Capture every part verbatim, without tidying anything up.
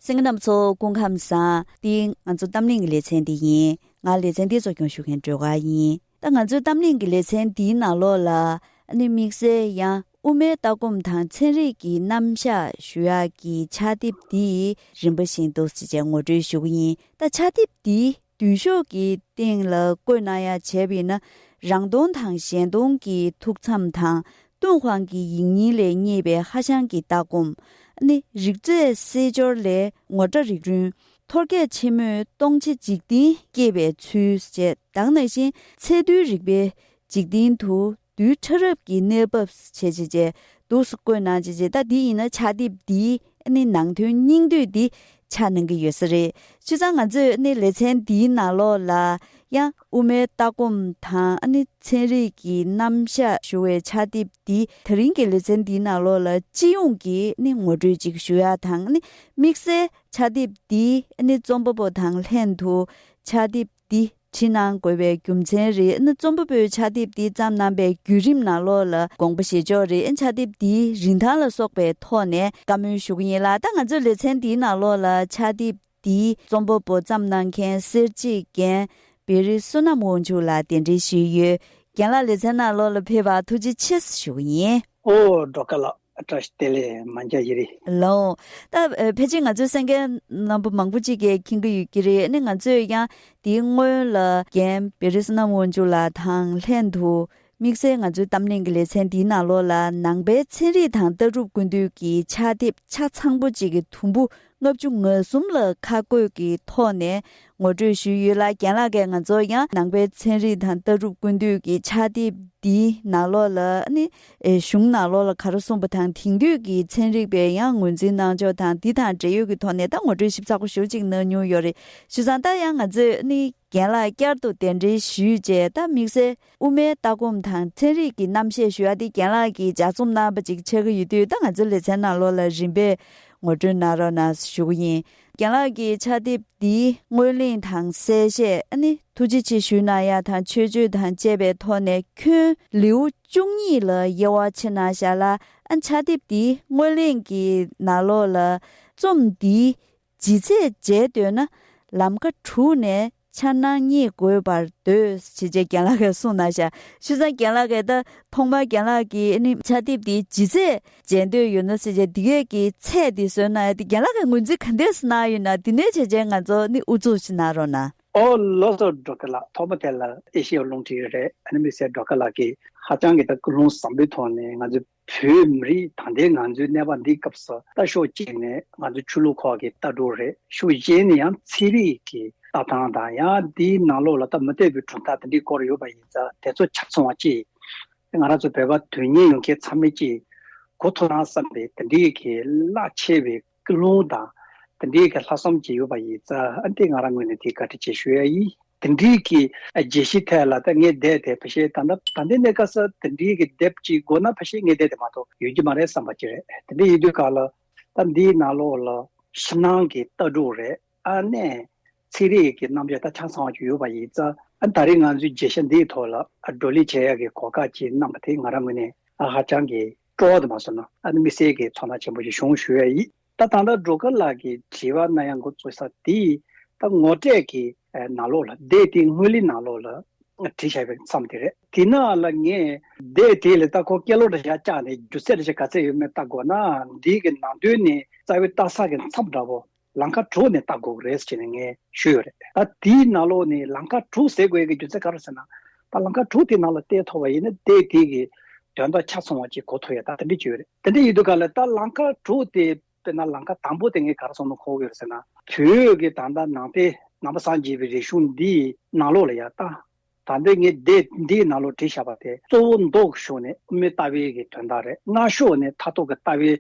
གསན་མཁན་རྣམ་པ་ཚོ་སྐུ་ཁམས་བཟང་། འདི་ང་ཚོ་གཏམ་གླེང་གི་ལེ་ཚན་འདི་ཡིན། ང་ལེ་ཚན་འདི་གཙོ་སྐྱོང་ཞུ་མཁན་སྒྲོལ་དཀར་ཡིན། ད་ང་ཚོའི་གཏམ་གླེང་གི་ལེ་ཚན་འདིའི་ནང་ལོགས་ལ་ཨ་ནི་དམིགས་བསལ་ཡང་དབུ་མའི་ལྟ་སྒོམ་དང་ཚན་རིག་གི་རྣམ་གཞག་ཞུ་ཡག་གི་ཕྱག་དེབ་འདི་རིམ་པ་བཞིན་དུ་ཅེས་ངོ་སྤྲོད་ཞུ་གི་ཡིན། ད་ཕྱག་དེབ་འདི་འདུས་ཤོག་གི་སྟེང་ལ་བཀོད་གནང་ཡ་བྱས་པ་ཡིན་ན། རང་སྟོང་དང་གཞན་སྟོང་གི་ཐུགས་མཚམས་དང་། ཏུན་ཧོང་གི་ཡིག་རྙིང་ལས་རྙེད་པའི་ཧྭ་ཤང་གི་ལྟ་སྒོམ། ཨ་ནི་རིག་རྫས་གསེར་སྦྱོར་ལས་ངོ་སྤྲོད་རིགས་རུས། ཐོལ་རྒྱལ་ཆེན་མོས་སྟོང་ཆེ་འཇིག་རྟེན་བསྐྱེད་པའི་ཚུལ་བཅས། དེ་ནང་བཞིན་ཚད་རྡུལ་རིག་པའི་འཇིག་རྟེན་དུ་རྡུལ་ཕྲ་རབ་ཀྱི་གནས་བབས་བྱས་བྱས་བྱས་འདུག་སེ་བཀོད་གནང་བྱས་བྱས། ད་འདི་ཡིན་ན་ཕྱག་དེབ་འདིའི་ཨ་ནི་ནང་དོན་སྙིང་བསྡུས་འདི་ཆགས་གནང་གི་ཡོད་ས་རེད། བྱས་ཙང་ང་ཚོས་ཨ་ནི་ལེ་ཚན་འདིའི་ནང་ལོགས་ལ་ཡང་དབུ་མའི་ལྟ་སྒོམ་དང་ཨ་ནི་ཚན་རིག་གི་རྣམ་གཞག་ཞུ་བའི་ཕྱག་དེབ་འདི་དེ་རིང་གི་ལེ་ཚན་འདིའི་ནང་ལོགས་ལ་སྤྱི་ཡོངས་ཀྱི་ཨ་ནི་ངོ་སྤྲོད་ཅིག་ཞུ་ཡ་དང་། ཨ་ནི་དམིགས་བསལ་ཕྱག་དེབ་འདི་ཨ་ནི་རྩོམ་པ་པོ་དང་ལྷན་དུ་ཕྱག་དེབ་འདི་བྲིས་གནང་དགོས་པའི་རྒྱུ་མཚན་རེད། ཨ་ནི་རྩོམ་པ་པོས་ཕྱག་དེབ་འདི་བརྩམས་གནང་པའི་བརྒྱུད་རིམ་ནང་ལོགས་ལ་དགོངས་པ་བཞེས་ཕྱོགས་རེད། ཨ་ནི་ཕྱག་དེབ་འདིའི་རིན་ཐང་ལ་སོགས་པའི་ཐོག་ནས་བཀའ་མོལ་ཞུ་གི་ཡིན་ལ། ད་ང་ཚོའི་ལེ་ཚན་འདིའི་ནང་ལོགས་ལ་ཕྱག་དེབ་འདིའི་རྩོམ་པ་པོ་བརྩམས་གནང་མཁན་གསེར་བྱེས་རྒན་བེ་རི་བསོད་ནམས་དབང་ཕྱུག་ལགས་གདན་འདྲེན་ཞུས་ཡོད། རྒན་ལགས་ལེ་ཚན་ནང་ལོགས་ལ་ཕེབས་པར་ཐུགས་རྗེ་ཆེ་ཞུ་གི་ཡིན། ཨོ་སྒྲོལ་དཀར་ལགས། བཀྲ་ཤིས་བདེ་ལེགས། མ་མཇལ་ཡི་རེད། ལགས། ད་ཨ་ཕལ་ཆེར་ང་ཚོའི་གསན་མཁན་རྣམ་པ་མང་པོ་ཅིག་གིས་མཁྱེན་གྱི་ཡོད་ཀྱི་རེད། ཨ་ནི་ང་ཚོས་ཡང་དེའི་སྔོན་ལ་རྒན་བེ་རི་བསོད་ནམས་དབང་ཕྱུག་ལགས་དང་ལྷན་དུ་དམིགས་བསལ་ང་ཚོའི་གཏམ་གླེང་གི་ལེ་ཚན་འདིའི་ནང་ལོགས་ལ་ནང་པའི་ཚན་རིག་དང་ལྟ་གྲུབ་ཀུན་བཏུས་ཀྱི་ཕྱག་དེབ་ཆ་ཚང་པོ་ཅིག་གི་དུམ་བུ་ལྔ་བཅུ་ང་གསུམ་ལ་ཁ་བཀོད་ཀྱི་ཐོག་ནས་ངོ་སྤྲོད་ཞུས་ཡོད་ལ། རྒན་ལགས་ཀྱིས་ང་ཚོ་ཡང་ནང་པའི་ཚན་རིག་དང་ལྟ་གྲུབ་ཀུན་བཏུས་ཀྱི་ཕྱག་དེབ་འདིའི་ནང་ལོགས་ལ་ནི་ཨེ་གཞུང་ནང་ལོགས་ལ་ག་རེ་གསུངས་པ་དང་། དེང་དུས་ཀྱི་ཚན་རིག་པས་ཡང་ངོས་འཛིན་གནང་ཕྱོགས་དང་། འདི་དང་འབྲེལ་ཡོད་ཀྱི་ཐོག་ནས་ད་ངོ་སྤྲོད་ཞིབ་ཚགས་པོ་ཞེ་པོ་ཅིག་གནང་མྱོང་ཡོད་རེད། བྱས་ཙང་ད་ཡང་ང་ཚོས་ནི་རྒན་ལགས་བསྐྱར་དུ་གདན་འདྲེན་ཞུས་བྱས། ད་དམིགས་བསལ་དབུ་མའི་ལྟ་སྒོམ་དང་ཚན་རིག་གི་རྣམ་བཤད་ཞུ་ཡ་དེ་རྒན་ལགས་ཀྱིས་ལྗགས་རྩོམ་གནང་བ་ཅིག་ཆགས་ཀྱི་ཡོད་དུས། ད་ང་ཚོའི་ལེ་ཚན་ནང་ལོགས་ལ་རིམ་པས་ངོ་སྤྲོད་གནང་རོགས་གནང་ཞུ་གི་ཡིན། རྒན་ལགས་ཀྱི་ཕྱག་དེབ་འདིའི་སྔོན་གླེང་དང་གསལ་བཤད། ཨ་ནི་ཐུགས་རྗེ་ཆེ་ཞུ་གནང་ཡ་དང་ཆོས་སྤྱོད་དང་བཅས་པའི་ཐོག་ནས་ཁྱོན་ལེའུ་བཅུ་གཉིས་ལ་དབྱེ་བ་ཕྱེ་གནང་བཞག་ལ། ཨ་ཕྱག་དེབ་འདིའི་སྔོན་གླེང་གི་ནང་ལོགས་ལ་རྩོམ་འདིའི་ལྗིད་ཚད་འཇལ་འདོད་ན་ལམ་ཁ་དྲུག་ནས་འཆར་སྣང་རྙེད་དགོས་པར་འདོད་ཅེས་བྱས་རྒན་ལགས་ཀྱིས་གསུངས་གནང་ཤག་བྱས་ཙང་རྒན་ལགས་ཀྱིས་ད་ཐོག་མར་རྒན་ལགས་ཀྱིས་ཨ་ནི་ཕྱག་དེབ་འདིའི་ལྗིད་ཚད་འཇལ་འདོད་ཡོད་ན་ཟེར་བྱས་འདི་གས་ཀྱི་ཚད་འདི་བཟོས་གནང་ཡ་དེ་རྒན་ལགས་ཀྱིས་ངོས་འཛིན་ག་འདྲས་སེ་གནང་ཡོད་ན། འདི་ནས་བྱས་བྱས་ང་ཚོ་ནི་ཨུ་ཚུགས་ཤིག་གནང་རོགས་གནང་། ཨོ་ལགས་སོ་སྒྲོལ་དཀར་ལགས། ཐོག་མ་དེ་ལ་ཨེ་ཤེ་ཡ་རླུང་འཕྲིན་རེད། ཨ་ནི་དམིགས་བསལ་སྒྲོལ་དཀར་ལགས་ཀྱིས་ཧ་ཅང་གི་ད་ཀུན་སློང་བཟང་པོའི་ཐོག་ནས་ང་ཚོའི་བོད་མི་རིགས་ད་ལྟའི་ང་ཚོའི་གནས་བབ་འདིའི་སྐབས་སུ་ད་ཕྱོགས་གཅིག་ནས་ང་ཚོའི་ཆོས་ལུགས་ཁག་གི་ལྟ་གྲུབ་རེད། ཕྱོགས་གཞན་ནས་ཡང་ཚན་རིག་གི་ལྟ་སྟངས་དང་། ཡང་འདིའི་ནང་ལོགས་ལ་ད་མུ་སྟེགས་པའི་གྲུབ་མཐའ་དེ་འདྲའི་སྐོར་ཡོད་པ་ཡིན་ཙང་། དེ་ཚོ་ཆ་ཚང་བ་གཅིག་ང་རང་ཚོ་བོད་པ་དོན་གཉེར་ཡོད་མཁན་ཚང་མས་ཀྱིས་གོ་ཐུབ་ན་བསམ་པའི་དེ་འདྲའི་གི་རླབས་ཆེ་བའི་ཀུན་སློང་དང་། དེ་འདྲའི་གི་ལྷག་བསམ་ཅིག་ཡོད་པ་ཡིན་ཙང་། ཨ་ནི་དེ་ང་རང་ངོས་ནས་དེ་བཀའ་དྲིན་ཆེ་ཞུ་ཡ་ཡིན། དེ་འདྲའི་གི་རྒྱལ་སྤྱིའི་ཐད་ལ་ད་ངས་བསྡད་དེ་ཕལ་ཆེར་ད་ལྟ་ད་ལྟའི་གནས་སྐབས་སུ་དེ་འདྲའི་གི་དེབ་ཅིག་དགོས་ན་ཕལ་ཆེར་ངས་བསྡད་དེ་མ་གཏོགས་ཡོད་ཀྱི་མ་རེད་བསམ་པ་ཅིག་རེད། དེ་འདྲ་ཡིན་དུས་ག་ལ་ད་འདིའི་ནང་ལོགས་ལ་ཕྱི་ནང་གི་ལྟ་གྲུབ་རེད། ཨ་ནི་ཚན་རིག་གི་རྣམ་གཞག་ད་ཆ་ཚང་བ་ཅིག་ཡོད་པ་ཡིན་ཙང་། ཨ་ད་རེས་ང་ཚོའི་བརྗོད་བྱ་འདིའི་ཐོག་ལ་ཨ་བགྲོ་གླེང་བྱེད་ཡག་གི་གོ་སྐབས་ཅིག་གནང་བ་དེ་ང་རང་ངོས་ནས་ཨ་ཧ་ཅང་གི་སྤྲོ་བ་དུ་མ་སོང་ན་ཨ་ནི་དམིགས་བསལ་གྱི་ཚོར་སྣང་ཆེན་པོ་ཞིག་བྱུང་ཞུ་ཡ་ཡིན། ད་ད་ལྟ་སྒྲོལ་དཀར་ལགས་ཀྱིས་དྲི་བ་གནང་ཡ་འགོ་བཙུགས་ས་དེ་ད་ངོ་སྤྲོད་ཀྱི་ནང་ལོགས་ལ། དེབ་དེའི་སྔོན་གླེང་ནང་ལོགས་ལ་བྲིས་བཞག་པའི་མཚམས་དེ་རེད། དེ་ནང་ལ་ངས་དེབ་དེ་ལ་ད་ཁོ་སྐད་ལོག་འདྲ་ཞིག་བཅག་ནས་སྒྱུ་རྩལ་འདྲ་ཞིག་ག་ཚད་ཡོད་མེད་ལྟ་དགོས་ན། འདི་གི་ནང་དོན་ནི་རྩ་བའི་ལྟ་ས་གི་མཚམས་འདྲ་བོ་ལམ་ཁ་དྲུག་ནས་ལྟ་དགོས་ཀྱི་རེད་ཟེར་ནས་ངས་ཞུས་ཡོད་རེད། ད་དེའི་ནང་ལོགས་ནས་ལམ་ཁ་དྲུག་ཟེར་དགོས་ཀྱི་རྒྱུ་མཚན་ག་རེ་ཟེར་ན། ད་ལམ་ཁ་དྲུག་དེའི་ནང་ལ་བལྟས་ཐུབ་པ་ཡིན་ན་དེབ་དེ་གི་དོན་དག་ཆ་ཚང་བ་ཅིག་གོ་ཐུབ་ཡ་ད་དེ་འདྲ་ཅིག་ཡོད་རེད། དེ་འདྲ་ཡིན་དུས་ག་ལ་ད་ལམ་ཁ་དྲུག་དེ་དཔེར་ན་ལམ་ཁ་དང་པོ་དེ་ངས་ག་རེ་བསམ་བློ་འཁོར་གྱི་ཡོད་ཟེར་ན། བོད་ཀྱི་ད་ལྟ་ནང་པའི་ནང་པ་སངས་རྒྱས་པའི་རིག་གཞུང་འདིའི་ནང་ལོགས་ལ་ཡ་ད་ད་ལྟ་ངས་དེབ་འདིའི་ནང་ལོགས་བྲིས་བཞག་པ་དེ་གཙོ་བོ་མདོ་ཕྱོགས་ནས་དབུ་མའི་ལྟ་བའི་གི་དོན་དག་རེད། སྔ་ཕྱོགས་ནས་མཐར་ཐུག་གི་ལྟ་བའི་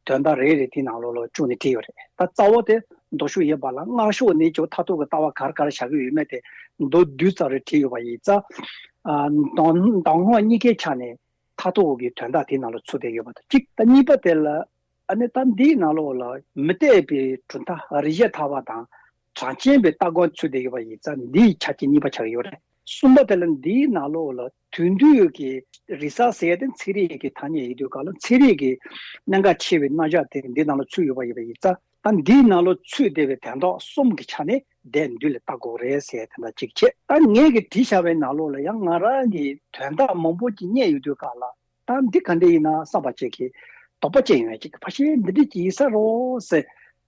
དོན་དག་རེ་རེ་དེའི་ནང་ལོགས་ལ་བཅུག་ནས་བྲིས་ཡོད་རེད། ད་རྩ་བ་དེ་མདོ་ཕྱོགས་ཡིན་པ་ལ་སྔ་ཕྱོགས་ནས་ཀྱང་མཐར་ཐུག་གི་ལྟ་བ་ག་རེ་ག་རེ་བཞག་གི་ཡོད་མེད་དེ་མདོར་བསྡུས་ཙམ་རེ་བྲིས་ཡོད་པ་ཡིན་ཙང་། ཨ་མདོ་མདོ་སྔགས་གཉིས་ཀའི་ཆ་ནས་མཐར་ཐུག་གི་དོན་དག་དེའི་ནང་ལ་ཚུད་བསྡད་ཡོད་པ་དང་གཅིག་ད་གཉིས་པ་དེ་ལ་ཨ་ནི་ད་འདིའི་ནང་ལོགས་ལ་མུ་སྟེགས་པའི་གྲུབ་མཐའ་རིགས་བཞི་ཐར་པ་དང་གྲངས་ཅན་པའི་ལྟ་སྒོམ་ཚུད་བསྡད་ཡོད་པ་ཡིན་ཙང་། འདིའི་ཆ་རྐྱེན་གཉིས་པ་ཆགས་ཡོད་རེད། གསུམ་པ་དེ་ལ་འདིའི་ནང་ལོགས་ལ་དེང་དུས་ཀྱི་རིག་གསར་ཟེར་ཡ་དེ་ཚན་རིག་གི་ཐ་སྙད་ཡིན་དུས་ག་ལ་ཚན་རིག་གི་གནད་འགག་ཆེ་བའི་རྣམ་གཞག་དེ་འདིའི་ནང་ལ་ཚུད་ཡོད་པ་ཡིན་པ་ཡིན་ཙང་། ད་འདིའི་ནང་ལོགས་ཚུད་བསྡད་པའི་དོན་དག་གསུམ་གྱི་ཆ་ནས་དེབ་འདི་ལ་ལྟ་དགོས་རེད་ཟེར་དེ་འདྲ་གཅིག་བྱས། ད་ངས་ཀྱི་བྲིས་བཞག་པའི་ནང་ལོགས་ལ་ཡང་ང་རང་གི་དོན་དག་མང་པོ་ཅིག་རྙེད་ཡོད་དུས་ག་ལ། ད་འདི་ག་འདྲ་ཡིན་ན་བསམ་པ་ཅིག་གི་དོགས་པ་ཅིག་ཡོང་ཡ་ཅིག་ཕལ་ཆེར་འདི་འདྲ་ཅིག་ཡིན་ས་རེད་ཟེར་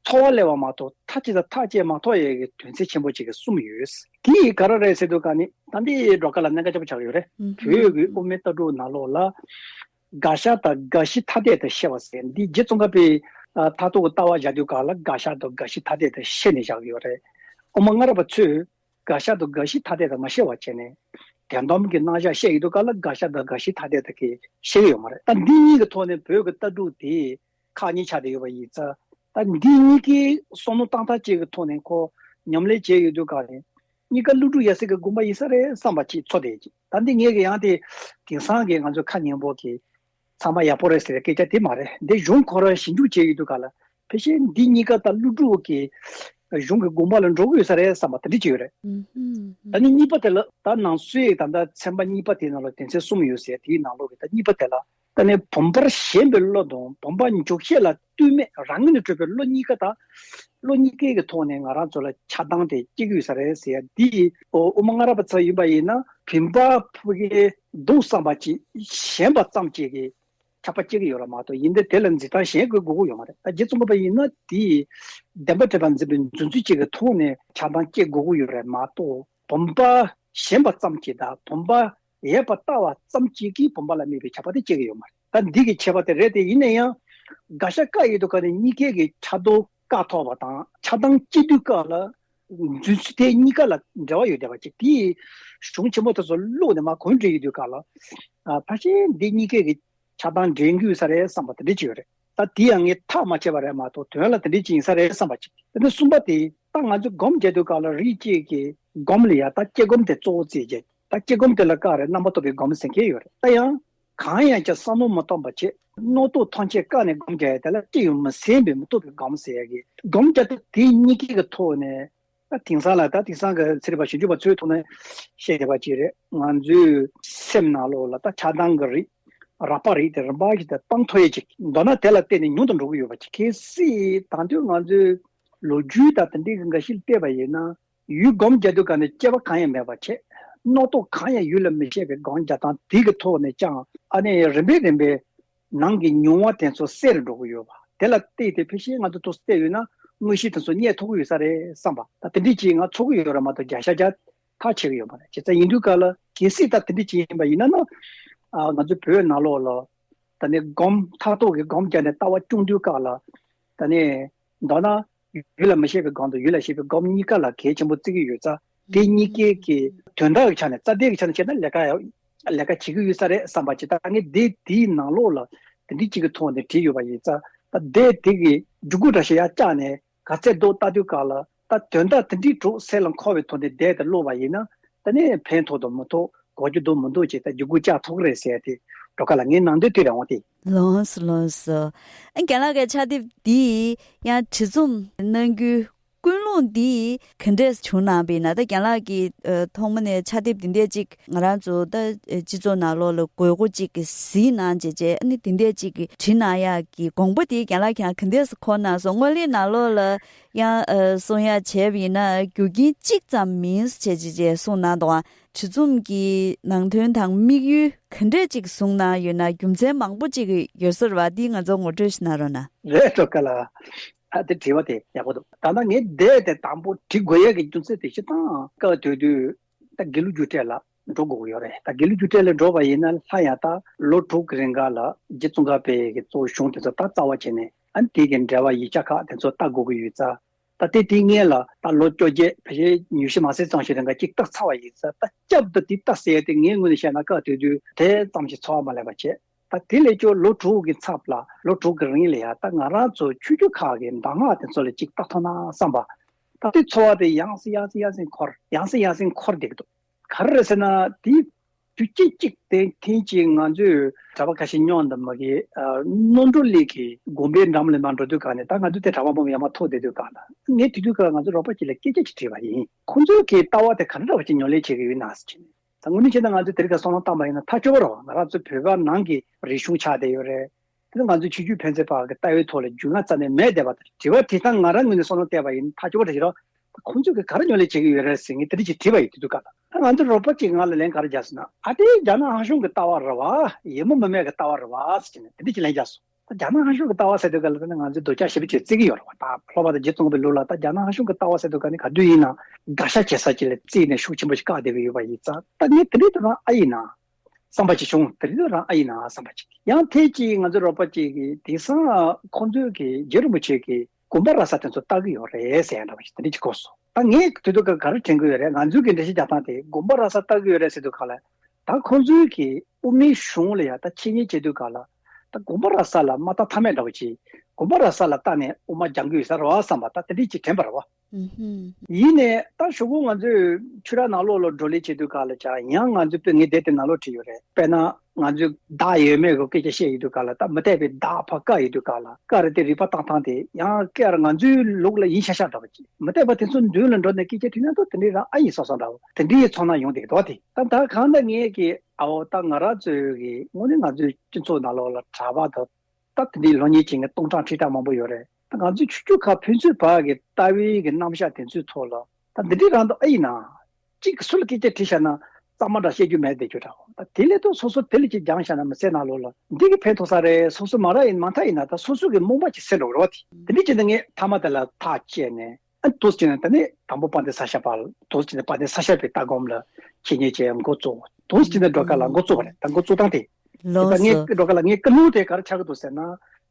ཚོར་བ་སླེབས་པ་མ་གཏོགས་མཐའ་གཅིག་ཏུ་ཐག་བཅད་མ་ཐུབ་ཡས་ཀྱི་དོན་ཚན་ཆེན་པོ་ཅིག་གསུམ་ཡོད། དེ་ག་རེ་རེད་ཟེར་དུས་ག་ནི་ད་འདི་སྒྲོལ་དཀར་ལགས་གནད་འགག་ཆེན་པོ་ཆགས་ཡོད་རེད། ཨུམ། བོད་ཀྱི་དབུ་མའི་ལྟ་གྲུབ་ནང་ལོགས་ལ་དགག་བཞག་དང་དགག་གཞི་ཐ་དད་དུ་བཤད་པ་ཟེར་འདི་རྗེ་ཙོང་ཁ་པའི་ཨ་མཐར་ཐུག་གི་ལྟ་བ་བཞག་དུས་ག་ལ་དགག་བཞག་དང་དགག་གཞི་ཐ་དད་དུ་བཤད་ནས་བཞག་གི་ཡོད་རེད། དབུ་མ་སྔ་རབས་པ་ཚོས་དགག་བཞག་དང་དགག་གཞི་ཐ་དད་དུ་མ་བཤད་པ་བྱས་ནས་དོན་དམ་གྱི་རྣམ་གཞག་བཤད་ཡོད་དུས་ག་ལ་དགག་བཞག་དང་དགག་གཞི་ཐ་དད་དུ་གི་བཤད་ཀྱི་ཡོད་མ་རེད། ད་འདི་གཉིས་ཀྱི་ཐོག་ནས་བོད་ཀྱི་ལྟ་གྲུབ་དེ་ཁག་གཉིས་ཆགས་བསྡད་ཡོད་པ་ཡིན་ཙང་། ད་འདི་གཉིས་ཀའི་བསམ་བློ་བཏང་ཐབས་ཅིག་གི་ཐོག་ནས་ཁོ་མཉམ་ལས་བྱས་ཡོད་དུས་ག་ནས་གཉིས་ཀ་ཀླུ་སྒྲུབ་ཡབ་སྲས་ཀྱི་དགོངས་པ་ཡིན་ས་རེད་བསམ་པ་ཅིག་ཚོར་བསྡད་ཀྱི། ད་འདི་ངས་ཀྱི་ཡང་དེ་དེང་སང་གི་ང་ཚོ་ཁ་སྙན་པོ་གི་ཚང་མ་ཡག་པོ་རེད་ཟེར་བའི་སྐད་ཆ་དེ་མ་རེད། འདི་གཞུང་ཁོ་རང་ཞིབ་འཇུག་བྱས་ཡོད་དུས་ག་ལ་ཕལ་ཆེར་འདི་གཉིས་ཀ་ད་ཀླུ་སྒྲུབ་ཀྱི་གཞུང་གི་དགོངས་པ་ལ་འགྲོ་གི་ཡོད་ས་རེད་བསམ་པ་དེ་འདྲ་ཅིག་ཡོད་རེད། ཨུམ་ཧུམ། ད་ནི་གཉིས་པ་དེ་ལ་ད་ནང་གསེས་ད་ལྟ་ཚན་པ་གཉིས་པ་དེའི་ནང་ལ་དོན་ཚན་གསུམ་ཡོད་ཟེར་དེའི་ནང་ལོགས་ཀྱི་ད་གཉིས་པ་དེ་ལ། ད་ནི་བུམ་པར་ཞེན་པའི་བློ་དང་བུམ་པ་འཇོག་ཤེས་ལ་ལྟོས་མེད་རང་ངོས་ནས་གྲུབ་པའི་བློ་གཉིས་ཀ་དང་། བློ་གཉིས་ཀའི་གི་ཐོག་ནས་ང་རང་ཚོ་ལ་ཆགས་སྡང་དེ་སྐྱེ་གི་ཡོད་ས་རེད་ཟེར་ཡ་འདི་ཨོ་དབུ་མ་སྔ་རབས་པ་ཚོ་ཡིན་པ་ཡིན་ན་བུམ་པ་ཕུག་གི་འདུག་བསམ་པ་ཅིག་ཞེན་པ་ཙམ་ཅིག་གི་ཆགས་པ་སྐྱེ་གི་ཡོད་ར་མ་གཏོགས་ཡིན་དེ་དེ་ལ་འཛིན་སྟངས་གཞན་དགོས་དགོས་ཀྱི་ཡོད་མ་རེད། ད་རྗེ་ཙོང་ཁ་པ་ཡིན་ན་དེ་བདེན་པ་བྲལ་བ་འཛིན་པའི་རྫུན་ཚུལ་ཅིག་གི་ཐོག་ནས་ཆགས་སྡང་སྐྱེ་དགོས་ཀྱི་ཡོད་རེད་མ་གཏོགས་བུམ་པ་ཞེན་པ་ཙམ་གྱིས་དང་བུམ་པ་ཡས་པ་ལྟ་བ་ཙམ་གཅིག་གིས་བུམ་པ་ལ་དམིགས་པའི་ཁྱབ་པ་དེ་སྐྱེ་གི་ཡོད་མ་རེད། ད་འདི་གི་ཁྱད་པར་དེ་རེད་དེ་ཡིན་ན་ཡང་དགག་བཞག་བཀག་ཡོད་དུས་ག་ནས་གཉིས་ཀའི་གི་ཆགས་སྡང་བཀག་ཐུབ་པ་དང་ཆགས་སྡང་སྐྱེ་དུས་སྐབས་ལ་རྫུན་ཚུལ་དེ་གཉིས་ཀ་ལ་འབྲེལ་བ་ཡོད་བསྡད་པ་ཅིག་དེ་གཞུང་ཆེན་པོ་དེ་ཚོ་ཀློག་ནས་མར་གོང་འགྲིལ་ཡོད་དུས་སྐབས་ལ་ཕལ་ཆེར་འདི་གཉིས་ཀའི་གི་ཆགས་སྡང་འདྲེན་གྱི་ཡོད་ས་རེད་བསམ་པ་དེ་འདྲ་ཅིག་ཡོད་རེད། ད་དེ་ཡང་ངས་ཐག་མ་བཅད་པ་རེད་མ་གཏོགས་དོན་ལ་དེ་འདྲ་ཅིག་ཡིན་ས་རེད་བསམ་པ་ཅིག་དེ་ནས་གསུམ་པ་དེ་ད་ང་ཚོས་སྒོམ་རྒྱག་དུས་སྐབས་ལ་རིགས་གཅིག་གི་སྒོམ་ལ་ཡ་ད་དཔྱད་སྒོམ་དེ་གཙོ་བོ་བརྩིས་རྗེས་ད་དཔྱད་སྒོམ་དེ་ལ་བཀག་རེད་རྣམ་པར་རྟོག་པའི་སྒོམ་ཟེར་མཁན་ཡོད་རེད། ད་ཡང་གང་ཡང་ཅིག་བསམ་བློ་མ་བཏང་པ་བྱེད་རྣམ་རྟོག་ཐམས་ཅད་བཀག་ནས་སྒོམ་རྒྱག་ཡ་དེ་ལ་ཅི་ཡང་མི་སེམས་པའི་མི་རྟོག་པའི་སྒོམ་ཟེར་ཡ་གི་སྒོམ་རྒྱག་སྟངས་དེ་གཉིས་ཀའི་གི་ཐོག་ནས། ད་དེང་སང་ལ་ད་དེང་སང་གི་ཚན་རིག་པ་ཞིབ་འཇུག་པ་ཚོའི་ཐོག་ནས་བཤད་བསྡད་པ་ཅིག་རེད། ང་ཚོའི་སེམས་ནང་ལོགས་ལ་ད་ཆགས་སྡང་གི་རིགས་རགས་པ་རིགས་དེ་རིམ་པ་ཞིག་ཏུ་སྤང་ཐུབ་ཡས་ཅིག་མདོར་ན་དེ་ལ་བརྟེན་ནས་ཉུང་དུ་འགྲོ་གི་ཡོད་པ་ཅིག་གལ་སྲིད་ད་དུང་ང་ཚོའི་ལོ་རྒྱུས་དང་དེ་འདྲའི་གི་འགའ་ཞིག་བལྟས་པ་ཡིན་ན་ཡུལ་སྒོམ་རྒྱག་དུས་ག་ནས་སྐྱེ་བ་གང་ཡང་མེད་པ་བྱས་རྣམ་རྟོག་གང་ཡང་ཡུལ་ལ་མི་བྱེད་པའི་སྒོམ་རྒྱག་སྟངས་དེ་གི་ཐོག་ནས་ཀྱང་ཨ་ནི་རིམ་པས་རིམ་པས། ནང་གི་མྱོང་བ་དེ་ཚོ་གསལ་རུ་འགྲོ་གི་ཡོད་པ། དེ་ལ་བལྟས་ཏེ་ཕལ་ཆེར་ང་ཚོ་ཐུགས་གསལ་ཡོད་ན་མངོན་ཤེས་དེ་ཚོ་རྙེད་ཐུབ་ཀྱི་ཡོད་ས་རེད་བསམ་པ། ད་དེ་འདྲའི་ཅིག་ང་ཚོར་གྱི་ཡོད་ར་མ་གཏོགས་བརྒྱ་ཆ་བརྒྱ་ཐག་ཆོད་ཀྱི་ཡོད་མ་རེད། བྱས་ཙང་ཡིན་དུས་ག་ལ་གལ་སྲིད་ད་དེ་འདྲའི་ཅིག་ཡིན་པ་ཡིན་ན་ན། ཨ་ང་ཚོ་བོད་ནང་ལོགས་ལ་ད་ནི་སྒོམ་མཐར་ཐུག་གི་སྒོམ་རྒྱག་ནས་ལྟ་བ་སྐྱོང་དུས་ག་ལ་ད་ནི་མདོར་ན། ཡུལ་ལ་མི་བྱེད་པའི་སྒོམ་དང་ཡུལ་ལ་བྱེད་པའི་སྒོམ་གཉིས་ཀ་ལ་གལ་ཆེན་པོ་བརྩི་གི་ཡོད་ཙང་དེ་གཉིས་ཀའི་གི་དོན་དག་གི་ཆ་ནས་རྩ་དོན་གྱི་ཆ་ནས་བཤད་ན་ལས་ཀ་ཡ་ལས་ཀ་བྱེད་ཀྱི་ཡོད་ས་རེད་བསམ་པ་ཅིག་ད་ངས་དེ་དེའི་ནང་ལོགས་ལ་དེ་འདྲའི་ཅིག་གི་ཐོག་ནས་བྲིས་ཡོད་པ་ཡིན་ཙང་ད་དེ་དེ་གི་འཇུག་སྒོ་འདྲ་ཞིག་ཡར་བཅག་ནས་ག་ཚད་མདོ་ལྟ་དུས་ག་ལ་ད་དོན་དག་དེ་འདྲའི་གྲོགས་སེམས་ལ་འཁོར་བའི་ཐོག་ནས་བསྡད་དེ་ཀློག་པ་ཡིན་ན་ད་ནི་ཕན་ཐོགས་དང་མི་ཐོགས། གོ་རྒྱུ་འདུག་མི་འདུག་ཅེས་ད་རྒྱུད་སྐུལ་བཅག་ཐུབ་ཀྱི་རེད་ཟེར་ཏེ་སྒྲོལ་དཀར་ལགས་ངའི་ནང་དོན་དེ་རེད་འོང་སྟེ། ལགས་སོ་ལགས་སོ། ཨ་རྒན་ལགས་ཀྱི་ཕྱག་དེབ་འདི་ཡང་བྲིས་རྩོམ་གནང་རྒྱུའི་ཀུན་སློང་འདི་ག་འདྲས་བྱུང་གནང་བས་ན་ད་རྒན་ལགས་ཀྱིས་ཨ་ཐོག་མ་ནས་ཕྱག་དེབ་འདི་འདྲས་ཅིག་ང་རང་ཚོ་ད་སྤྱི་ཚོགས་ནང་ལོགས་ལ་དགོས་མཁོ་ཅིག་གི་གཟིགས་གནང་བྱས་བྱས་ཨ་ནི་འདི་འདྲས་ཅིག་གི་བྲིས་གནང་ཡག་གི་དགོངས་པ་དེ་རྒན་ལགས་ཀྱང་ག་འདྲས་འཁོར་གནང་སོང་། དངོས་གནས་ནང་ལོགས་ལ་ཡང་ཨ་གསུང་ཡག་བྱས་པ་ཡིན་ན་རྒྱུ་རྐྱེན་གཅིག་ཙམ་མིན་བྱས་བྱས་བྱས་གསུང་གནང་འདུག་ཨ། བྲིས་རྩོམ་གྱི་ནང་དོན་དང་དམིགས་ཡུལ་ག་འདྲས་ཅིག་བཟུང་གནང་ཡོད་ན་རྒྱུ་མཚན་མང་པོ་ཅིག་ཡོད་ས་རེད་བ། འདི་ང་ཚོ་ངོ་སྤྲོད་ཞིག་གནང་རོགས་གནང་། རེད་སྒྲོལ་དཀར་ལགས། ཨ་དེ་དྲི་བ་དེ་ཡག་པོ་འདུག་ད་ལྟ་ངས་དེབ་དེ་དང་པོ་འབྲི་དགོས་ཡས་ཀྱི་རྒྱུ་མཚན་དེ་སྤྱིར་བཏང་སྐབས་དེ་དུས་ད་དགེ་ལུགས་རྒྱུགས་སྤྲོད་ལ་འགྲོ་དགོས་ཀྱི་ཡོད་རེད། ད་དགེ་ལུགས་རྒྱུགས་སྤྲོད་ལ་འགྲོ་བ་ཡིན་ན་ལྷ་ཡང་ད་ལོ་དྲུག་གི་རིང་ག་ལ་རྗེ་ཙོང་ཁ་པའི་གི་གཙོ་བོ་གཞུང་དེ་ཚོ་ད་རྩ་བ་བྱས་ནས་ཨ་ནི་དེ་གི་འགྲེལ་པ་ཡིག་ཆ་ཁག་དེ་ཚོ་ལྟ་དགོས་ཀྱི་ཡོད་ཙང་། ད་ལྟའི་དེའི་སྔོན་ལ་ད་ལོ་བཅོ་བརྒྱད་ཕལ་ཆེར་ཉི་ཤུ་མ་ཟིན་ཙམ་ཞིག་རིང་ག་གཅིག་བལྟས་ཚར་བ་ཡིན་ཙང་ད་བསྐྱར་དུ་དེ་ལྟ་ཟེར་ཡ་དེ་ངའི་ངོས་ནས་བཤད་ན་སྐབས་དེ་དུས་དེ་ཙམ་ཞིག་ཚོར་བ་མ་སླེབས་པ་བྱས། ད་དེ་ལས་ཀྱང་ལོ་དྲུག་གི་ཚབ་ལ་ལོ་དྲུག་གི་རིང་ལ་ཡ་ད་ང་རང་ཚོ་ཆོས་བརྒྱུད་ཁག་གི་གདམས་ངག་དེ་ཚོ་ལ་གཅིག་བལྟ་ཐུབ་ན་བསམ་པ། ད་དེ་ཚོར་བ་དེ་ཡང་སེ་ཡང་སེ་ཡང་སེ་འཁོར་ཡང་སེ་ཡང་སེ་འཁོར་བསྡད་ཀྱི་འདུག་ག་རེ་རེད་ཟེར་ན་དེ་དུས་ཅི་གཅིག་དེ་ཐེངས་གཅིག་ང་ཚོས་གྲྭ་པ་ཁ་ཤས་མཉམ་དུ་མ་གི་རྣམ་གྲོལ་གླིང་གི་དགོན་པའི་འགྲམ་ལ་མར་འགྲོ་དུས་ག་ནས་ད་ང་ཚོ་དེ་གྲྭ་པ་མང་པོ་ཡར་མར་ཐུག་བསྡད་དུས་ག་ལ་ངས་དེ་དུས་ཀ་ང་ཚོ་རོགས་པ་གཅིག་ལ་སྐད་ཆ་ཅིག་དྲིས་པ་ཡིན། ཁོང་ཚོས་ཀྱི་ལྟ་བ་དེ་ག་འདྲ་བ་ཅིག་ཉམས་ལེན་བྱེད་ཀྱི་ཡོད་ན་ཟེར་གྱི་ནས། ད་དངོས་གནས་བྱས་ན་ང་ཚོས་དེ་རིང་ཁ་བསམ་བློ་བཏང་པ་ཡིན་ན་ཐག་ཆོད་པ་རེད་བ། ང་རང་ཚོ་བོད་པ་ནང་གི་རིག་གཞུང་ཆགས་བསྡད་ཡོད་རེད། དེ་ནི་ང་ཚོའི་ཆོས་བརྒྱུད་ཕན་ཚུན་བར་གྱི་ལྟ་བའི་ཐོག་ལ་རྒྱུས་མངའ་རྩ་ནས་མེད་བསྡད་པ་དང་། དྲི་བ་དྲིས་སྟངས་ང་རང་ངོས་ནས་བསམ་བློ་བལྟས་པ་ཡིན་ན་ཐག་ཆོད་པ་རེད་ཤག་རོགས། ད་ཁོང་ཚོས་ག་རེ་ཉོ་ལེ་བྱེད་ཀྱི་ཡོད་རེད་ཟེར་ངས་དེ་འདྲ་ཅིག་དྲིས་པ་ཡིན། དེ་དུས་སྐབས་ལ་ད་ང་ཚོ་རོགས་པ་ཅིག་ང་ལ་ལན་ག་རེ་བརྒྱབ་ཟེར་ན། ཨ་དེ་རྒྱ་ནག་ཧང་ཤུང་གི་ལྟ་བ་རེད་བ། ཡིད་མོ་མི་མེད་ཀྱི་ལྟ་བ་རེད་བ་ཟེར་ནས་དེ་འདྲ་ཅིག་ལན་བརྒྱབ་སོང་། ད་རྒྱ་ནག་ཧང་ཤུང་གི་ལྟ་བ་ཟེར་དུས་སྐབས་ལ་ད་ནི་ང་ཚོས་སྡུག་ཅག་ཞེ་པོ་ཅིག་བརྩི་གི་ཡོད་རེད་བ། ད་ལྷོ་པ་དང་རྗེ་ཙོང་ཁ་པའི་ལུགས་ལ་ད་རྒྱ་ནག་ཧང་ཤུང་གི་ལྟ་བ་ཟེར་དུས་སྐབས་ནི་ག་དུས་ཡིན་ན་དགག་བཞག་བྱེད་ས་ཅིག་ལ་བརྩིས་ནས་ཤུགས་ཆེན་པོ་ཞིག་བཀག་བསྡད་ཀྱི་ཡོད་པ་ཡིན་ཙང་། ད་ངས་དེ་འདྲའི་དུས་རང་ཨ་ཡིན་ན་བསམ་པ་ཅིག་བྱུང་། དེ་རིང་རང་ཨ་ཡིན་ན་བསམ་པ་ཅིག་ཡང་ཐེངས་གཅིག་ང་ཚོའི་རོགས་པ་གཅིག་གིས་དེང་སང་ཁོང་ཚོས་ཀྱི་རྗེ་རིན་པོ་ཆེ་གི་དགོན་པ་ར་ས་དེ་ཚོ་ལྟ་གི་ཡོད་རེད་ཟེར་ཡ་འདྲ་བ་ཞིག་དེ་འདྲ་ཅིག་གོ་སོང་། ད་ངས་དེ་དུས་ཀ་ག་རེ་དྲན་གི་ཡོད་རེད། ང་ཚོའི་གི་འགྲེལ་བཤད་རྒྱག་སྟངས་དེ་དགོན་པ་ར་ས་ལྟ་གི་ཡོད་རེད་ཟེར་དུས་ག་ལ། ད་ཁོང་ཚོའི་གི་དབུ་མའི་གཞུང་ལ་ཡ་ད་འཆད་ཉན་བྱེད་དུས་ག་ལ། ད་དགོན་པ་ར་ས་ལ་མ་ལྟ་ཐབས་མེད་འདྲ་བ་ཅིག་དགོན་པ་ར་ས་ལ་ལྟ་ནས་དབུ་མ་སྦྱང་གི་ཡོད་ས་རེད་བ་བསམ་པ་ད་དེ་འདྲ་ཅིག་དྲན་པ་རེད་བ། ཡིན་ནའི་ད་གཞུག་གུ་ང་ཚོས་ཆོས་ར་ནང་ལོགས་ལ་བགྲོ་གླེང་བྱེད་དུས་ག་ལ་ཀྱང་ཡང་ང་ཚོས་དཔེ་ངས་དེབ་དེ་ནང་ལོགས་བྲིས་ཡོད་རེད། དཔེར་ན་ང་ཚོས་བདག་ཡོད་མེད་གི་སྐད་ཆ་བཤད་ཡོད་དུས་ག་ལ། ད་མུ་སྟེགས་པའི་བདག་ཕར་བཀག་ཡོད་དུས་ག་ལ། བཀག་རེད་དེ་རིགས་པ་བཏང་སྟངས་དེ་ཡང་བཀག་རེད། ང་ཚོའི་ལུགས་ལ་ཡིན་ཤག་ཤག་འདྲ་བ་ཅིག་མུ་སྟེགས་པ་དེ་ཚོ་མདུན་ལ་འགྲོ་ནས་སྐད་ཆ་དྲིས་ན་ད་དེ་འདྲའི་རང་ཨ་ཡིན་བསམ་བསམ་འདྲ་བོ་དེ་འདྲའི་ཚོར་སྣང་ཡོང་བསྡད་ཀྱི་འདུག་བ། དེ་ད་ད་གང་ལྟར་ངས་ཀྱི་ཨའོ་ད་ང་རང་ཚོའི་གི་དངོས་གནས་ང་ཚོའི་སྤྱི་ཚོགས་ནང་ལོགས་ལ་གྲྭ་པ་དང་། ད་དེ་འདྲའི་སློབ་གཉེར་བྱེད་མཁན་སྟོང་ཕྲག་ཁྲི་ཕྲག་མང་པོ་ཡོད་རེད། ད་ང་ཚོའི་ཆོས་བརྒྱུད་ཁག་ཕན་ཚུན་བར་གྱི་ལྟ་བའི་གི་རྣམ་གཞག་དེ་ཚོའི་ཐོག་ལ་ད་འདི་འདྲའི་རང་དུ་ཨ་ཡིན་ན། གཅིག་གིས་སུ་ལ་སྐད་ཆ་དྲིས་བཞག་ན་གཙང་མ་འདྲ་བཤད་རྒྱུ་མེད་བསྡད་རྒྱུ་འདྲ་བོ། ད་དེ་ལས་ཐོག་སོ་སོ་དེ་ལ་གཅིག་སྦྱངས་བཞག་ན་མི་ཚེ་ནང་ལོགས་ལ་འདི་གི་ཕན་ཐོགས་ས་རེད། སོ་སོ་མ་ར་ཡིན་མ་མཐའ་ཡིན་ན་ད་སོ་སོ་གི་རྨོངས་པ་ཅིག་སེལ་འགྲོ་གི་རེད་བ། དེ་འདི་བྱས་ན་ངས་མཐའ་མ་དེ་ལ་ཐག་བཅད་ནས། ཨ་འདུག་སེ་བྱས་ནས་ད་ནི་དང་པོ་དཔལ་ལྡན་ས་སྐྱ་པ་ལ། འདུག་སེ་བྱས་ནས་དཔལ་ལྡན་ས་སྐྱ་པའི་ལྟ་སྒོམ་ལ་འཆད་ཉན་བྱེད་ཡ་འགོ་བཙུགས། འདུག་སེ་བྱས་ནས་སྒྲོལ་དཀར་ལ་འགོ་བཙུགས་པ་རེད། ད་འགོ་བཙུགས་སྟངས་དེ། དེ་ལོངས་ད་ངས་སོ། སྒྲོལ་དཀར་ལ་ངའི་བཀའ་ལུང་དེ་ག་རེ་ཆགས་ཀྱི་འདུག་ཟེར་ན།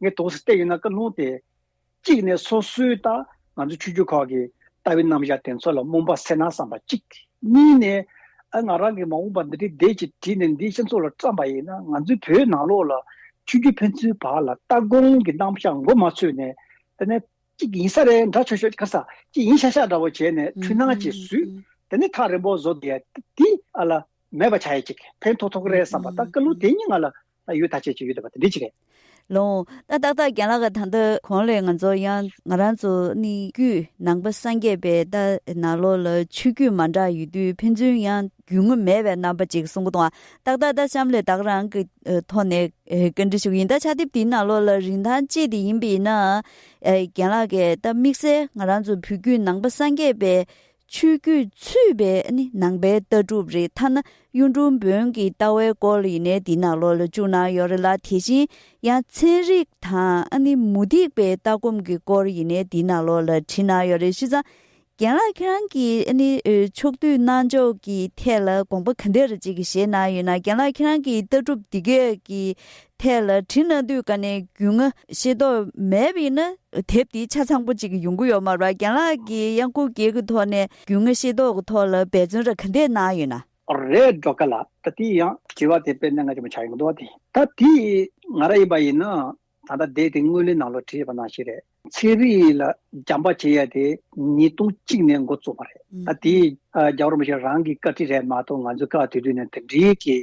ངས་འདུག་སེ་བལྟས་ཡོད་ན་བཀའ་ལུང་དེ། གཅིག་ནས་སོ་སོའི་ད་ང་ཚོ་ཆོས་བརྒྱུད་ཁག་གི་ལྟ་བའི་རྣམ་གཞག་དེ་ཚོ་ལ་རྨོངས་པ་སེལ་ན་བསམ་པ་གཅིག་གཉིས་ནས། ཨ་ང་རང་གིས་མ་འོངས་པ་འདི་འདྲའི་དེབ་ཅིག་བྲིས་ནས་འདིའི་སྤྱི་ཚོགས་ལ་བཀྲམ་པ་ཡིན་ན་ང་ཚོའི་བོད་ནང་ལོགས་ལ་ཆོས་བརྒྱུད་ཕན་ཚུན་བར་ལ་ལྟ་སྒོམ་གྱི་རྣམ་གཞག་མགོ་མ་ཚོས་ནས། དེ་ནས་གཅིག་ཡིན་ས་རེད་འདྲ་ཆོག་ཆོག་ག་ས་གཅིག་ཡིན་ཤག་ཤག་འདྲ་བོ་བྱས་ནས་འཁྲུལ་སྣང་ཅིག་བཟོས། དེ་ནས་ཐག་རིང་པོ་བཟོ་བསྡད་དེ་ཨ་ལ་མེད་པ་ཆགས་ཡས་ཅིག་ཕན་ཐོགས་ཐོགས་ཀྱི་རེད་བསམ་པ། ད་བཀའ་ལུང་དེ་གཉིས་ང་ལ་ད་ཡོད་ཐག་ཆོད་ཅིག་ཡོད་བསྡད་པ་དེ་འདྲ་ཅིག་རེད། ལོ། ད་ཏག་ཏག་རྒན་ལགས་ཀྱིས་ད་ལྟ་གོང་ལ་ང་ཚོ་ཡང་ང་རང་ཚོ་ནི་བརྒྱུད་ནང་པ་སངས་རྒྱས་པའི་ད་ནང་ལོགས་ལ་ཆོས་བརྒྱུད་མ་འདྲ་ཡོད་དུས་ཕན་ཚུན་ཡང་རྒྱུས་མངའ་མེད་པའི་རྣམ་པ་ཅིག་གསུང་གི་འདུག་ཨ་ཏག་ཏག་ད་གཤམ་ལ་བདག་རང་གི་ཐོག་ནས་བཀའ་འདྲི་ཞུ་གི་ཡིན། ད་ཕྱག་དེབ་འདིའི་ནང་ལོགས་ལ་རིན་ཐང་གཅིག་དེ་ཡིན་པ་ཡིན་ན། རྒན་ལགས་ཀྱིས་ད་དམིགས་བསལ་ང་རང་ཚོ་བོད་བརྒྱུད་ནང་པ་སངས་རྒྱས་པའི་ཆོས་བརྒྱུད་ཚུད་པའི་ནི་ནང་པའི་ལྟ་གྲུབ་རེད། ཐ་ན་གཡུང་དྲུང་བོན་གྱི་ལྟ་བའི་སྐོར་ཡིན་ནའི་འདི་ནང་ལོགས་ལ་བཅུག་གནང་ཡོད་རེད་ལ། དེ་བཞིན་ཡང་ཚན་རིག་དང་ཨ་ནི་མུ་སྟེགས་པའི་ལྟ་སྒོམ་གྱི་སྐོར་ཡིན་ནའི་འདི་ནང་ལོགས་ལ་བྲིས་གནང་ཡོད་རེད། བྱས་ཙང་རྒན་ལགས་ཁྱེད་རང་གིས་ཨ་ནི་ཕྱོགས་བསྡུས་གནང་ཕྱོགས་ཀྱི་ཐད་ལ་དགོངས་པ་ག་འདྲ་ཅིག་བཞེས་གནང་ཡོད་ན། རྒན་ལགས་ཁྱེད་རང་གི་ལྟ་གྲུབ་འདི་གས་ཀྱི་ཐད་ལ་བྲིས་གནང་དུས་ཀ་ནས་རྒྱུས་མངའ་ཤེས་རྟོགས་མེད་པ་ཡིན་ན། དེབ་འདི་ཆ་ཚང་པོ་གཅིག་ཡོང་གི་ཡོད་མ་རེད་པ། རྒན་ལགས་ཀྱིས་ཡང་སྐུ་སྒེར་གྱི་ཐོག་ནས་རྒྱུས་མངའ་ཤེས་རྟོགས་ཀྱི་ཐོག་ལ་འབད་བརྩོན་ར་ག་འདྲས་གནང་ཡོད་ན། རེད། སྒྲོལ་དཀར་ལགས། ད་དེ་ཡང་དྲི་བ་དེ་དཔེ་གནད་འགག་ཆེན་པོ་ཆགས་ཡོང་གི་འདུག་བ། དེ་ད་དེ་ང་རང་ཡིན་པ་ཡིན་ན་ད་ལྟ་དེབ་དེ་སྔོན་གླེང་ནང་ལོགས་བྲིས་པ་ནང་བཞིན་རེད། ཚན་རིག་ལ་སྦྱངས་པ་བྱེད་ཡ་དེ་ཉིས་སྟོང་གཅིག་ནས་འགོ་བཙུགས་པ་རེད། ད་དེ་རྒྱལ་བ་རིན་པོ་ཆེ་རང་གི་བཀའ་དྲིན་རེད་མ་གཏོགས་ང་ཚོ་སྐབས་དེ་དུས་ནས་དེ་འདྲའི་གི་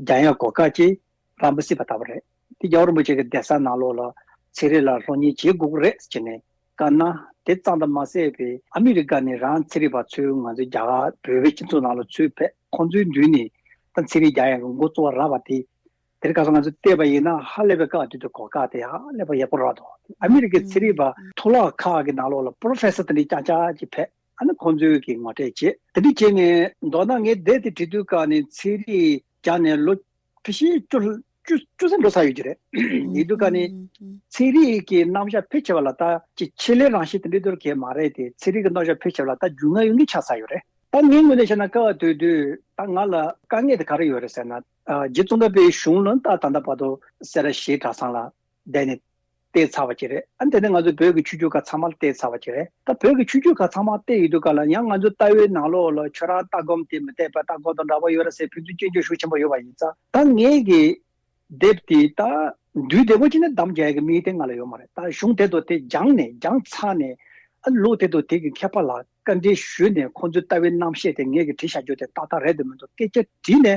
སྦྱང་ཡ་གོ་སྐབས་ཅིག་རག་མི་སྲིད་པ་ལྟ་བུ་རེད། དེ་རྒྱལ་བ་རིན་པོ་ཆེ་གི་གདན་ས་ནང་ལོགས་ལ་ཚན་རིག་ལ་སློབ་གཉེར་བྱེད་དགོས་ཀྱི་རེད་ཟེར་ནས་བཀའ་གནང་། དེ་ཙམ་དུ་མ་ཟད་པའི་ཨ་མི་རི་ཀ་ནས་རང་ཚན་རིག་པ་ཚོས་ང་ཚོའི་རྒྱ་གར་བོད་པའི་སྤྱི་ཚོགས་ནང་ལ་ཚུར་ཕེབས། ཁོང་ཚོའི་མདུན་ནས་ད་ཚན་རིག་རྒྱག་ཡག་གི་འགོ་གཙོ་བོ་རག་པ་དེ། དེར་ཁ་སང་ང་ཚོས་བལྟས་པ་ཡིན་ན་ཧ་ལས་པའི་སྐབས་དེ་དུས་གོ་སྐབས་དེ་ཧ་ལས་པ་ཡག་པོ་རག་འདུག་ཨ་མི་རི་ཀའི་ཚན་རིག་པ་མཐོ་སློབ་ཁག་གི་ནང་ལོགས་ལ་པོ་རོ་ཕེ་སར་དེ་འདྲའི་རྐྱང་རྐྱང་ཅིག་ཕེབས། ཨ་ནི་ཁོང་ཚོས་ཀྱི་ངོ་སྤྲོད་བྱས། དེ་འདྲ་བྱས་ནས་མདོར་ན་ངས་དེབ་དེ་བྲིས་དུས་སྐབས་ནས་ཚན་རིག་སྦྱངས་ནས་ལོ་ཕལ་ཆེར་བཅུ་བཅུ་བཅུ་ཙམ་འགྲོ་ཚར་ཡོད་ཀྱི་རེད། ཡིན་དུས་ཀ་ནས་ཚན་རིག་གི་རྣམ་གཞག་ཕལ་ཆེ་བ་ལ་ད་ཅིག་ཆེད་ལས་རང་བཞིན་དེ་འདྲའི་དོར་གལ་མ་རེད་དེ། ཚན་རིག་གི་རྣམ་གཞག་ཕལ་ཆེ་བ་ལ་ད་རྒྱུས་མངའ་ཡོང་གི་ཆགས་ཚར་ཡོད་རེད། ད་ངའི་ངོས་ནས་བཤད་ན་སྐབས་དེ་དུས་ད་ང་ལ་དཀའ་ངལ་དེ་ག་རེ་ཡོད་རེད་ཟེར་ན། རྗེ་ཙོང་ཁ་པའི་གཞུང་ལ་ད་ད་ལྟ་བར་དུ་སེ་ར་བྱེས་གྲྭ་ཚང་ལ་བསྡད་ནས་བལྟས་ཚར་བ་ཅིག་རེད། ཨ་ནི་དེ་ནས་ང་ཚོ་བོད་ཀྱི་ཆོས་བརྒྱུད་ཁག་ཚང་མར་བལྟས་ཚར་བ་ཅིག་རེད། ད་བོད་ཀྱི་ཆོས་བརྒྱུད་ཁག་ཚང་མར་བལྟས་ཡོད་དུས་ཀ་ལ་ཡང་ང་ཚོའི་ལྟ་བའི་ནང་ལོགས་ལ་ཁྱོད་རང་ལྟ་སྒོམ་དེ་མུ་སྟེགས་པའི་ལྟ་སྒོམ་དང་འདྲ་པོ་ཡོད་རེད་ཟེར་ཕན་ཚུན་སྐྱོན་བརྗོད་ཤུགས་ཆེན་པོ་ཡོད་པ་ཡིན་ཙང་། ད་ངས་གི་དེབ་དེ་ད་འདུས་བདེ་པོ་བྱས་ནས་བདམས་རྒྱག་གི་དམིགས་ཡུལ་དེ་ང་ལ་ཡོད་མ་རེད། ད་གཞུང་དེ་ཚོ་དེ་སྦྱངས་ནས་སྦྱངས་ཚར་ནས། ཨ་ལོ་དེ་ཚོ་དེ་གི་མཁས་པ་ལ་བཀའ་འདྲི་ཞུས་ནས་ཁོང་ཚོའི་ལྟ་བའི་རྣམ་བཤད་དེ་ངས་གི་བྲིས་བཞག་རྒྱུ་དེ་ཏག་ཏག་རེད་འདུག་མི་འདུག་སྐད་ཆ་དྲིས་ནས།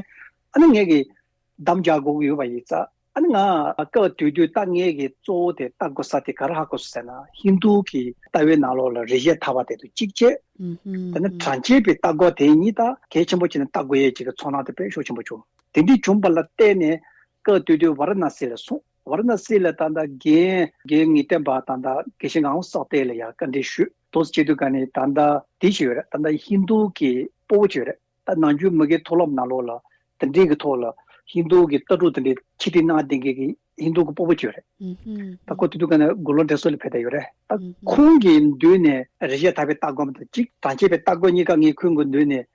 ཨ་ནི་ངས་གི་བདམས་རྒྱག་དགོས་ཀྱི་ཡོད་པ་ཡིན་ཙང་། ཨ་ནི་ང་སྐབས་དེ་དུས་ད་ངས་ཀྱི་གཙོ་བོ་དེ་ལྟ་དགོས་ས་དེ་ག་རེ་ཧ་གོ་སོང་ཟེར་ན། ཧིན་རྡུ་གི་ལྟ་བའི་ནང་ལོགས་ལ་རིགས་ཤེས་ཐར་པ་དེ་ཚོ་གཅིག་བྱས། དེ་ནས་གྲངས་ཅན་པའི་ལྟ་སྒོམ་དེ་གཉིས་ད་གལ་ཆེན་པོ་བྱས་ནས་ལྟ་དགོས་ཡས་ཅིག་གི་ཚོར་སྣང་དེ་དཔེ་ཤུགས་ཆེན་པོ་བྱུང་། དེ་འདྲའི་བྱུང་བ་ལ་བརྟེན་ནས་སྐབས་དེ་དུས་ཝཱ་ར་ཎ་སི་ལ་སོང་། ཝཱ་ར་ཎ་སི་ལ་ད་ལྟ་རྒན་རྒན་ངེས་བསྟན་པ་ད་ལྟ་དགེ་བཤེས་ངག་དབང་སག་སྟེ་ལ་ཡ་བཀའ་འདྲི་ཞུས། དོ་སི་བྱེད་དུས་ག་ནས་ད་ལྟ་དེ་ཞིག་ཡོད་རེད། ད་ལྟ་ཧིན་དུ་གི་སྤོ་བོ་ཅིག་ཡོད་རེད། ད་ནམ་རྒྱུན་མི་སྒེར་མཐོ་སློབ་ནང་ལོགས་ལ་དེ་འདྲའི་གི་ཐོག་ལ་ཧིན་དུ་གི་ལྟ་གྲུབ་དེ་འདྲའི་ཁྱེར་ཏེ་གནང་བསྡད་མཁན་གི་ཧིན་དུ་གི་སྤོ་བོ་ཅིག་ཡོད་རེད། ད་ཁོ་དེ་དུས་ག་ནས་དགུང་ལོ་བགྲེས་སོང་ལ་ཕེབས་བསྡད་ཡོད་རེད། ད་ཁོང་གི་མདུན་ནས་རེ་ཞིག་ཐར་པའི་ལྟ་སྒོམ་དང་གཅིག་དྲང་ཆེ་བའི་ལྟ་སྒོམ་གཉིས་ཀ་ངས་ཁོང་གི་མདུན་ནས་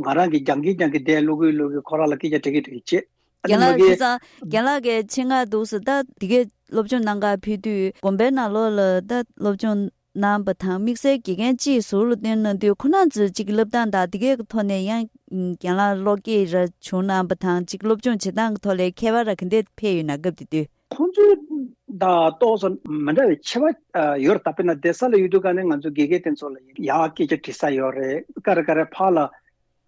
ང་རང་གི་རྒྱང་གིན་རྒྱང་གིན་བསྡད་ལོག་གིན་ལོག་གིན་ཁོ་རང་ལ་སྐད་ཆ་དྲི་གིན་དྲི་གིན་བྱས། ཨ་ནི་རྒན་ལགས་མ་གི་ཁྱེད་ཚང་རྒན་ལགས་ཀྱི་ཆེད་མངགས་འདུག་ཟེར། ད་འདི་གའི་སློབ་སྦྱོང་གནང་གར་ཕེབས་དུས་དགོན་པའི་ནང་ལོགས་ལ་ད་སློབ་སྦྱོང་གནང་བ་དང་དམིགས་བསལ་དགེ་རྒན་གཅིག་ཟུར་ལ་བསྟེན་གནང་དུས་ཁོ་རང་ཚོས་གཅིག་སློབ་སྟངས་དང་འདི་གའི་ཐོག་ནས་ཡང་རྒན་ལགས་བློ་སྐྱེད་ར་བྱུང་གནང་བ་དང་གཅིག་སློབ་སྦྱོང་བྱེད་སྟངས་ཀྱི་ཐོག་ལ་ཁྱད་པར་ར་ག་འདྲ་འཕེལ་ཡོད་ན་སྐབས་དེ་དུས། ཁོང་ཚོའི་དང་ཏོག་ཙམ་མི་འདྲ་བའི་ཁྱད་པར་ཨ་ཡོད་རེད། ད་དཔེར་ན་བསྡད་ས་ལ་ཡོད་དུས་ག་ནས་ང་ཚོ་དགེ་རྒན་དེ་ཚོ་ལ་ཡར་སྐད་ཆ་དྲི་ས་ཡོད་རེད། ག་རེ་ག་རེ་ཕར་ལ་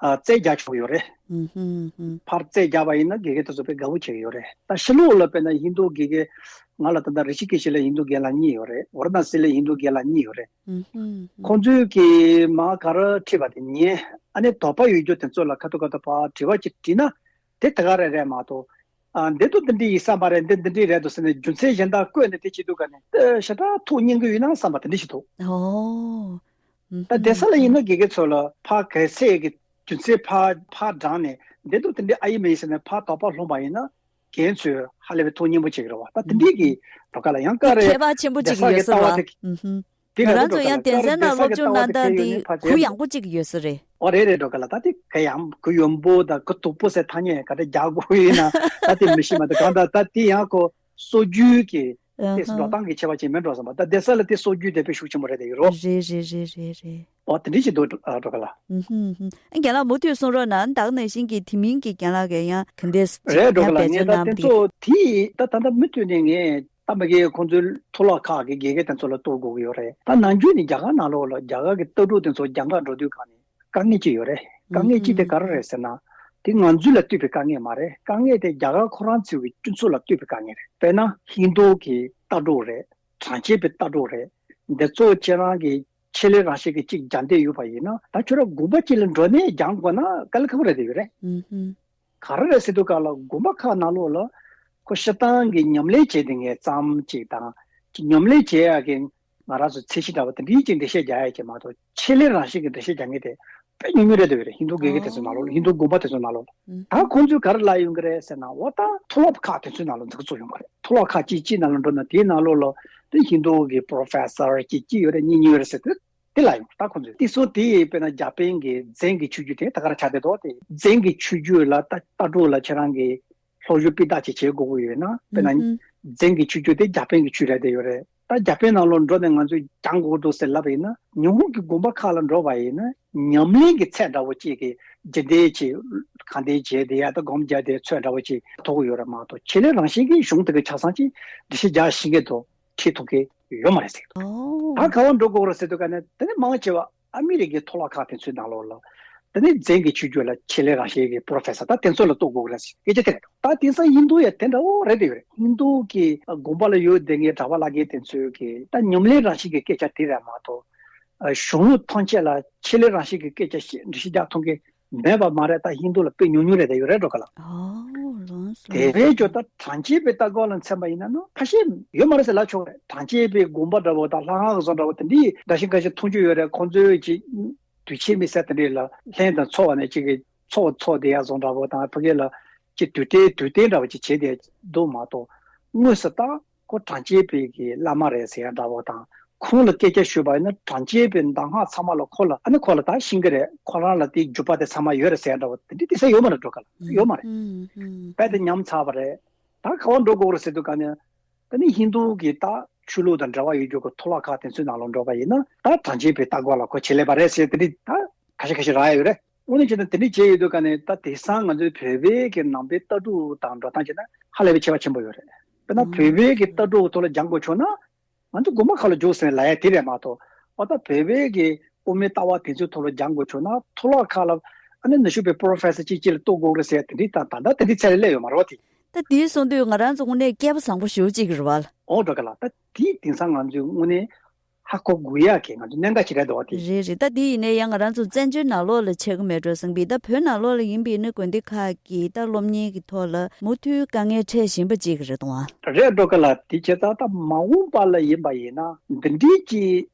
ཨ་རྩོད་རྒྱག་ཆོག་ཡོད་རེད། ཧུམ་ཧུམ་ཧུམ། ཕར་རྩོད་རྒྱག་པ་ཡིན་ན་དགེ་རྒན་དེ་ཚོ་དཔེ་དགའ་བོ་བྱེད་ཀྱི་ཡོད་རེད། ད་ཕྱི་ལོགས་ལ་དཔེར་ན་ཧིན་དུ་དགེ་རྒན་ང་ལ་ད་ལྟ་རི་ཤི་ཀེ་ཤི་ལ་ཧིན་དུ་རྒན་ལགས་གཉིས་ཡོད་རེད། ཝཱ་ར་ཎ་སི་ལ་ཧིན་དུ་རྒན་ལགས་གཉིས་ཡོད་རེད། ཧུམ་ཧུམ་ཧུམ། ཁོང་ཚོས་ཀྱིས་མར་ག་རེ་ཁྲིད་པ་དེ་ཉན། ཨ་ནི་དོགས་པ་ཡོད་རྒྱུ་དེ་ཚོ་ལ་ཁ་ཐུག་ཁ་ཐུག་ཕར་དྲི་བ་ཅིག་དྲིས་ན་དེ་དེ་ག་རེ་རེད་མ་གཏོགས། ཨ་འདི་ཚོ་འདི་འདྲ་ཡིན་བསམ་པ་རེད། འདི་འདི་འདྲ་རེད་འདུག་ཟེར་ནས་རྒྱུ་མཚན་གཞན་དག་བཀོད་ནས་དེ་བྱེད་དུས་ག་ནས་ཨེ་ཞེ་དྲག་ཐུགས་མཉེས་ཀྱི་ཡོད་ན་བསམ་པ་དེ་འདྲ་ཞིག་འདུག་ཨོ། ཨུ་ད་ཧུམ། བསྡད་ས་ལ་ཡིན་ན་དགེ་རྒན་ཚོ་ལ་ཕར་གལ་སྲིད་ཀྱི་རྒྱུ་མཚན་ཕར་ཕར་དྲངས་ནས་འདི་འདུག་དེ་འདྲ་ཨེ་ཡིན་མིན་ཟེར་ནས་ཕར་དོགས་པ་སློང་པ་ཡིན་ན་རྒན་ཚོས་ཧ་ལས་པའི་ཐུགས་མཉེས་པོ་བྱེད་ཀྱི་རེད་བ། ད་དེ་འདྲའི་གི་འགྲོ་ཁ་ལ་ཡང་དེ་ཀ་རེ་ཁྱད་པར་ཆེན་པོ་བསྡད་ཅིག་ས་ཡོད་གི་ལྟ་བ་ཟེར་བ། དེ་ཨུ་ཧུམ། དེ་ང་རང་ཚོ་ཡང་གདན་ས་ནང་སློབ་སྦྱོང་གནང་སྟངས་དེ་གུ་ཡངས་པོ་གཅིག་ཡོད་ས་རེད། ཨོ་རེད་རེད། འགྲོ་ག་ལ་ད་དེ་གུ་ཡངས་གུ་ཡངས་པོ་དང་གུ་སྡུག་པོ་ཟེར་ཐ་སྙད་ག་འདྲ་རྒྱག་དགོས་ཡིན་ན་ད་དེ་མི་ཤེས་མ་གཏོགས། གང་ལྟར་ད་དེ་ཡང་ཁོ་སྲོལ་རྒྱུན་གྱི་ཨ་དེ་ཧ། འགྲོ་སྟངས་ཀྱི་ཁྱད་པར་ཅིག་མིན་འགྲོ་བསམ་པ། ད་གདན་ས་ལ་དེ་སྲོལ་རྒྱུན་དེ་དཔེ་ཤུགས་ཆེན་པོ་རེད་དེ་ཡོད་རོ། རེད་རེད་རེད་རེད་རེད། ཨོ་དེ་འདྲ་ཞིག་འདུག་ཨ་འགྲོ་ག་ལ། ཨུ་ཧུམ་ཧུམ། ཨ་རྒན་ལགས་མུ་མཐུད་གསུང་རོགས་གནང་། ད་ག་ནང་བཞིན་གྱི་དེ་མིན་གྱི་རྒན་ལགས་ཀྱིས་ཡང་ག་འདྲས་རེད་འགྲོ་ག་ཡང་ལ། འབད་ངས་བརྩོན་ད་གནང་དེ་བསྡད། ཚོ་དེ་ད་ད་ལྟ་མུ་མཐུད་ནས་ངས། ད་མ་གི་ཁོང་ཚོའི་མཐོ་སློབ་ཁག་གི་དགེ་རྒན་དེ་ཚོ་ལ་གཏོགས་དགོས་ཀྱི་ཡོད་རེད། ད་ནམ་རྒྱུན་ནས་རྒྱ་གར་ནང་ལོགས་ལ་རྒྱ་གར་གྱི་ལྟ་གྲུབ་དེ་ཚོ་རྒྱ་གར་འགྲོ་དུས་གང་ནས་དཀའ་ངལ་ཅིག་ཡོད་རེད། དཀའ་ངལ་ཅིག་དེ་ག་རེ་རེད་ཟེར་ན། དེ་ང་ཚོ་ལ་ལྟོས་པའི་དཀའ་ངལ་མ་རེད། དཀའ་ངལ་དེ་རྒྱ་གར་ཁོ་རང་ཚོའི་གི་སྤྱི་ཚོགས་ལ་ལྟོས་པའི་དཀའ་ངལ་རེད། དཔེར་ན་ཧིན་དུ་གི་ལྟ་གྲུབ་རེད། གྲངས་ཅན་པའི་ལྟ་གྲུབ་རེད། འདི་ཚོ་ཁྱེད་རང་གི་ཆེད་ལས་རང་བཞིན་གྱི་གཅིག་སྦྱང་བསྡད་ཡོད་པ་ཡིན་ན། ད་ཁྱོད་རང་དགོན་པ་གཅིག་ལ་འགྲོ་ནས་སྦྱང་དགོས་ན་དཀའ་ལས་ཁག་པོ་རེད་དེ་ཡོད་རེད། ཨུ་ཧུམ། ག་རེ་རེད་ཟེར་དུས་སྐབས་ལ་དགོན་པ་ཁག་ནང་ལོགས་ལ་ཁོ་སྤྱིར་བཏང་གི་ཉམས་ལེན་བྱེད་བསྡད་མཁན་ཙམ་ཅིག་དང་། ཉམས་ལེན་བྱེད་ཡག་གི་ང་རང་ཚོ་ཚད་གཞི་འདྲ་བོ་དེ་འདྲའི་ཅིག་འགྲེལ་བཤད་རྒྱག་ཡག་གི་མ་གཏོགས། ཆེད་ལས་རང་བཞིན་གྱི་འགྲེལ་བཤད་རྒྱག་མཁན་དེ་དཔེ་ཉུང་ཉུང་རེད་འདུག་རེད། ཧིན་དུ་དགེ་རྒན་དེ་ཚོ་ནང་ལོགས་ལ། ཧིན་དུ་དགོན་པ་དེ་ཚོ་ནང་ལོགས་ལ། ཨུ་ད་ཁོང་ཚོས་ག་རེ་ལབ་ཡོང་གི་རེད་ཟེར་ན། འོ་ད་མཐོ་སློབ་ཁག་དེ་ཚོའི་ནང་ལ་འཛུགས་བཙུགས་ཡོང་གི་རེད། མཐོ་སློབ་ཁག་གཅིག་གཅིག་ནང་ལ་འགྲོ་ན་དེའི་ནང་ལོགས་ལ་དེ་ཧིན་དུ་གི་པོ་རོ་ཕེ་སར་གཅིག་གཅིག་ཡོད་རེད། གཉིས་གཉིས་ཡོད་རེད་ཟེར་དུས། དེ་ལ་ཡང་ད་ཁོང་ཚོས་དེ་སོང་དེ་དཔེར་ན་རྒྱ་དཔོན་གྱི་རྫོང་གི་ཆོས་བརྒྱུད་དེ་ད་ག་རང་ཆགས་བསྡད་དོ། དེ་རྫོང་གི་ཆོས་བརྒྱུད་ལ་ད་ལྟ་གྲུབ་ལ་ཁྱེད་རང་གི་སློབ་སྦྱོང་སྤུས་དག་ཅིག་བྱེད་དགོས་ཀྱི་ཡོད་ན། དཔེར་ན་ཨུ་ཧུམ། རྫོང་གི་ཆོས་བརྒྱུད་དེ་རྒྱ་དཔོན་གྱི་ཆོས་རེད་བསྡད་ཡོད་རེད། ད་རྒྱ་དཔོན་ནང་ལོགས་འགྲོ་ནས་ང་ཚོས་སྦྱང་དགོས་འདུག་ཟེར་ལབ་པ་ཡིན་ན། ཉི་ཧོང་གི་དགོན་པ་ཁག་ལ་འགྲོ་བ་ཡིན་ན་ཉམས་ལེན་གྱི་ཚད་འདྲ་བོ་ཅིག་གི་རྗེས་འདེད་ཅིག་གང་དེ་བྱས་དེ་ཡ་ད་སྒོམ་རྒྱག་དེ་ཚོད་འདྲ་བོ་ཅིག་ཐོབ་ཀྱི་ཡོད་རེད་མ་གཏོགས། ཆེད་ལས་རང་བཞིན་གྱི་གཞུང་དེ་གའི་ཆ་ཚང་ཅིག་འགྲེལ་བཤད་རྒྱག་ཤེས་མཁན་དེ་ཁྲིད་ཐུབ་མཁན་ཡོད་མ་རེད་ཟེར། ཨོ། ད་ག་པར་འགྲོ་དགོས་རེད་ཟེར་དུས་ག་ནས། དེ་ནས་མང་ཆེ་བ་ཨ་མི་རི་ཀའི་མཐོ་སློབ་ཁག་དེ་ཚོའི་ནང་ལོགས་ལ། དེ་ནས་རྫོང་གི་ཆོས་བརྒྱུད་ལ་ཆེད་ལས་རང་བཞིན་གྱི་པོ་རོ་ཕེ་སར་ད་དེ་ཚོ་ལ་གཏོགས་དགོས་རེད་ཟེར་སྐད་ཆ་དེ་རེད། ད་དེང་སང་ཧིན་དུ་ཡང་དེ་འདྲ་བོ་རེད་དེ་ཡོད་རེད། ཧིན་དུ་གི་དགོན་པ་ལ་ཡོད་བསྡད་མཁན་གྲྭ་པ་བླ་རྒན་དེ་ཚོའི་གི་ད་ཉམས་ལེན་རང་བཞིན་གྱི་སྐད་ཆ་དེ་རེད་མ་གཏོགས། ཨ་གཞུང་ལུགས་ཐམས་ཅད་ལ་ཆེད་ལས་རང་བཞིན་གྱི་སྐད་ཆ་བཤད་འགྲེལ་བཤད་རྒྱག་ཐུབ་མཁན་མེད་པ་མ་རེད། ད་ཧིན་དུ་ལ་དཔེ་ཉུང་ཉུང་རེད་དེ་ཡོད་རེད་འགྲོ་ག་ལ། ཨོ་ལགས་སོ། དེ་བས་ཀྱང་ད་གྲངས་ཅན་པའི་ལྟ་སྒོམ་ལ་མཚོན་པ་ཡིན་ན་ནི་ཁ་ཤས་ཡོད་མ་རེད་ཟེར་ལབ་ཆོག་རེད། གྲངས་ཅན་པའི་དགོན་པ་འདྲ་བོ་དང་ལྷ་ཁང་བཟོ་འདྲ་བོ་དེ་འདྲའི་འདྲ་ཞིག་འགའ་ཞིག་མཐོང་རྒྱུ་ཡོད་རེད། ཁོང་ཚོའི་ཅིག་དུས་ཆེན་མི་སེར་དེ་འདྲས་ལ་ལྷན་དུ་འཚོགས་པ་ནས་ཅིག་གི་ཚོགས་འཚོགས་བསྡད་ཡ་བཟོ་འདྲ་བོ་དང་། ཕ་གི་ལ་ཅིག་དུས་སྟོན་དུས་སྟོན་འདྲ་བོ་ཅིག་བྱས་བསྡད་འདུག་མ་གཏོགས། དངོས་སུ་ད་ཁོ་གྲངས་ཅན་པའི་གི་བླ་མ་རེད་ཟེར་ཡ་འདྲ་བོ་དང་། ཁོང་ལ་སྐད་ཆ་ཞུས་པ་ཡིན་ན་གྲངས་ཅན་པའི་གདམས་ངག་ཚང་མ་ལ་ཁོ་ལ་ཨ་ནི་ཁོ་ལ་ད་ཤེས་ཀྱི་རེད། ཁོ་རང་ལ་དེའི་རྒྱུད་པ་དེ་ཚང་མ་ཡོད་རེད་ཟེར་ཡ་འདྲ་བོ་དེ་འདྲའི་དེ་ཚོ་ཡོད་མ་རེད་འགྲོ་ག་ལ། ཡོད་མ་རེད། ཨུམ་ཨུམ། རྦད་དེ་ཉམས་ཚར་བ་རེད། ད་ག་པར་འགྲོ་དགོས་རེད་ཟེར་དུས་ག་ནས། ད་ནི་ཧིན་དུ་གི་ད་ཆོས་ལུགས་དང་འབྲེལ་བ་ཡོད་རྒྱུ་གི་མཐོ་སློབ་ཁག་དེ་ཚོའི་ནང་ལ་འགྲོ་བ་ཡིན་ན། ད་གྲངས་ཅན་པའི་ལྟ་སྒོམ་ལ་ཁོ་ཆེད་ལས་པ་རེད་ཟེར་དེ་འདྲ་ད་ཁ་ཤས་ཁ་ཤས་རག་ཡ་ཡོད་རེད། དངོས་གནས་བྱས་ན་དེ་འདྲ་བྱས་ཡོད་དུས་ག་ནས་ད་དེང་སང་ང་ཚོའི་བོད་པའི་གི་ནང་པའི་ལྟ་གྲུབ་དང་འགྲོ་སྟངས་བྱས་ན་ཧ་ལས་པའི་ཁྱད་པར་ཆེན་པོ་ཡོད་རེད། དཔེར་ན་ཨོ་བོད་པའི་གི་ལྟ་གྲུབ་ཐོག་ལ་སྦྱང་དགོས་བྱུང་ན། ང་ཚོ་དགོན་པ་ཁག་ལ་འཇུག་ཟེར་ལབ་ཡ་དེ་རེད་མ་གཏོགས། འོ་ད་བོད་པའི་གི་དབུ་མའི་ལྟ་བ་དེ་ཚོའི་ཐོག་ལ་སྦྱང་དགོས་བྱུང་ན་མཐོ་སློབ་ཁག་ལ་ཨ་ནི་ནུབ་ཕྱོགས་པའི་པོ་རོ་ཕེ་སར་གཅིག་གཅིག་ལ་གཏོགས་དགོས་རེད་ཟེར་དེ་འདྲའི་ད་ད་ལྟ་དེ་འདྲའི་ཚད་ལ་སླེབས་ཡོད་མ་རེད་བ་དེ། ད་དེ་སོང་དུས་ང་རང་ཚོ་དངོས་གནས་སྐལ་པ་བཟང་པོ་ཞེ་པོ་ཅིག་རེད་བ། འོ་འགྲོ་ག་ལ། ད་དེ་དེང་སང་ང་ཚོའི་དངོས་གནས་ ཧ་གོ་དགོས་ཡག་གི་ང་ཚོ་གནད་འགག་ཅིག་རེད་འདུག་བ་དེ། རེད་རེད། ད་དེ་ཡིན་ནའི་ཡང་ང་རང་ཚོ་བཙན་བྱོལ་ནང་ལོགས་ལ་བྱེད་ཀྱི་མེད་འགྲོ་བསམ་གི། ད་བོད་ནང་ལོགས་ལ་ཡིན་པའི་ནི་དགོན་སྡེ་ཁག་གིས་ད་སློབ་གཉེར་གྱི་ཐོག་ལ་མུ་མཐུད་དཀའ་ངལ་འཕྲད་བཞིན་པ་ཅིག་རེད་འདུག་ཨ། རེད་འགྲོ་གི་ལ། དེ་བྱས་ཙང་ད་མ་འོངས་པ་ལ་ཡིན་པ་ཡིན་ན་འདི་འདྲའི་ཅིག་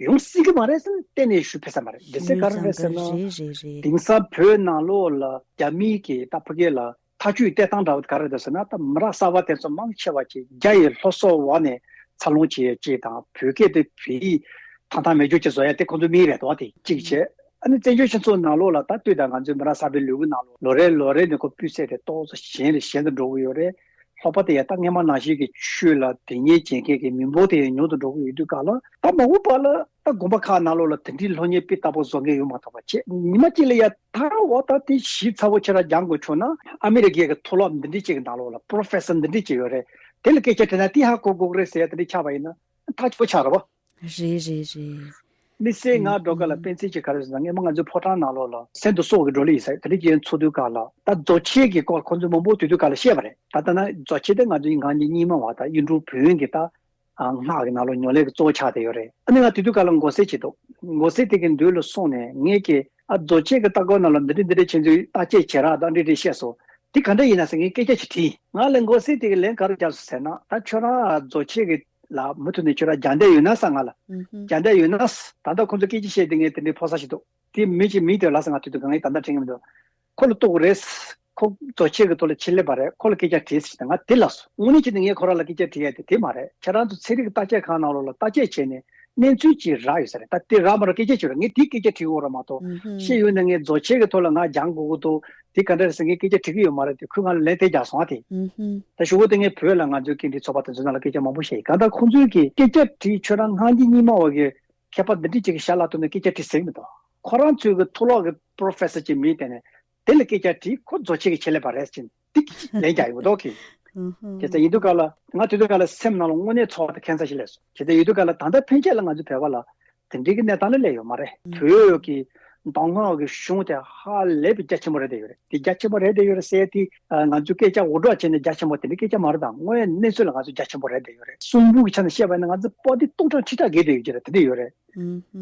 ཡོང་སྲིད་ཀྱི་མ་རེད་ཟེར་ན་གཏན་ནས་ཞུ་ཕོད་ས་མ་རེད། འདི་ཚོ་ག་རེ་རེད་ཟེར་ན། རེད་རེད་རེད། དེང་སང་བོད་ནང་ལོགས་ལ་རྒྱ་མིའི་གི་ད་ཕ་གི་ལ་ཐག་གཅོད་གཏད་སྟངས་འདྲ་བོ་ག་རེ་རེད་ཟེར་ན། ད་མི་རབས་གསར་པ་དེ་ཚོ་མང་ཆེ་བ་ཅིག་རྒྱ་ཡི་སློབ་གསོ་འོག་ནས་འཚར་ལོངས་བྱེད་ཡས་ཅིག་དང་། བོད་སྐད་དེ་བོད་ཡིག་ཐང་ཐང་མེད་རྒྱུ་ཅིག་བཟོ་ཡ་དེ་ཁོང་ཚོའི་དམིགས་ཡུལ་རེད་འདུག་བ་དེ་གཅིག་བྱས། ཨ་ནི་བཙན་བྱོལ་སྤྱི་ཚོགས་ནང་ལོགས་ལ་ད་ལྟོས་དང་ང་ཚོའི་མི་རབས་གསར་པའི་ལུས་པོ་ནང་ལོགས་ལོ་རེ་ལོ་རེ་ནས་ཁོ་སྤུས་ཚད་དེ་ཏོག་ཙམ་ཞན་རེ་ཞན་དུ་འགྲོ་གི་ཡོད་རེད། ལྷག་པར་དུ་ཡང་ད་སྔས་མ་ནང་བཞིན་གྱི་ཆོས་ལ་དོན་གཉེར་བྱེད་མཁན་གྱི་མི་འབོར་དེ་ཡང་ཉུང་དུ་འགྲོ་གི་ཡོད་དུས་སྐབས་ལ། ད་མ་འོངས་པ་ལ་ད་དགོན་པ་ཁག་ནང་ལོགས་ལ་དེ་འདྲའི་སློབ་གཉེར་སྤུས་དག་པོ་བཟོ་མཁན་ཡོང་མ་ཐུབ་པ་བྱས། ཉི་མ་གཅིག་ལ་ཡ་ད་འོ་ད་དེ་ཞིབ་ཚགས་པོ་ཁྱེད་རང་སྦྱང་དགོས་བྱུང་ན། ཨ་མི་རི་ཀའི་གི་མཐོ་སློབ་འདི་འདྲའི་ཅིག་གི་ནང་ལོགས་ལ་པོ་རོ་ཕེ་སར་འདི་འདྲའི་ཅིག་ཡོད་རེད། དེ་ལ་སྐད་ཆ་དྲིས་ན་དེ་ཧ་གོ་དགོས་ཀྱི་རེད་ཟེར་ཡ་དེ་འདྲ་ཆགས་པ་ཡིན་ན་ཐག་ཆོད་ཆགས་རེད་བ། རེད་རེད་རེད། དམིགས་བསལ་ང་འགྲོ་ག་ལ་དཔེ་མཚོན་ཅིག་ག་རེ་ཟེར་ན། སྔས་མ་ང་ཚོའི་ཕོ་བྲང་ནང་ལོགས་ལ་སེམས་སྡུག་སོགས་ཀྱི་བགྲོ་གླེང་ཡིན་ས་དེ་འདྲ་ཅིག་ཚོགས་དུས་སྐབས་ལ། ད་རྫོགས་ཆེན་གྱི་སྐོར་ཁོང་ཚོས་མང་པོ་དུས་དུས་སྐབས་ལ་བཤད་པ་རེད། ད་ལྟ་ན་རྫོགས་ཆེན་དེ་ང་ཚོའི་སྔགས་རྙིང་རྙིང་མ་བ་དང་གཡུང་དྲུང་བོན་གྱི་ད་སྔགས་ཀྱི་ནང་ལོགས་ཉམས་ལེན་གྱི་གཙོ་བོ་ཆགས་བསྡད་ཡོད་རེད། ཨ་ནི་ང་དུས་དུས་སྐབས་ལ་མགོ་སེར་ཅིག་འདུག་མགོ་སེར་དེ་གི་མདུན་ལ་སོང་ནས་ངས་ཀྱི་ཨ་རྫོགས་ཆེན་གྱི་ལྟ་སྐོར་ནང་ལ་འདི་འདྲ་འདི་འདྲ་བྱས་ཚུལ་བརྟག་དཔྱད་བྱེད་ར་དང་འདྲ་འདྲ་བཤད་སོང་། དེ་ག་འདྲ་ཡིན་ན་ཟེར་ངས་སྐད་ཆ་ཞིག་དྲིས། ང་ལ་མགོ་སེར་དེ་གི་ལན་ག་རེ་བརྒྱབ་སོང་ཟེར་ན། ད་ཁྱོད་རང་རྫོགས་ཆེན་གྱི་ལ་མུ་མཐུད་ནས་ཁྱོད་རང་སྦྱང་བསྡད་ཡོད་ན་ཟེར། ང་ལ་སྦྱང་བསྡད་ཡོད་ན་ཟེར། ད་ལྟ་ཁོང་ཚོ་སྐད་ཆ་བཤད་དེ་ངས་དེ་འདྲའི་ཕོ་གསར་ཞིག་འདུག་དེ་མི་གཅིག་མིང་དེ་ལབ་སོང་། ང་དེ་དུས་ང་ཡིས་ད་ལྟ་དྲན་གྱི་མི་འདུག་ཁོ་ལ་གཏུག་རེད། ཁོ་རྫོགས་ཆེན་གྱི་ཐོག་ལ་ཆེད་ལས་པ་རེད། ཁོ་ལ་སྐད་ཆ་དྲིས་ཟེར་ང་དེ་ལབ་སོང་། དངོས་གནས་བྱས་ན་ངས་ཁོ་རང་ལ་སྐད་ཆ་དྲིས་ཡ་དེ་དེ་མ་རེད། ཁྱེད་རང་ཚོ་ཚན་རིག་བརྟག་དཔྱད་ཁང་ནང་ལོགས་ལ་བརྟག་དཔྱད་བྱས་ནས་གནས་ཚུལ་ཅིག་རག་ཡོད་ས་རེད། ད་དེ་རག་མ་རག་སྐད་ཆ་བྱོས་ར། ངས་དེའི་སྐད་ཆ་དྲིས་ཡོད་ར་མ་གཏོགས། ཤེས་ཡོད་ན་ངས་རྫོགས་ཆེན་གྱི་ཐོག་ལ་ང་སྦྱང་དགོས་ཀྱི་འདུག་དེ་ག་འདྲ་རེད་ཟེར་ངས་སྐད་ཆ་དྲིས་ཀྱི་ཡོད་མ་རེད་དེ། ཁོས་ང་ལ་ལན་དེ་རྒྱག་སོང་ཨ་དེ། ད་ཞུ་བོ་དེ་ངས་བོད་ལ་ང་ཚོའི་སྐད་འཕྲིན་ཚོགས་པ་དེ་ཚོའི་ནང་ལ་སྐད་ཆ་མང་པོ་བཤད་ཡིན། གང་ལྟར་ཁོང་ཚོའི་གི་སྐད་ཆ་དྲིས་ཁྱོད་རང་སྔགས་རྙིང་རྙིང་མ་བ་གི་མཁས་པ་འདི་འདྲ་ཅིག་གི་ཞལ་ལག་ཐོག་ནས་སྐད་ཆ་དྲིས་ཟེར་གྱི་མི་འདུག་ཁོ་རང་ཚོའི་གི་མཐོ་སློབ་གི་པོ་རོ་ཕེ་སར་ཅིག་མིང་བཏོན་ནས་དེ་ལ་སྐད་ཆ་དྲིས། ཁོ་རྫོགས་ཆེན་གྱི་ཆེད་ལས་པ་རེད་ཟེར་ནས་དེ་ལན་རྒྱག་ཡོད་མདོག་གི། དེ་ལྟར་ཡིན་དུས་སྐབས་ལ་ང་དེ་དུས་སྐབས་ལ་སེམས་ནང་ལ་དངོས་གནས་ཚོར་བ་དང་ཁྱད་མཚར་ཞིག་སླེབས་སོང་། དེ་ལྟར་ཡིན་དུས་སྐབས་ལ་ད་ལྟ་ཕན་ཆད་ལ་ང་ཚོ་བོད་པ་ལ་དེ་འདྲའི་གི་གནས་སྟངས་ལ་སླེབས་ཡོད་མ་རེད། བོད་ཀྱི་གདམས་ངག་གི་གཞུང་དེ་ཧ་ལས་པའི་རྒྱ་ཆེན་པོ་རེད་བསྡད་ཡོད་རེད། དེ་རྒྱ་ཆེན་པོ་རེད་བསྡད་ཡོད་རེད་ཟེར་དེ་ང་ཚོའི་སྐད་ཆ་འུར་སྒྲོག་བྱས་ནས་རྒྱ་ཆེན་པོ་དེ་འདྲའི་སྐད་ཆ་མ་རེད། དང་དངོས་གནས་ཚུལ་ལ་ང་ཚོ་རྒྱ་ཆེན་པོ་རེད་བསྡད་ཡོད་རེད། གསུང་འབུམ་གྱི་ཆ་ནས་བཤད་པ་ཡིན་ན་ང་ཚོ་པོ་ཏི་སྟོང་ཕྲག་ཁྲི་ཕྲག་བརྒལ་བསྡད་ཡོད་ཀྱི་རེད། དེ་འདྲ་ཡོད་རེད།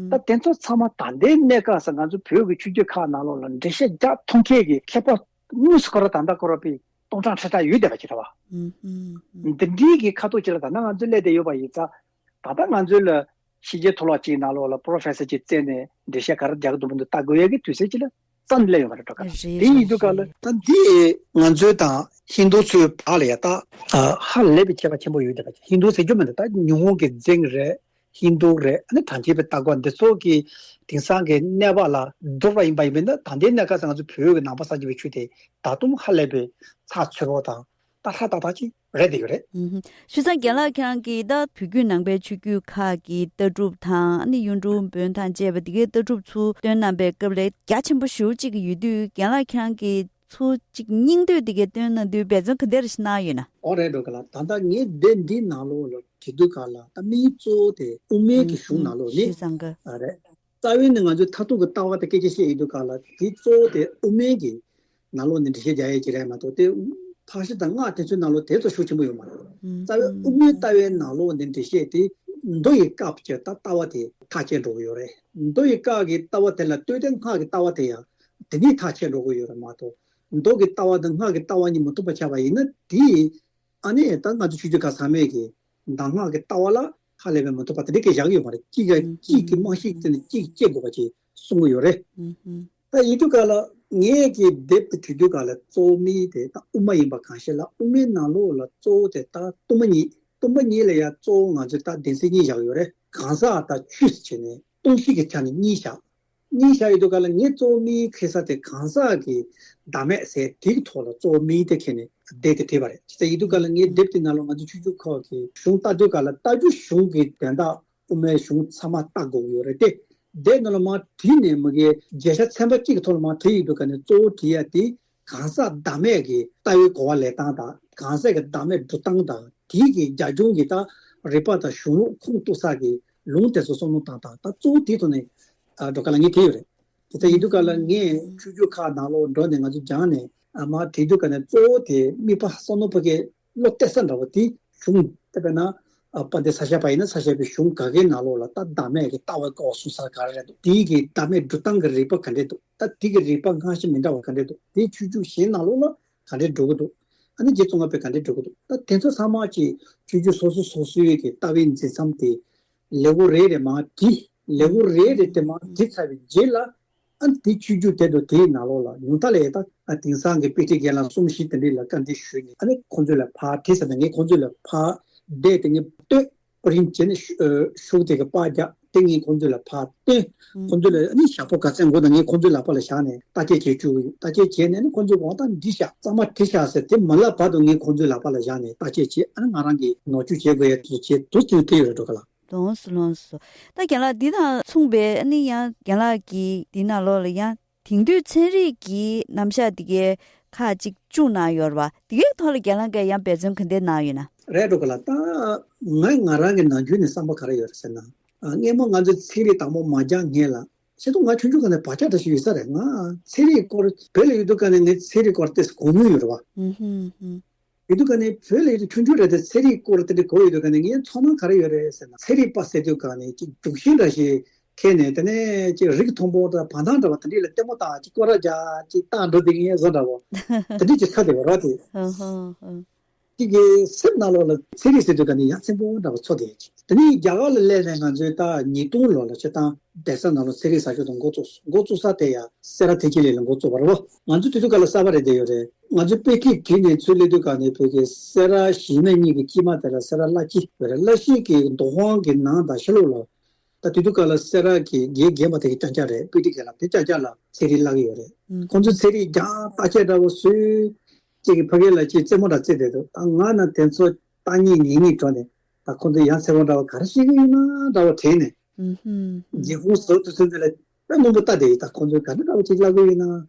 ད་དེ་ཚོ་ཚང་མ་ད་ལྟའི་གནས་སྐབས་སུ་ང་ཚོ་བོད་ཀྱི་ཆོས་བརྒྱུད་ཁག་ནང་ལོགས་ལ་འགྲེལ་བཤད་རྒྱག་ཐུབ་མཁན་གྱི་མཁས་པ་དངོས་སུ་ཁོ་རང་ད་ལྟ་ཁོ་རང་པའི་སྟོང་ཕྲག་ཁྲི་ཕྲག་ཡོད་བསྡད་པ་ཅིག་རེད་བ། འདི་འདྲའི་གི་ཁ་ཐུག་ཅིག་ལ་ད་ལྟ་ང་ཚོ་སླེབས་བསྡད་ཡོད་པ་ཡིན་ཙང་། ད་ལྟ་ང་ཚོ་ལ་ཕྱི་རྒྱལ་མཐོ་སློབ་ཅིག་ནང་ལོགས་ལ་པོ་རོ་ཕེ་སར་ཅིག་བཙལ་ནས་འགྲེལ་བཤད་ག་རེ་རྒྱག་གི་འདུག་མི་འདུག་ལྟ་དགོས་ཡ་གི་དུས་ཚོད་ཅིག་ལ་རྩ་ནས་སླེབས་ཡོད་མ་རེད་འགྲོ་ག་ལ། རེད་དེ་ཡིན་དུས་སྐབས་ལ་རེད། ད་འདི་ང་ཚོའི་དང་ཧིན་རྡུ་ཚོའི་བར་ལ་ཡ་ད་ཧ་ལས་པའི་ཁྱད་པར་ཆེན་པོ་ཡོད་བསྡད་པ་ཅིག་ཧིན་རྡུ་ཟེར་རྒྱུ་མི་འདུག་ད་ཉི་ཧོང་གི་རྫིང་རེད། ཧིན་རྡུ་རེད། ཨ་ནི་གྲངས་ཅན་པའི་ལྟ་སྐོར་འདི་ཚོ་གི་དེང་སང་གི་གནས་བབ་ལ་བསྡུར་བ་ཡིན་པ་ཡིན་པས་ན། ད་ལྟའི་གནས་སྐབས་སུ་ང་ཚོ་བོད་ཀྱི་ནང་པ་གསར་བརྗེ་པའི་ཆོས་དེ་ད་དུང་ཧ་ལས་པའི་ཚགས་ཚུད་པོ་དང་ད་ལྷ་ཏག་ཏག་ཅིག་རེད་བསྡད་ཡོད་རེད། ཨུ་ཧུམ། བྱས་ཙང་རྒན་ལགས་ཁྱེད་རང་གིས་ད་བོད་བརྒྱུད་ནང་པའི་ཆོས་བརྒྱུད་ཁག་གི་ལྟ་གྲུབ་དང་ཨ་ནི་གཡུང་དྲུང་བོན་དང་བཅས་པ་དེ་གའི་ལྟ་གྲུབ་ཚུར་སྟོན་གནང་པའི་སྐབས་ལ་རྒྱ་ཆེན་པོ་ཞེ་པོ་ཅིག་ཡོད་དུས། རྒན་ལགས་ཁྱེད་རང་གིས་ཚུར་ཅིག་སྙིང་བསྡུས་དེ་གའི་སྟོན་གནང་དུས་འབད་བརྩོན་ག་འདྲ་ཞིག་གནང་ཡོད་ན། ཨོ་རེད་འགྲོ་ག་ལ། ད་ལྟ་ངས་དེབ་འདི་ནང་ལོགས་ལ་བྲིས་དུས་སྐབས་ལ་ད་དམིགས་ཡུལ་གཙོ་བོ་དེ་དབུ་མའི་གི་གཞུང་ནང་ལོགས་ནས་ཨུ་ཧུམ། བྱས་ཙང་གི། ཨ་རེད། རྩ་བའི་ནི་ང་ཚོའི་མཐར་ཐུག་གི་ལྟ་བ་དེ་སྐད་ཆ་བཤད་ཡོད་དུས་སྐབས་ལ་དེ་གཙོ་བོ་དེ་དབུ་མའི་གི་ནང་ལོགས་ནས་འགྲེལ་བཤད་རྒྱག་ཡས་ཅིག་རེད་མ་གཏོགས། དེ་ཕར་ཕྱིན་དང་སྔགས་དེ་ཚོའི་ནང་ལོགས་དེ་ཚོ་ཤུགས་ཆེན་པོ་ཡོད་མ་རེད། ཨུ་ཧུམ། རྩ་བའི་དབུ་མའི་ལྟ་བའི་ནང་ལོགས་ནས་འགྲེལ་བཤད་དེ་མདོ་ཡི་སྐབས་ཀྱི་ད་ལྟ་བ་དེ་ཐག་བཅད་འགྲོ་གི་ཡོད་རེད། མདོ་ཡི་སྐབས་ཀྱི་ལྟ་བ་དེ་ལ་ལྟོས་ཏེ་སྔགས་ཀྱི་ལྟ་བ་དེ་ཡང་དེ་ནས་ཐག་བཅད་འགྲོ་གི་ཡོད་རེད་མ་གཏོགས། མདོ་གི་ལྟ་བ་དང་སྔགས་ཀྱི་ལྟ་བ་གཉིས་མི་མཐུན་པ་ཆགས་པ་ཡིན་ན་དེ། ཨ་ནི་ད་ང་ཚོ་ཆོས་བརྒྱུད་ཁག་ཚང་མས་ཀྱི་གདམས་ངག་གི་ལྟ་བ་ལ་ཧ་ལས་པའི་མི་མཐུན་པ་དེ་འདྲ་གང་ཡང་བཞག་ཡོད་མ་རེད། གཅིག་ག་ཨུ་གཅིག་གི་ཧུམ། རྨང་གཞི་བརྟེན་ནས་གཅིག་སྐྱེ་དགོས་པ་ཅིག་གསུང་གི་ཡོད་རེད། ཨུ་ཧུམ། ད་ཡིན་དུས་སྐབས་ལ་ངས་ཀྱི་དེབ་དེ་བྲིས་དུས་སྐབས་ལ་གཙོ་བོ་དམིགས་དེ་ད་དབུ་མ་ཡིན་པ་གང་ཤེས་ལ། དབུ་མའི་ནང་ལོགས་ལ་གཙོ་བོ་དེ་ད་སྟོང་པ་ཉིད། སྟོང་པ་ཉིད་ལ་ཡང་གཙོ་བོ་ང་ཚོས་ད་སྡེ་ཚན་གཉིས་བཞག་ཡོད་རེད། གང་ཟག་དང་ཆོས་ཟེར་བྱས་ནས་སྟོང་གཞི་གི་ཆ་ནས་གཉིས་བཞག་གཉིས་བཞག་ཡོད་དུས་སྐབས་ལ་ངས་གཙོ་བོ་དམིགས་ཁེལ་ས་དེ་གང་ཟག་གི་བདག་མེད་ཟེར་དེ་གི་ཐོག་ལ་གཙོ་བོ་དམིགས་དེ་ཁེལ་ནས་དེབ་དེ་བྲིས་པ་རེད། བྱས་ཙང་ཡིན་དུས་སྐབས་ལ་ངས་དེབ་དེ་ནང་ལ་ང་ཚོ་ཆོས་བརྒྱུད་ཁག་གི་གཞུང་ལྟ་དུས་སྐབས་ལ་ལྟ་རྒྱུ་གཞུང་གི་དོན་དག་དབུ་མའི་གཞུང་ཚང་མ་ལྟ་དགོས་ཀྱི་ཡོད་རེད་དེ། དེབ་ནང་ལ་མར་བྲིས་ནས་མ་གི་བརྗོད་བྱ་ཚན་པ་གཅིག་གི་ཐོག་ལ་མར་བྲིས་ཡོད་དུས་སྐབས་ནས་གཙོ་བོ་བྲིས་ཡ་དེ་གང་ཟག་བདག་མེད་ཀྱི་ལྟ་བའི་གོ་བ་ལེན་སྟངས་དང་། གང་ཟག་གི་བདག་མེད་སྒྲུབ་སྟངས་དང་། དེའི་གི་རྒྱ་གཞུང་གི་ད་རིགས་པ་དང་གཞུང་ལུགས་ཁུངས་གཏུགས་ས་གི་ལུང་དེ་ཚོ་བསམ་བློ་བཏང་སྟངས་དང་། གཙོ་བོ་དེའི་ཐོག་ནས་ཨ་འགྲོ་ག་ལ་ངས་དེ་ཡོད་རེད། དེ་ལྟར་ཡིན་དུས་སྐབས་ལ་ངས་ཆོས་བརྒྱུད་ཁག་ནང་ལོགས་འགྲོ་ནས་ང་ཚོ་སྦྱངས་ནས་ཨ་མར་བྲིས་དུས་སྐབས་ནས་གཙོ་བོ་དེ་དམིགས་པ་བསམ་བློ་ཕ་གི་བློ་གཏད་ས་འདྲ་བོ་དེ་བྱུང་། དེ་བས་ན་ ཨ། དཔལ་ལྡན་ས་སྐྱ་པ་ཡིན་ན་ས་སྐྱ་པའི་གཞུང་ག་གེའི་ནང་ལོགས་ལ་ད་བདག་མེད་ཀྱི་ལྟ་བའི་སྐོར་གསུང་ས་ག་རེ་རེད་འདུག་དེའི་གི་བདག་མེད་སྒྲུབ་སྟངས་ཀྱི་རིགས་པ་ག་འདྲས་འདུག་ད་དེ་གི་རིགས་པ་སྔ་ཕྱི་མི་འདྲ་བ་ག་འདྲས་འདུག་དེའི་ཆོས་བརྒྱུད་གཞན་ནང་ལོགས་ལ་ག་འདྲས་འགྲོ་གི་འདུག་ཨ་ནི་རྗེ་ཙོང་ཁ་པས་ག་འདྲས་འགྲོ་གི་འདུག་ད་དེ་ཚོ་ཚང་མ་གི་ཆོས་བརྒྱུད་སོ་སོ་སོ་སོའི་གི་ལྟ་བའི་འཛིན་མཚམས་དེ་ལེའུ་རེ་རེ་མར་བྲིས། ལེའུ་རེ་རེ་དེ་མར་བྲིས་ཚར་བའི་རྗེས་ལ། ཨ་ནི་དེ་ཆོས་བརྒྱུད་དེ་དང་དེའི་ནང་ལོགས་ལ་ཉུང་མཐའ་ལ་ཡ་ད་ཨ་དེང་སང་གི་དཔེ་ཁྲིད་རྒན་ལགས་གསུམ་བཞི་དེ་འདྲས་ལ་བཀའ་འདྲི་ཞུས་ནས། ཨ་ནི་ཁོང་ཚོ་ལ་ཕར་དྲིས་ཟེར་ན། ངས་ཁོང་ཚོ་ལ་ཕར་བསྡད་དེ་ངས་བསྟོད། པར་རིམ་བྱས་ནས་ཤུ- ཨ་ཤུགས་དེ་གི་པར་རྒྱག་དེ་ངས་ཁོང་ཚོ་ལ་ཕར་བསྟན། ཁོང་ཚོ་ལ་ཨ་ནི་ཞག་པོ་ག་ཚད་འགོར་དང་ངས་ཁོང་ཚོའི་ལག་པ་ལ་བཞག་ནས་བརྟག་དཔྱད་བྱེད་བཅུག་གི་ཡོད། བརྟག་དཔྱད་བྱས་ནས་ཨ་ནི་ཁོང་ཚོས་འོ་ད་འདི་བཞག་གཙང་མ་དེ་བཞག་ཟེར་དེ་མ་ལབ་བར་དུ་ངས་ཁོང་ཚོའི་ལག་པ་ལ་བཞག་ནས་བརྟག་དཔྱད་བྱས། ཨ་ནི་ང་རང་གིས་ནོར་བཅོས་བྱེད་དགོས་ཡ་དེ་ཚོ་བྱས། དུ་དུ་དེ་ཡོད་རེད་འགྲོ་ག་ལ། ལོངས་སུ་ལོངས་སུ། ད་རྒན་ལགས་འདི་དང་མཚུངས་པའི་ཨ་ནི་ཡང་རྒན་ལགས་ཀྱིས་འདི་ནང་ལོགས་ལ་ཡང་དེང་དུས་ཚན་རིག་གི་རྣམ་གཞག་འདི་གའི་ཁག་ཅིག་བཅུག་གནང་ཡོད་རེད་བ། འདི་གའི་ཐོག་ལ་རྒན་ལགས་ཀྱིས་ཡང་འབད་བརྩོན་ག་འདྲས་གནང་ཡོད་ན། རེད་འགྲོ་ག་ལ། ད་ང་ང་རང་གི་ནམ་རྒྱུན་ནས་བསམ་པ་ག་རེ་ཡོད་རེད་ཟེར་ན། ཨ། སྔས་མ་ང་ཚོས་ཚན་རིག་དང་པོ་མ་སྦྱངས་སྔོན་ལ། ཤེས་ཐུབ། ང་ཆུང་ཆུང་སྒང་ནས་བག་ཆགས་འདྲ་ཞིག་ཡོད་ས་རེད། ང་ཚན་རིག་སྐོར་བོད་ལ་ཡོད་དུས་སྒང་ནས་ངས་ཚན་རིག་སྐོར་ཏོག་ཙམ་གོ་མྱོང་ཡོད་རེད་བ། ཨུ་ཧུམ་ཧུམ། ཡོད་དུས་སྒང་ནས་བོད་ལ་ཡོད་དུས་ཆུང་ཆུང་རེད་དེ། ཚན་རིག་སྐོར་དེ་འདྲ་གོ་ཡོད་དུས་སྒང་ནས་ངའི་ཚོར་སྣང་ག་རེ་ཡོད་རེད་ཟེར་ན། ཚན་རིག་པ་ཟེར་དུས་སྒང་ནས་ཅིག་རྒྱུགས་ཤིང་འདྲ་ཞིག་འཁྱེར་ནས། དེ་ནས་ཅིག་རིགས་མཐོན་པོ་དང་བར་སྣང་འདྲ་བ་དེ་འདྲ་ལ་ལྟད་མོ་བལྟས། ཅིག་སྐོར་ར་རྒྱག་ཅིག་བལྟས་འགྲོ་བསྡད་མཁན་བཟོ་འདྲ་བོ་དེ་འདྲ་ཅིག་ཆགས་བསྡད་པ་རེད་དེ། ཧ་ཧ་ཧ། ཅིག་གི་སེམས་ནང་ལོགས་ལ་ཚན་རིག་ཟེར་དུས་སྒང་ནས་ཡ་མཚན་པོ་འདྲ་བ་ཚོར་བསྡད་ཡོད་ཅིག་དེ་ནས་རྒྱ་གར་ལ་སླེབས་ནས་ང་ཚོས་ད་ཉིས་སྟོང་ལོ་ལ་སྤྱིར་བཏང་གདན་ས་ནང་ལ་ཚན་རིག་གསར་ཤོག་དེ་འགོ་བཙུགས་སོང་། འགོ་བཙུགས་ས་དེ་ཡ་སེ་ར་ཐེག་ཆེན་གླིང་ལ་འགོ་བཙུགས་པ་རེད་བ། ང་ཚོ་དེ་དུས་སྐབས་ལ་གསར་པ་རེད་བསྡད་ཡོད་རེད། ང་ཚོས་དཔེ་ཁྲིད་བྲིས་ནས་ཚུར་སླེབས་དུས་སྒང་ནས་བོད་ཀྱི་སེ་ར་གཞིས་སྨད་གཉིས་ཀྱི་དཀྱིལ་མ་དེ་ལ་སེ་ར་བླ་སྤྱི་ཡོད་རེད། བླ་སྤྱི་གི་རྡོ་ཁང་གི་ནང་དང་ཕྱི་ལོགས་ལ། ད་དེ་དུས་སྐབས་ལ་སེ་ར་གི་དགེ་རྒན་པ་དེ་གི་རྐྱང་རྐྱང་རེད། དཔེ་ཁྲིད་རྒན་ལགས་དེ་རྐྱང་རྐྱང་ལ་ཚན་རིག་བསླབ་ཀྱི་ཡོད་རེད། ཨུ། ཁོང་ཚོས་ཚན་རིག་སྦྱངས་བརྟག་དཔྱད་འདྲ་བོ་བཟོས། གཅིག་གིས་ཕ་གི་ལ་ཅིག་རྩེད་མོ་འདྲ་རྩེ་བསྡད་འདུག་ད་ང་ན་དེ་ཚོ་ལྟ་ཉན་ཉན་ཉན་འགྲོ་ནས། ད་ཁོང་ཚོས་ཡ་མཚན་པོ་འདྲ་བ་ག་རེ་བཤད་ཀྱི་ཡོད་ན་འདྲ་བོ་དྲན་ནས། ཨུ་ཧུམ་ཧུམ། སྒེའུ་ཁུང་ཟུར་དུ་སོང་དུས་ལ་དཔེ་མང་པོ་ལྟ་བསྡད་ཡོད། ད་ཁོང་ཚོས་ག་འདྲ་འདྲ་བོ་ཅིག་བསླབ་ཀྱི་ཡོད་ན།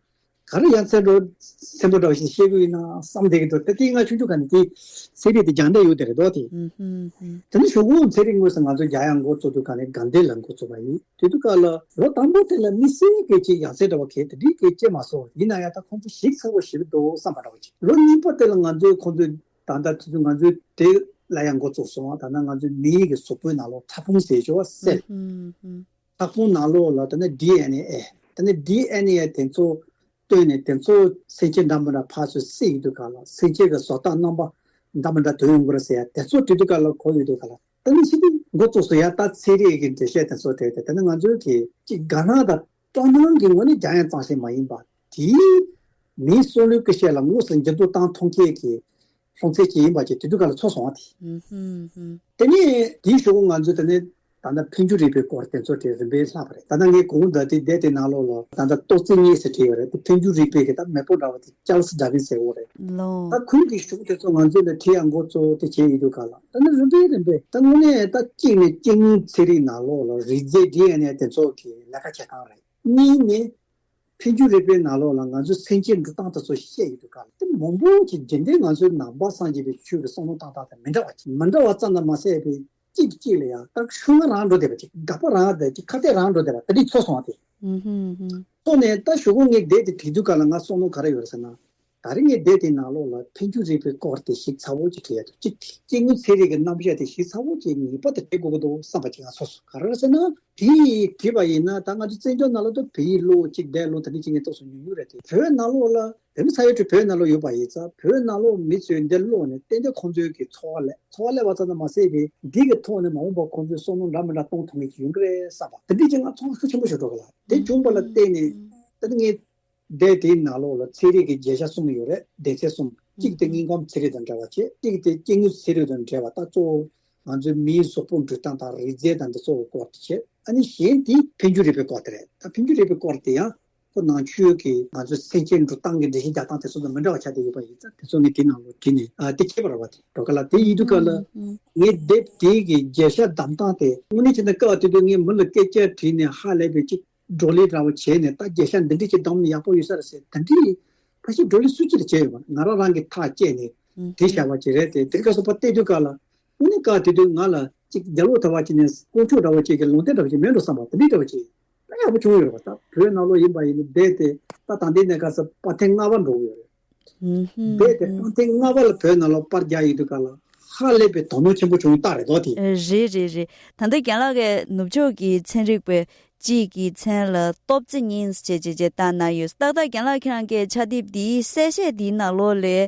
ག་རེ་ཡ་མཚན་འདྲ་མཚན་པོ་འདྲ་བ་ཞིག་བཤད་ཀྱི་ཡོད་ན་བསམ་བསྡད་ཀྱི་འདུག་ད་དེ་ང་ཆུང་ཆུང་སྒང་ནས་དེ་ཚན་རིག་དེ་སྦྱང་འདོད་ཡོད་དེ་རེད་དོ་དེ། ཨུ་ཧུམ་ཧུམ། དེ་ནས་གཞུག་གུ་ཚན་རིག་དངོས་སུ་ང་ཚོ་རྒྱག་ཡ་འགོ་བཙུགས་དུས་སྒང་ནས་དགའ་ལྡན་ལ་འགོ་བཙུགས་པ་ཡིན། དེ་དུས་སྐབས་ལ་ལོ་དང་པོ་དེ་ལ་དམིགས་བསལ་གྱི་ཅིག་ཡ་མཚན་འདྲ་བ་གལ་དེ་འདྲའི་གལ་སྐྱེས་མ་སོང་། ཡིན་ན་ཡང་ད་ཁོང་ཚོ་ཞིབ་ཚགས་པོ་ཞིག་འདུག་བསམ་པ་འདྲ་བ་ཅིག་ལོ་གཉིས་པ་དེ་ལ་ང་ཚོས་ཁོང་ཚོའི་ད་ལྟ་དུས་ཚོད་ང་ཚོས་དེ་ལ་ཡང་འགོ་བཙུགས་སོང་། ད་ནང་ང་ཚོའི་མིའི་གི་གཟུགས་པོའི་ནང་ལོགས་ཕྲ་ཕུང་ཟེར་ཆོག་པ་སེལ། ཧུམ་ཧུམ། ཕྲ་ཕུང་ནང་ལོགས་ལ་ད་ནི་ཌི་ཨེན་ཨེ། ད་ནི་ཌི་ཨེན་ཨེ་དེ་ཚོ་བཏོན་ནས་དེ་ཚོ་སེམས་ཅན་འདྲ་མི་འདྲ་ཕར་ཚུར་བསྲེས་ཡོང་དུས་སྒང་ལ་སེམས་ཅན་གྱི་བཟོ་ལྟ་རྣམ་པ་འདྲ་མི་འདྲ་ཐོན་ཡོང་གི་རེད་ཟེར་ཡ་དེ་ཚོ་བྲིས་དུས་སྒང་ལ་གོ་ཡོང་དུས་སྒང་ལ། ད་ནི་ཕྱི་དུས་འགོ་བཙུགས་སོང་ཡ། ད་ཚན་རིག་གི་འགྲེལ་བཤད་དེ་ཚོ་བྲིས་ཏེ། ད་ནི་ང་ཚོའི་གི་ཅིག་དགའ་སྣང་དང་སྤྲོ་སྣང་གི་ངོས་ནས་རྒྱག་ཡ་ཙམ་ཞིག་མ་ཡིན་པ། དེའི་མིའི་སྲོག་ལུས་སྐུ་བཞི་ལ་དངོས་སུ་འགྱུར་ལྡོག་བཏང་ཐུབ་མཁན་གྱི་སློབ་ཚན་ཅིག་ཡིན་པ་ཅིག་དེ་དུས་སྒང་ལ་ཚོར་སོང་བ་དེ། ཨུ་ཧུམ་ཧུམ། དེ་ནས་དེའི་གཞུག་གུ་ང་ཚོས་དེ་ནས་ད་ལྟ་འཕེལ་འགྱུར་རིག་པའི་སྐོར་དེ་ཚོ་དེ་རིམ་པས་བསླབས་པ་རེད། ད་ལྟ་ངས་གོང་དུ་དེ་བསྡད་དེ་ནང་ལོགས་ལ་ད་ལྟ་ཏོག་ཙེ་གཉིས་ཟེར་བྲིས་ཡོད་རེད། དེ་འཕེལ་འགྱུར་རིག་པའི་གི་ད་མེས་པོ་འདྲ་བ་དེ་ཅཱལ་སི་ཌར་ཝིན་ཟེར་བ་རེད། ལོ། ད་ཁོང་གི་གཞུང་དེ་ཚོ་ང་ཚོས་ལ་བྲིས་ཡ་འགོ་བཙུགས་ཏེ་བྱས་ཡོད་དུས་སྒང་ལ། ད་ནི་རིམ་པས་རིམ་པས་ད་དངོས་གནས་ད་གཅིག་ནས་སྐྱེ་དངོས་ཚན་རིག་ནང་ལོགས་ལ་རིགས་རྫས་ཌི་ཨེན་ཨེ་དེ་ཚོ་གི་ལས་ཀ་བྱེད་སྟངས་རེད། གཉིས་ནས། འཕེལ་འགྱུར་རིག་པའི་ནང་ལོགས་ལ་ང་ཚོའི་སེམས་ཅན་འགྲོ་སྟངས་དེ་ཚོ་བཤད་ཡོད་དུས་སྒང་ལ། དེ་མང་པོ་ཅིག་རྒྱུན་ལྡན་ང་ཚོའི་ནང་པ་སངས་རྒྱས་པའི་ཆོས་ཀྱི་བསམ་བློ་བཏང་སྟངས་དང་མི་འདྲ་བ་ཅིག་མི་འདྲ་བ་ཙམ་དུ་མ་ཟད་པའི་གཅིག་གིས་གཅིག་ལ་ཡང་ད་ཤུགས་རྐྱེན་རང་འགྲོ་བསྡད་པ་ཅིག་དགག་པ་རང་བསྡད་ཅིག་ཁ་གཏད་རང་འགྲོ་བསྡད་པ་དེ་འདྲ་ཚོར་སོང་བ་དེ། ཧུམ་ཧུམ་ཧུམ། ཐོག་ནས་ད་གཞུག་གུ་ངས་བསྡད་དེ་བྲིས་དུས་སྒང་ལ་ང་བསམ་བློ་ག་རེ་ཡོད་རེད་ཟེར་ན། ད་རེས་ངས་བསྡད་དེ་ནང་ལོགས་ལ་འཕེལ་འགྱུར་རིག་པའི་སྐོར་དེ་ཞིབ་ཚགས་པོ་ཅིག་བྲིས་ཡ་འདུག་གཅིག་སྐྱེ་དངོས་ཚན་རིག་གི་རྣམ་གཞག་དེ་ཞིབ་ཚགས་པོ་ཅིག་ངེས་པར་དུ་བྲིས་དགོས་ཀྱི་འདུག་བསམ་པ་ཅིག་ང་ཚོར་སོང་། ག་རེ་རེད་ཟེར་ན། དེ་བྲིས་པ་ཡིན་ན་ད་ང་ཚོ་བཙན་བྱོལ་ནང་ལོགས་དུ་བོད་ཡིག་ཀློག་གཅིག་བསྡད་ཀློག་དེ་འདྲ་ཅིག་ངས་ཏོག་ཙམ་ཉུང་ཉུང་རེད་དེ། བོད་ནང་ལོགས་ལ་བོད་མི་ས་ཡ་དྲུག་བོད་ནང་ལོགས་ཡོད་པ་ཡིན་ཙང་། བོད་ནང་ལོགས་མི་ཚོས་འདི་ཀློག་ནས་ཏན་ཏན་ཁོང་ཚོའི་གི་འཚོ་བ་སླེབས། འཚོ་བ་སླེབས་པ་ཙམ་དུ་མ་ཟད་པའི་འདི་གི་ཐོག་ནས་མ་འོངས་པར་ཁོང་ཚོས་བསམ་བློ་འདྲ་མི་འདྲ་གཏོང་ཐུབ་མཁན་ཅིག་ཡོང་གི་རེད་བསམ་པ་དེ་འདྲ་ཅིག་ང་ཚོར་སྣང་ཤུགས་ཆེན་པོ་ཞིག་འགྲོ་གི་ལ། དེ་བྱུང་བ་ལ་བརྟེན་ནས་ད་ནི་ངས་བསྡད་དེའི་ནང་ལོགས་ལ་ཚན་རིག་གི་བརྗོད་བྱ་གསུམ་ཡོད་རེད། སྡེ་ཚན་གསུམ། གཅིག་དེ་དངོས་ཁམས་ཚན་རིག་དང་འབྲེལ་བ་བྱས། གཅིག་དེ་སྐྱེ་དངོས་ཚན་རིག་དང་འབྲེལ་བ། ད་གཙོ་བོ་ང་ཚོའི་མིའི་གཟུགས་པོ་འགྲོ་སྟངས་དང་རིགས་རྫས་དང་འདི་ཚོ་གི་སྐོར་དེ་བྱས། ཨ་ནི་གཞན་དེ་འཕེལ་འགྱུར་རིག་པའི་སྐོར་དེ་རེད། ད་འཕེལ་འགྱུར་རིག་པའི་སྐོར་དེ་ཡང་ཁོ་ནང་ཆོས་ཀྱི་ང་ཚོའི་སེམས་ཅན་འགྲོ་སྟངས་ཀྱི་འགྲེལ་བཤད་རྒྱག་སྟངས་དེ་ཚོ་དང་མི་འདྲ་བ་ཆགས་བསྡད་ཡོད་པ་ཡིན་ཙང་། དེ་ཚོ་ངས་དེའི་ནང་ལོགས་བྲིས་ནས། ཨ། དེ་བྱས་པ་རེད་བ། དེ་འགྲོ་ག་ལ་དེ་ཡིན་དུས་སྐབས་ལ་ངས་དེབ་དེའི་གི་བརྗོད་བྱ་བདམས་སྟངས་དེ་དངོས་གནས་བྱས་ན་སྐབས་དེ་དུས་ངས་མི་ལ་སྐད་ཆ་དྲིས་ནས་ཧ་ལས་པའི་ཅིག་བགྲོ་གླེང་འདྲ་བོ་བྱས་ནས། ད་རྒྱལ་ཤ་འདི་འདྲས་ཅིག་བསྡོམས་ན་ཡག་པོ་ཡོད་ས་རེད་ཟེར། དེ་འདྲས་ཕལ་ཆེར་བགྲོ་གླེང་སུ་གཅིག་ལ་བྱས་ཡོད་པ། ང་རང་རང་གིས་ཐག་བཅད་ནས་དེ་བཞག་པ་ཅིག་རེད་དེ། དེ་སྐབས་སུ་ཕར་བལྟས་དུས་སྐབས་ལ་དངོས་གནས་སྐབས་དེ་དུས་ང་ལ་ཅིག་རྒྱལ་པོ་ཐོབ་པ་ཅིག་ནས་དཀོན་མཆོག་འདྲ་བོ་ཅིག་གི་ལུང་བསྟན་འདྲ་བོ་ཅིག་མེད་འགྲོ་བསམ་པ་དེ་འདྲས་འདྲ་བོ་ཅིག་ད་ཡག་པོ་བྱུང་ཡོད་རེད་བ། ད་བོད་ནང་ལོགས་ཡིན་པ་ཡིན་ན་བསྡད་དེ་ད་ད་ལྟའི་གནས་སྐབས་སུ་པར་ཐེངས་ལྔ་པ་འགྲོ་གི་ཡོད་རེད། ཧུམ་ཧུམ་རྦད་དེ་ཧུམ། པར་ཐེངས་ལྔ་པ་ལ་བོད་ནང་ལ་པར་རྒྱག་ཡོང་དུས་སྐབས་ལ། ཧ་ལས་པའི་དོ་སྣང་ཆེན་པོ་བྱུང་ཡོད་རྟགས་རེད་དོ་དེ། ཨ། རེད་རེད་རེད། ད་ལྟ་རྒན་ལགས་ཀྱིས་ནུབ་ཕྱོགས་ཀྱི་ཚན་རིག་པ་གཅིག་གི་མཚན་ལ་སྟོབས་རྩེ་གཉིས་ཞེས་བྱས་བྱས་བཏགས་གནང་ཡོད། ཏག་ཏག་རྒན་ལགས་ཁྱེད་རང་གི་ཕྱག་དེབ་འདིའི་གསལ་བཤད་འདིའི་ནང་ལོགས་ལས་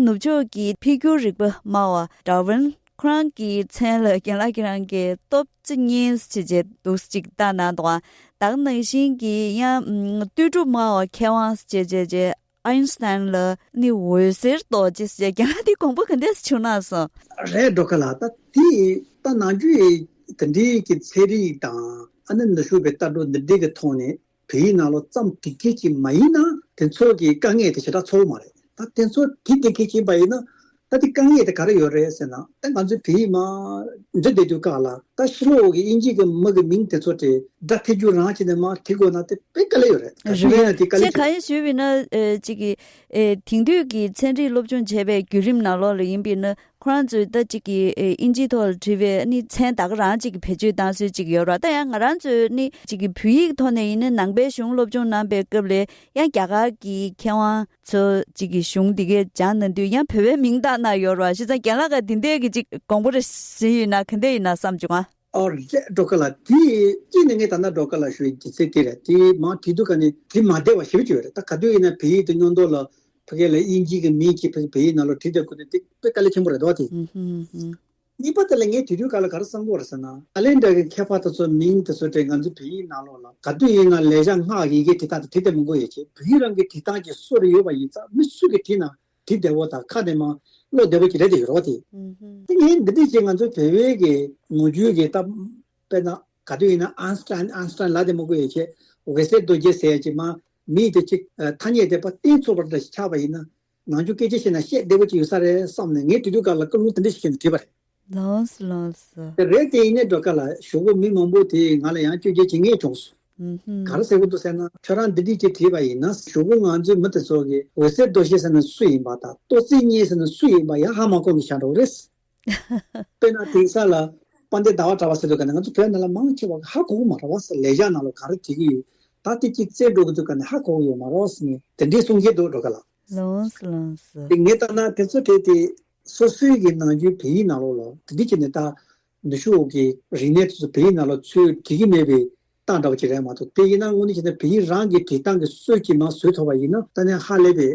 ནུབ་ཕྱོགས་ཀྱི་འཕེལ་འགྱུར་རིག་པ་སྨྲ་བ་ཌར་ཝིན། ཁོ་རང་གི་མཚན་ལ་རྒན་ལགས་ཁྱེད་རང་གིས་སྟོབས་རྩེ་གཉིས་ཞེས་བྱས་འདུག་ཅིག་བཏགས་གནང་འདུག་ཨ། ད་ག་ནང་བཞིན་གྱི་ཡང་ཨམ་ལྟོས་གྲུབ་སྨྲ་བ་མཁས་དབང་ཞེས་བྱས་བྱས་ཨའིན་སི་ཐན་ལ་ནི་འོད་ཟེར་རྡོ་རྗེ་ཞེས་རྒན་ལགས་འདི་དགོངས་པ་ག་འདྲས་བྱུང་ན་སོང་། རེད་འགྲོ་ག་ལ། ད་དེ་ད་ནང་རྒྱུ་ཡི་དེ་འདྲའི་གི་ཚན་རིག་དང་ཨ་ནི་ནུབ་ཕྱོགས་པའི་ལྟ་གྲུབ་འདི་འདྲའི་གི་ཐོག་ནས་བོད་ཡིག་ནང་ལོགས་ཙམ་དེ་སྐད་ཅིག་མ་ཡིན་ན་དེ་ཚོ་གི་དཀའ་ངལ་དེ་ཞེ་དྲག་ཚོར་མ་རེད། ད་དེ་ཚོ་དེ་དེ་སྐད་ཅིག་ཡིན་པ་ཡིན་ན་ད་དེ་དཀའ་ངལ་དེ་ག་རེ་ཡོད་རེད་ཟེར་ན། ད་ང་ཚོའི་བོད་ཡིག་མ་འབྲི་བསྡད་དུས་སྐབས་ལ་ད་ཕྱི་ལོགས་ཀྱི་དབྱིན་ཇི་གི་མི་གི་མིང་དེ་ཚོ་དེ་སྒྲ་ཐད་རྒྱུ་རང་བྱས་ནས་མར་བྲིས་དགོས་ན་དེ་དཔེ་དཀའ་ལས་ཡོད་རེད། ད་རེད། ཡིན་ན་དེ་དཀའ་ལས་ཅན་ཆེ། གང་ཡིན་ཞུས་པ་ཡིན་ན་ཨེ་ཅིག་གི་ཨེ་དེང་དུས་ཀྱི་ཚན་རིག་སློབ་སྦྱོང་བྱས་པའི་བརྒྱུད་རིམ་ནང་ལོགས་ལ་ཡིན་པ་ཡིན་ན། ཁོ་རང་ཚོས་ད་ཅིག་གི་ཨེ་དབྱིན་ཇིའི་ཐོག་ལ་བྲིས་པའི་ནི་མཚན་ད་ག་རང་ཅིག་གི་བེད་སྤྱོད་བཏང་སྲོལ་ཅིག་ཡོད་རེད། ད་ཡང་ང་རང་ཚོས་ནི་ཅིག་གི་བོད་ཡིག་ཐོག་ནས་ཡིན་ན་ནང་པའི་གཞུང་སློབ་སྦྱོང་གནང་པའི་སྐབས་ལ་ཡང་རྒྱ་གར་གྱི་མཁས་དབང་ཚོ་ཅིག་གི་གཞུང་འདི་གའི་སྦྱང་གནང་དུས་ཡང་བོད་པའི་མིང་བཏགས་གནང་ཡོད་རེད་བ། བྱས་ཙང་རྒན་ལགས་ཀྱིས་འདི་འདྲའི་གི་ཅིག་དགོངས་པ་རེ་ཟིན་ཡོད་ན་ག་འདྲ་ཡིན་ན་བསམ་བྱུང་ཨ། ཨོ་རེད་འགྲོ་ག་ལ། དེ་གཅིག་ནས་ངས་ད་ལྟ་འགྲོ་ག་ལ་ཞུ་ཡི་རྒྱུ་མཚན་དེ་རེད། དེ་མར་བྲིས་དུས་ག་ནས་བྲིས་མ་བདེ་བ་ཞེ་པོ་ཅིག་ཡོད་རེད། ད་ག་དུས་ཡིན་ན་བོད་ཡིག་དེ་སྔོན་ཐོག་ལ་ཕ་གི་ལ་དབྱིན་ཇི་གི་མིང་གཅིག་ཕ་གི་བོད་ཡིག་ནང་ལ་བྲིས་བསྡད་དགོས་དུས་དེ་དཔེ་དཀའ་ལས་ཆེན་པོ་རེད་དོ་དེ། ཨུ་ཧུམ་ཧུམ། གཉིས་པ་དེ་ལ་ངས་དུས་དུས་ག་ལ་ག་རེ་བསམ་གྱི་ཡོད་རེད་ཟེར་ན། ཨ་ལན་འདྲ་གི་མཁས་པ་དེ་ཚོ་མིང་དེ་ཚོ་དེ་ང་ཚོ་བོད་ཡིག་ནང་ལོགས་ལ་ག་དུས་ཡིན་ན་ལེགས་སྦྱར་སྔགས་ཡི་གེ་བྲིས་སྟངས་དེ་བྲིས་བསྡད་མི་དགོས་ཡོད་ཅེས། བོད་ཡིག་རང་གི་བྲིས་སྟངས་ཀྱི་སྲོལ་རེ་ཡོད་པ་ཡིན་ཙང་མི་སུ་གིས་བྲིས་ན་བྲིས་བདེ་བོ་དང་ཁ་ནས་མར་ཀློག་བདེ་བོ་ཅིག་རེད་དེ་ཡོད་རེད་བ་དེ། ཨུ་ཧུམ། དེ་ངས་འདི་འདྲ་ཅིག་ང་ཚོ་བོད་པའི་གི་ངོ་རྒྱུས་ཀྱི་ད་དཔེར་ན་ག་དུས་ཡིན་ན་ཨན་སི་ཊན་ཨན་སི་ཊན་ལབ་བསྡད་མི་དགོས་ཡོད་ཅེས། འོད་ཟེར་རྡོ་རྗེ་ཟེར་ཡ་ཅིག་མར་མིང་དེ་ཅིག་ཐ་སྙད་དེ་ཕར་བསྟན་ཚུགས་པ་འདྲ་ཞིག་ཆགས་པ་ཡིན་ན། ནང་ཆོས་སྐད་ཆ་བཤད་ན་བཤད་བདེ་པོ་ཅིག་ཡོད་ས་རེད་བསམ་ནས་ངས་དུས་དུས་སྐབས་ལ་ཀུན་སློང་དེ་འདྲ་ཞིག་བྱས་ནས་བྲིས་པ་རེད། ལགས་སོ་ལགས་སོ། དེ་རེད་དེ་ཡིན་ནའི་འགྲོ་ག་ལ་ཞོགས་པ་མི་མང་པོ་དེས་ང་ལ་ཡང་བཅོས་བརྒྱད་བྱེད་མཁན་བྱུང་སོང་། ཨུ་ཧུམ། ག་རེ་ཟེར་གི་འདུག་ཟེར་ན་ཁྱོད་རང་འདི་འདྲ་ཅིག་བྲིས་པ་ཡིན་ན་ཞོགས་པ་ང་ཚོའི་མི་དེ་ཚོ་གིས་འོད་ཟེར་རྡོ་རྗེ་ཟེར་ན་སུ་ཡིན་པ་དང་སྟོབས་རྩེ་གཉིས་ཟེར་ན་སུ་ཡིན་པ་ཡང་ཧ་མ་གོ་མཁན་ཆགས་འགྲོ་གི་རེད། དཔེར་ན་དེང་སང་ལ་དཔལ་ལྡན་ཟླ་བ་གྲགས་པ་ཟེར་དུས་ག་ནས་ང་ཚོ་བོད་ནང་ལ་མང་ཆེ་བ་ཧ་གོ་གི་མ་རེད་བ་ཟེར། ལེགས་སྦྱར་ནང་ལ་ག་རེ་བྲིས་ཀྱི་ཡོད། ད་དེ་གཅིག་བཙལ་འགྲོ་གི་འདུག་ག་ནས་ཧ་གོ་གི་ཡོད་མ་རེད་བ་ཟེར་ནས་དེ་འདྲའི་གསུང་མཁན་འདུག་འགྲོ་ག་ལ། ལགས་སོ་ལགས་སོ། དེ་ངས་ལྟ་ན་དེ་ཚོ་བྲིས་ཏེ་སོ་སོའི་གི་ནང་རྒྱུད་བོད་ཡིག་ནང་ལོགས་ལ་དེ་འདྲ་བྱས་ནས་ད་ནུབ་ཕྱོགས་ཀྱི་རིག་གནས་དེ་ཚོ་བོད་ཡིག་ནང་ལ་ཚུར་བྲིས་ཀྱི་མེད་པའི་རྟགས་འདྲ་བོ་ཅིག་རེད་མ་གཏོགས། དེ་ཡིན་ན་དངོས་གནས་བྱས་ན་བོད་ཡིག་རང་གི་བྲིས་སྟངས་ཀྱི་སྲོལ་གྱིས་མར་བཟོས་ཐུབ་པ་ཡིན་ན་ད་ནི་ཧ་ལས་པའི་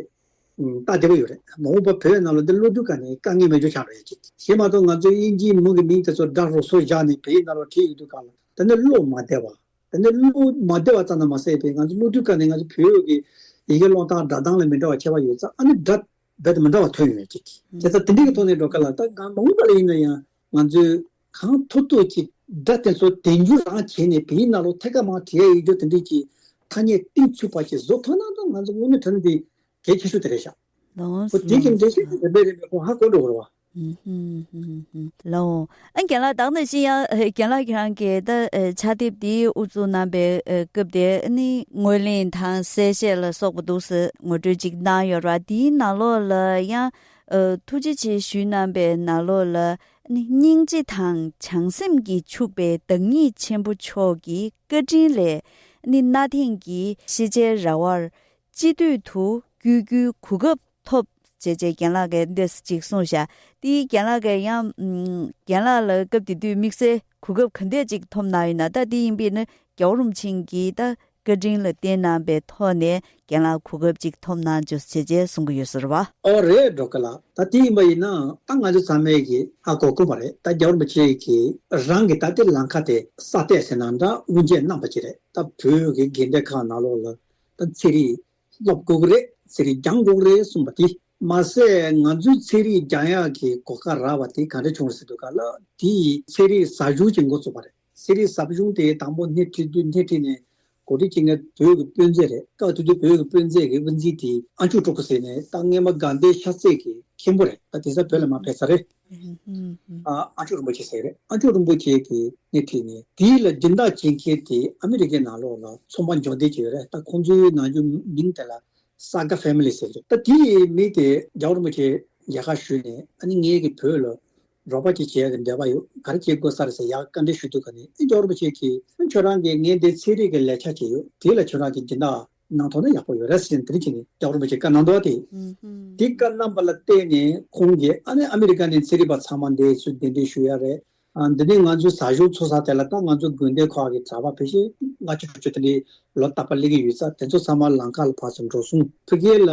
ཨུམ། སྟབས་བདེ་པོ་ཡོད་རེད། མ་འོངས་པ་བོད་ནང་ལ་འདི་ཀློག་དུས་ག་ནས་དཀའ་ངལ་མེད་རྒྱུ་ཆགས་འགྲོ་ཡ་ཅིག་ཞེས་མ་གཏོགས་ང་ཚོའི་དབྱིན་ཇིའི་མི་གི་མིང་དེ་ཚོ་སྒྲ་རོ་སོ་བཞག་ནས་བོད་ཡིག་ནང་ལ་བྲིས་ཡོད་དུས་ག་ལ་ད་ནི་ཀློག་མ་བདེ་བ། ད་ནི་ཀློག་མ་བདེ་བ་ཙམ་དུ་མ་ཟད་པའི་ང་ཚོ་ཀློག་དུས་ག་ནས་ང་ཚོ་བོད་ཀྱི་ཡི་གེ་ཀློག་སྟངས་སྒྲ་གདངས་ལ་མི་འདྲ་བ་ཁྱད་པར་ཡོད་ཙང་ཨ་ནི་སྒྲ་རྦད་དེ་མི་འདྲ་བ་ཐོན་ཡོང་ཡ་ཅིག་བྱས་ཙང་དེ་འདྲའི་གི་ཐོག་ནས་འགྲོ་ག་ལ་ད་གང་མ་འོངས་པ་ལ་ཡིན་ན་ཡང་ང་ཚོས་གང་ཐུབ་ཐུབ་ཅིག་སྒྲ་དེ་ཚོ་དལ་འབྱོར་རང་བྱས་ནས་བོད་ཡིག་ནང་ལོགས་ཐད་ཀར་མར་བྲིས་ཡ་ཡོད་རྒྱུ་དེ་འདྲའི་ཅིག་ཐ་སྙད་གཏིང་ཚུད་པ་ཅིག་བཟོ་ཐུབ་ན་ད་ང་ཚོ་དངོས་གནས་དྲང་གནས་དེ་གལ་ཆེ་ཤོས་དེ་རེད་ཤག་ལགས་འོ་དེ་གི་འགྲེལ་བཤད་དེ་རེད་པས་རེད་པས་ཁོང་ཧ་གོ་འགྲོ་གི་རེད་བ། ལགས་འོ། ཨ་རྒན་ལགས་ད་ག་ནང་བཞིན་ཡང་རྒན་ལགས་ཁྱེད་རང་གིས་ད་ཕྱག་དེབ་འདི་དབུ་འཛུགས་གནང་པའི་སྐབས་དེ་ནི་ངོས་ལེན་དང་གསལ་བཤད་ལ་སོགས་པ་འདུག་སེ་ངོ་སྤྲོད་ཅིག་གནང་ཡོད་རེད་བ། དེའི་ནང་ལོགས་ལ་ཡང་ཐུགས་རྗེ་ཆེ་ཞུས་གནང་པའི་ནང་ལོགས་ལ་ནི་སྙིང་རྗེ་དང་བྱང་སེམས་ཀྱིས་ཕྱུག་པའི་བདག་ཉིད་ཆེན་པོ་མཆོག་གི་བཀའ་དྲིན་ལས་ནི་གནའ་དེང་གི་ཤེས་བྱའི་ར་བར་སྤྱི་འཐུས་དུ་བསྐོ་རྒྱུའི་གོ་སྐབས་ཐོབ་བྱས་རྗེས་རྒན་ལགས་ཀྱིས་འདི་ཅིག་གསུངས་བཞག་དེའི་རྒན་ལགས་ཀྱིས་ཡང་རྒན་ལགས་ལ་སྐབས་དེ་དུས་དམིགས་བསལ་གོ་སྐབས་ག་འདྲས་ཅིག་ཐོབ་གནང་ཡོད་ན། ད་དེ་ཡིན་པས་ན་རྒྱལ་བ་རིན་པོ་ཆེ་གིས་ད་བཀའ་དྲིན་ལ་བརྟེན་གནང་པའི་ཐོག་ནས་རྒན་ལགས་གོ་སྐབས་ཅིག་ཐོབ་གནང་བྱུང་བྱས་རྗེས་གསུང་གི་ཡོད་ཟེར་བ། ཨོ་རེད་འགྲོ་གི་ལགས། ད་དེ་ཡིན་པ་ཡིན་ན་ད་ང་ཚོ་ཚང་མས་ཀྱི་ཧ་གོ་གོ་བ་རེད། ད་རྒྱལ་བ་རིན་པོ་ཆེ་གིས་རང་གི་ད་ལྟའི་ལམ་ཁ་དེ་སྲ་བརྟན་ཟེར་ན་འདྲ་དབུ་འབྱེད་གནང་པ་ཅིག་རེད། ད་བོད་ཀྱི་དགོན་སྡེ་ཁག་ནང་ལོགས་ལ་ད་ཚན་རིག་སློབ་དགོས་ཀྱི་རེད། ཚན་རིག་སྦྱང་དགོས་ཀྱི་རེད་གསུངས་པ་དེ་མ་ཟད་ང་ཚོའི་ཚན་རིག་སྦྱང་ཡག་གི་གོ་སྐབས་རག་པ་དེ་ག་འདྲ་བྱུང་རེད་ཟེར་དུས་ག་ལ་དེ་ཡི་ཚན་རིག་ཟབ་སྦྱོང་ཅིག་འགོ་བཙུགས་པ་རེད། ཚན་རིག་ཟབ་སྦྱོང་དེ་དང་པོ་སྣེ་ཁྲིད་དུས་སྣེ་ཁྲིད་ནས་གོ་སྒྲིག་བྱེད་མཁན་བོད་ཀྱི་དཔོན་རྩེ་རེད། སྐབས་དེ་དུས་བོད་ཀྱི་དཔོན་རྩེ་གི་དབུ་འཛིན་དེ་ཨ་མཆོག་སྤྲུལ་སྐུ་ཟེར་ནས་ད་སྔས་མ་དགའ་ལྡན་ཤར་རྩེ་གི་མཁན་པོ་རེད། ད་དེང་སང་བོད་ལ་མར་ཕེབས་ཚར་རེད། ཨ་ཨ་མཆོག་རིན་པོ་ཆེ་ཟེར་རེད། ཨ་མཆོག་རིན་པོ་ཆེ་གི་སྣེ་ཁྲིད་ནས་དེ་ལ་སྦྱིན་བདག་བྱེད་མཁན་དེ་ཨ་མི་རི་ཀའི་ནང་ལོགས་ལ་ཚོང་པ་འབྱོར་ལྡན་ཅིག་ཡོད་རེད། ད་ཁོང་ཚོའི་ནང་རྒྱུ་མིང་དེ་ལ་སཱ་ག་ཕེ་མི་ལི་ཟེར་རེད། ད་དེ་ཡི་མི་དེ་རྒྱལ་བ་རིན་པོ་ཆེ་མཇལ་ཁ་ཞུས་ནས་ཨ་ནི་ངེད་ཀྱི་བོད་ལ་རོགས་པ་ཅིག་བྱེད་ཡག་གི་འདོད་པ་ཡོད། ག་རེ་བྱེད་དགོས་ས་རེད་ཟེར་ཡག་བཀའ་འདྲི་ཞུ་དུས་ག་ནས་ཨ་རྒྱལ་བ་རིན་པོ་ཆེ་གིས་ཁྱོད་རང་གིས་ངས་འདི་ཚན་རིག་གི་ལས་འཆར་ཅིག་ཡོད། དེ་ལ་ཁྱོད་རང་གིས་སྦྱིན་བདག་ གནང་ཐུབ་ན་ཡག་པོ་ཡོད་རེད་ཟེར་ནས་དེ་རིང་ཁྱེད་ནས་རྒྱལ་བ་རིན་པོ་ཆེ་བཀའ་གནང་འདུག་བ་དེ། ཨུ་ཧུམ། དེ་བཀའ་གནང་པ་ལ་བརྟེན་ནས་ཁོང་གིས་ཨ་ནི་ཨ་མི་རི་ཀ་ནས་ཚན་རིག་པ་ཚང་མ་འདིར་ཚུར་གདན་འདྲེན་ཞུ་ཡ་རེད། ཨ། འདི་ནས་ང་ཚོའི་ཟ་ཞོག་འཚོ་ས་དེ་ལ་ད་ང་ཚོ་དགོན་སྡེ་ཁག་གི་གྲྭ་པ་ཕལ་ཆེར་ལྔ་བཅུ་དྲུག་ཅུ་དེ་འདྲའི་ལོ་རྟག་པར་སླེབས་ཀྱི་ཡོད་ཙང་། དེ་ཚོ་ཚང་མ་ལམ་ཁ་ལ་ཕར་ཚུར་འགྲོ་སོང་། ཕ་གི་ལ་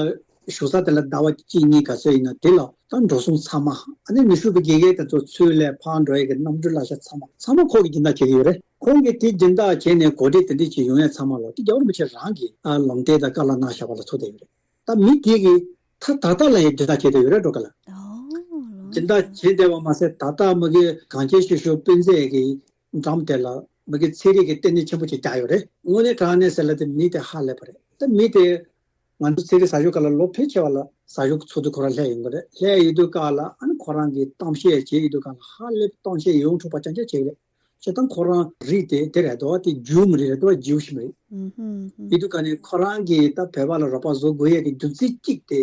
བཞུགས་ས་དེ་ལ་ཟླ་བ་གཅིག་གཉིས་ག་ཚོད་ཡིན་ན་དེ་ལ་ད་འགྲོ་སོང་ཚང་མ། ཨ་ནི་ནུས་ཤུགས་པའི་དགེ་རྒན་དེ་ཚོ་ཚུར་སླེབས་ཕར་འགྲོ་ཡས་ཀྱི་གནམ་གྲུ་གླ་ཆ་ཚང་མ་ཚང་མ་ཁོང་གིས་སྦྱིན་བདག་བྱེད་ཀྱི་ཡོད་རེད། ཁོང་གིས་དེ་སྦྱིན་བདག་བྱས་ནས་གོ་སྒྲིག་དེ་འདྲས་ཅིག་ཡོང་ཡས་ཚང་མ་ལ་དེ་རྒྱལ་བ་རིན་པོ་ཆེ་རང་གིས་ཨ་ལམ་སྟོན་དང་བཀའ་སློབ་གནང་བཞག་པ་ལ་ཐུག་བསྡད་ཡོད་རེད། ད་མི་དེ་གིས་ད་ད་ལྟ་ལ་ཡང་སྦྱིན་བདག་བྱེད་བསྡད་ཡོད་རེད་འགྲོ་ག་ལ། ཨོ། ལགས་སོ། སྦྱིན་བདག་བྱེད་བསྡད་པ་མ་ཟད་ད་ལྟ་མ་གི་གངས་ཅན་ཆོས་གཞུང་དཔེ་མཛོད་ཀྱི་འགྲམ་དེ་ལ་མ་གི་ཚན་རིག་གི་ལྟེ་གནས་ཆེན་པོ་ཅིག་བརྒྱབ་ཡོད་རེད། དངོས་གནས་དྲང་གནས་ཟེར་ལ་དེ་མི་དེ་ཧ་ལས་པ་རེད། ད་མི་དེ་ང་ཚོ་ཚན་རིག་ཟ་ཞོག་སྒང་ལ་ལོ་ཕལ་ཆེ་བ་ལ་ཟ་ཞོག་གི་ཚོགས་འདུ་ཁོ་རང་སླེབས་ཡོང་གི་རེད། སླེབས་ཡོང་དུས་སྒང་ལ་ཨ་ནི་ཁོ་རང་གིས་གཏམ་བཤད་བྱེད་ཡོང་དུས་སྒང་ལ་ཧ་ལས་པའི་གཏམ་བཤད་ཡོངས་གྲུབ་པ་རྐྱང་རྐྱང་བྱེད་ཀྱི་རེད། བྱས་ཙང་ཁོ་རང་རིགས་དེ་དེ་རེད་དོ། དེ་ཇིའུ་མི་རིགས་རེད་དོ། ཇིའུ་ཤི་མི་རིགས། ཨུ་ཧུམ་ཧུམ། ཡིན་དུས་ཀ་ནས་ཁོ་རང་གིས་ད་བོད་པ་ལ་རོགས་པ་བཟོ་དགོས་ཡས་ཀྱི་རྒྱུ་མཚན་གཅིག་དེ།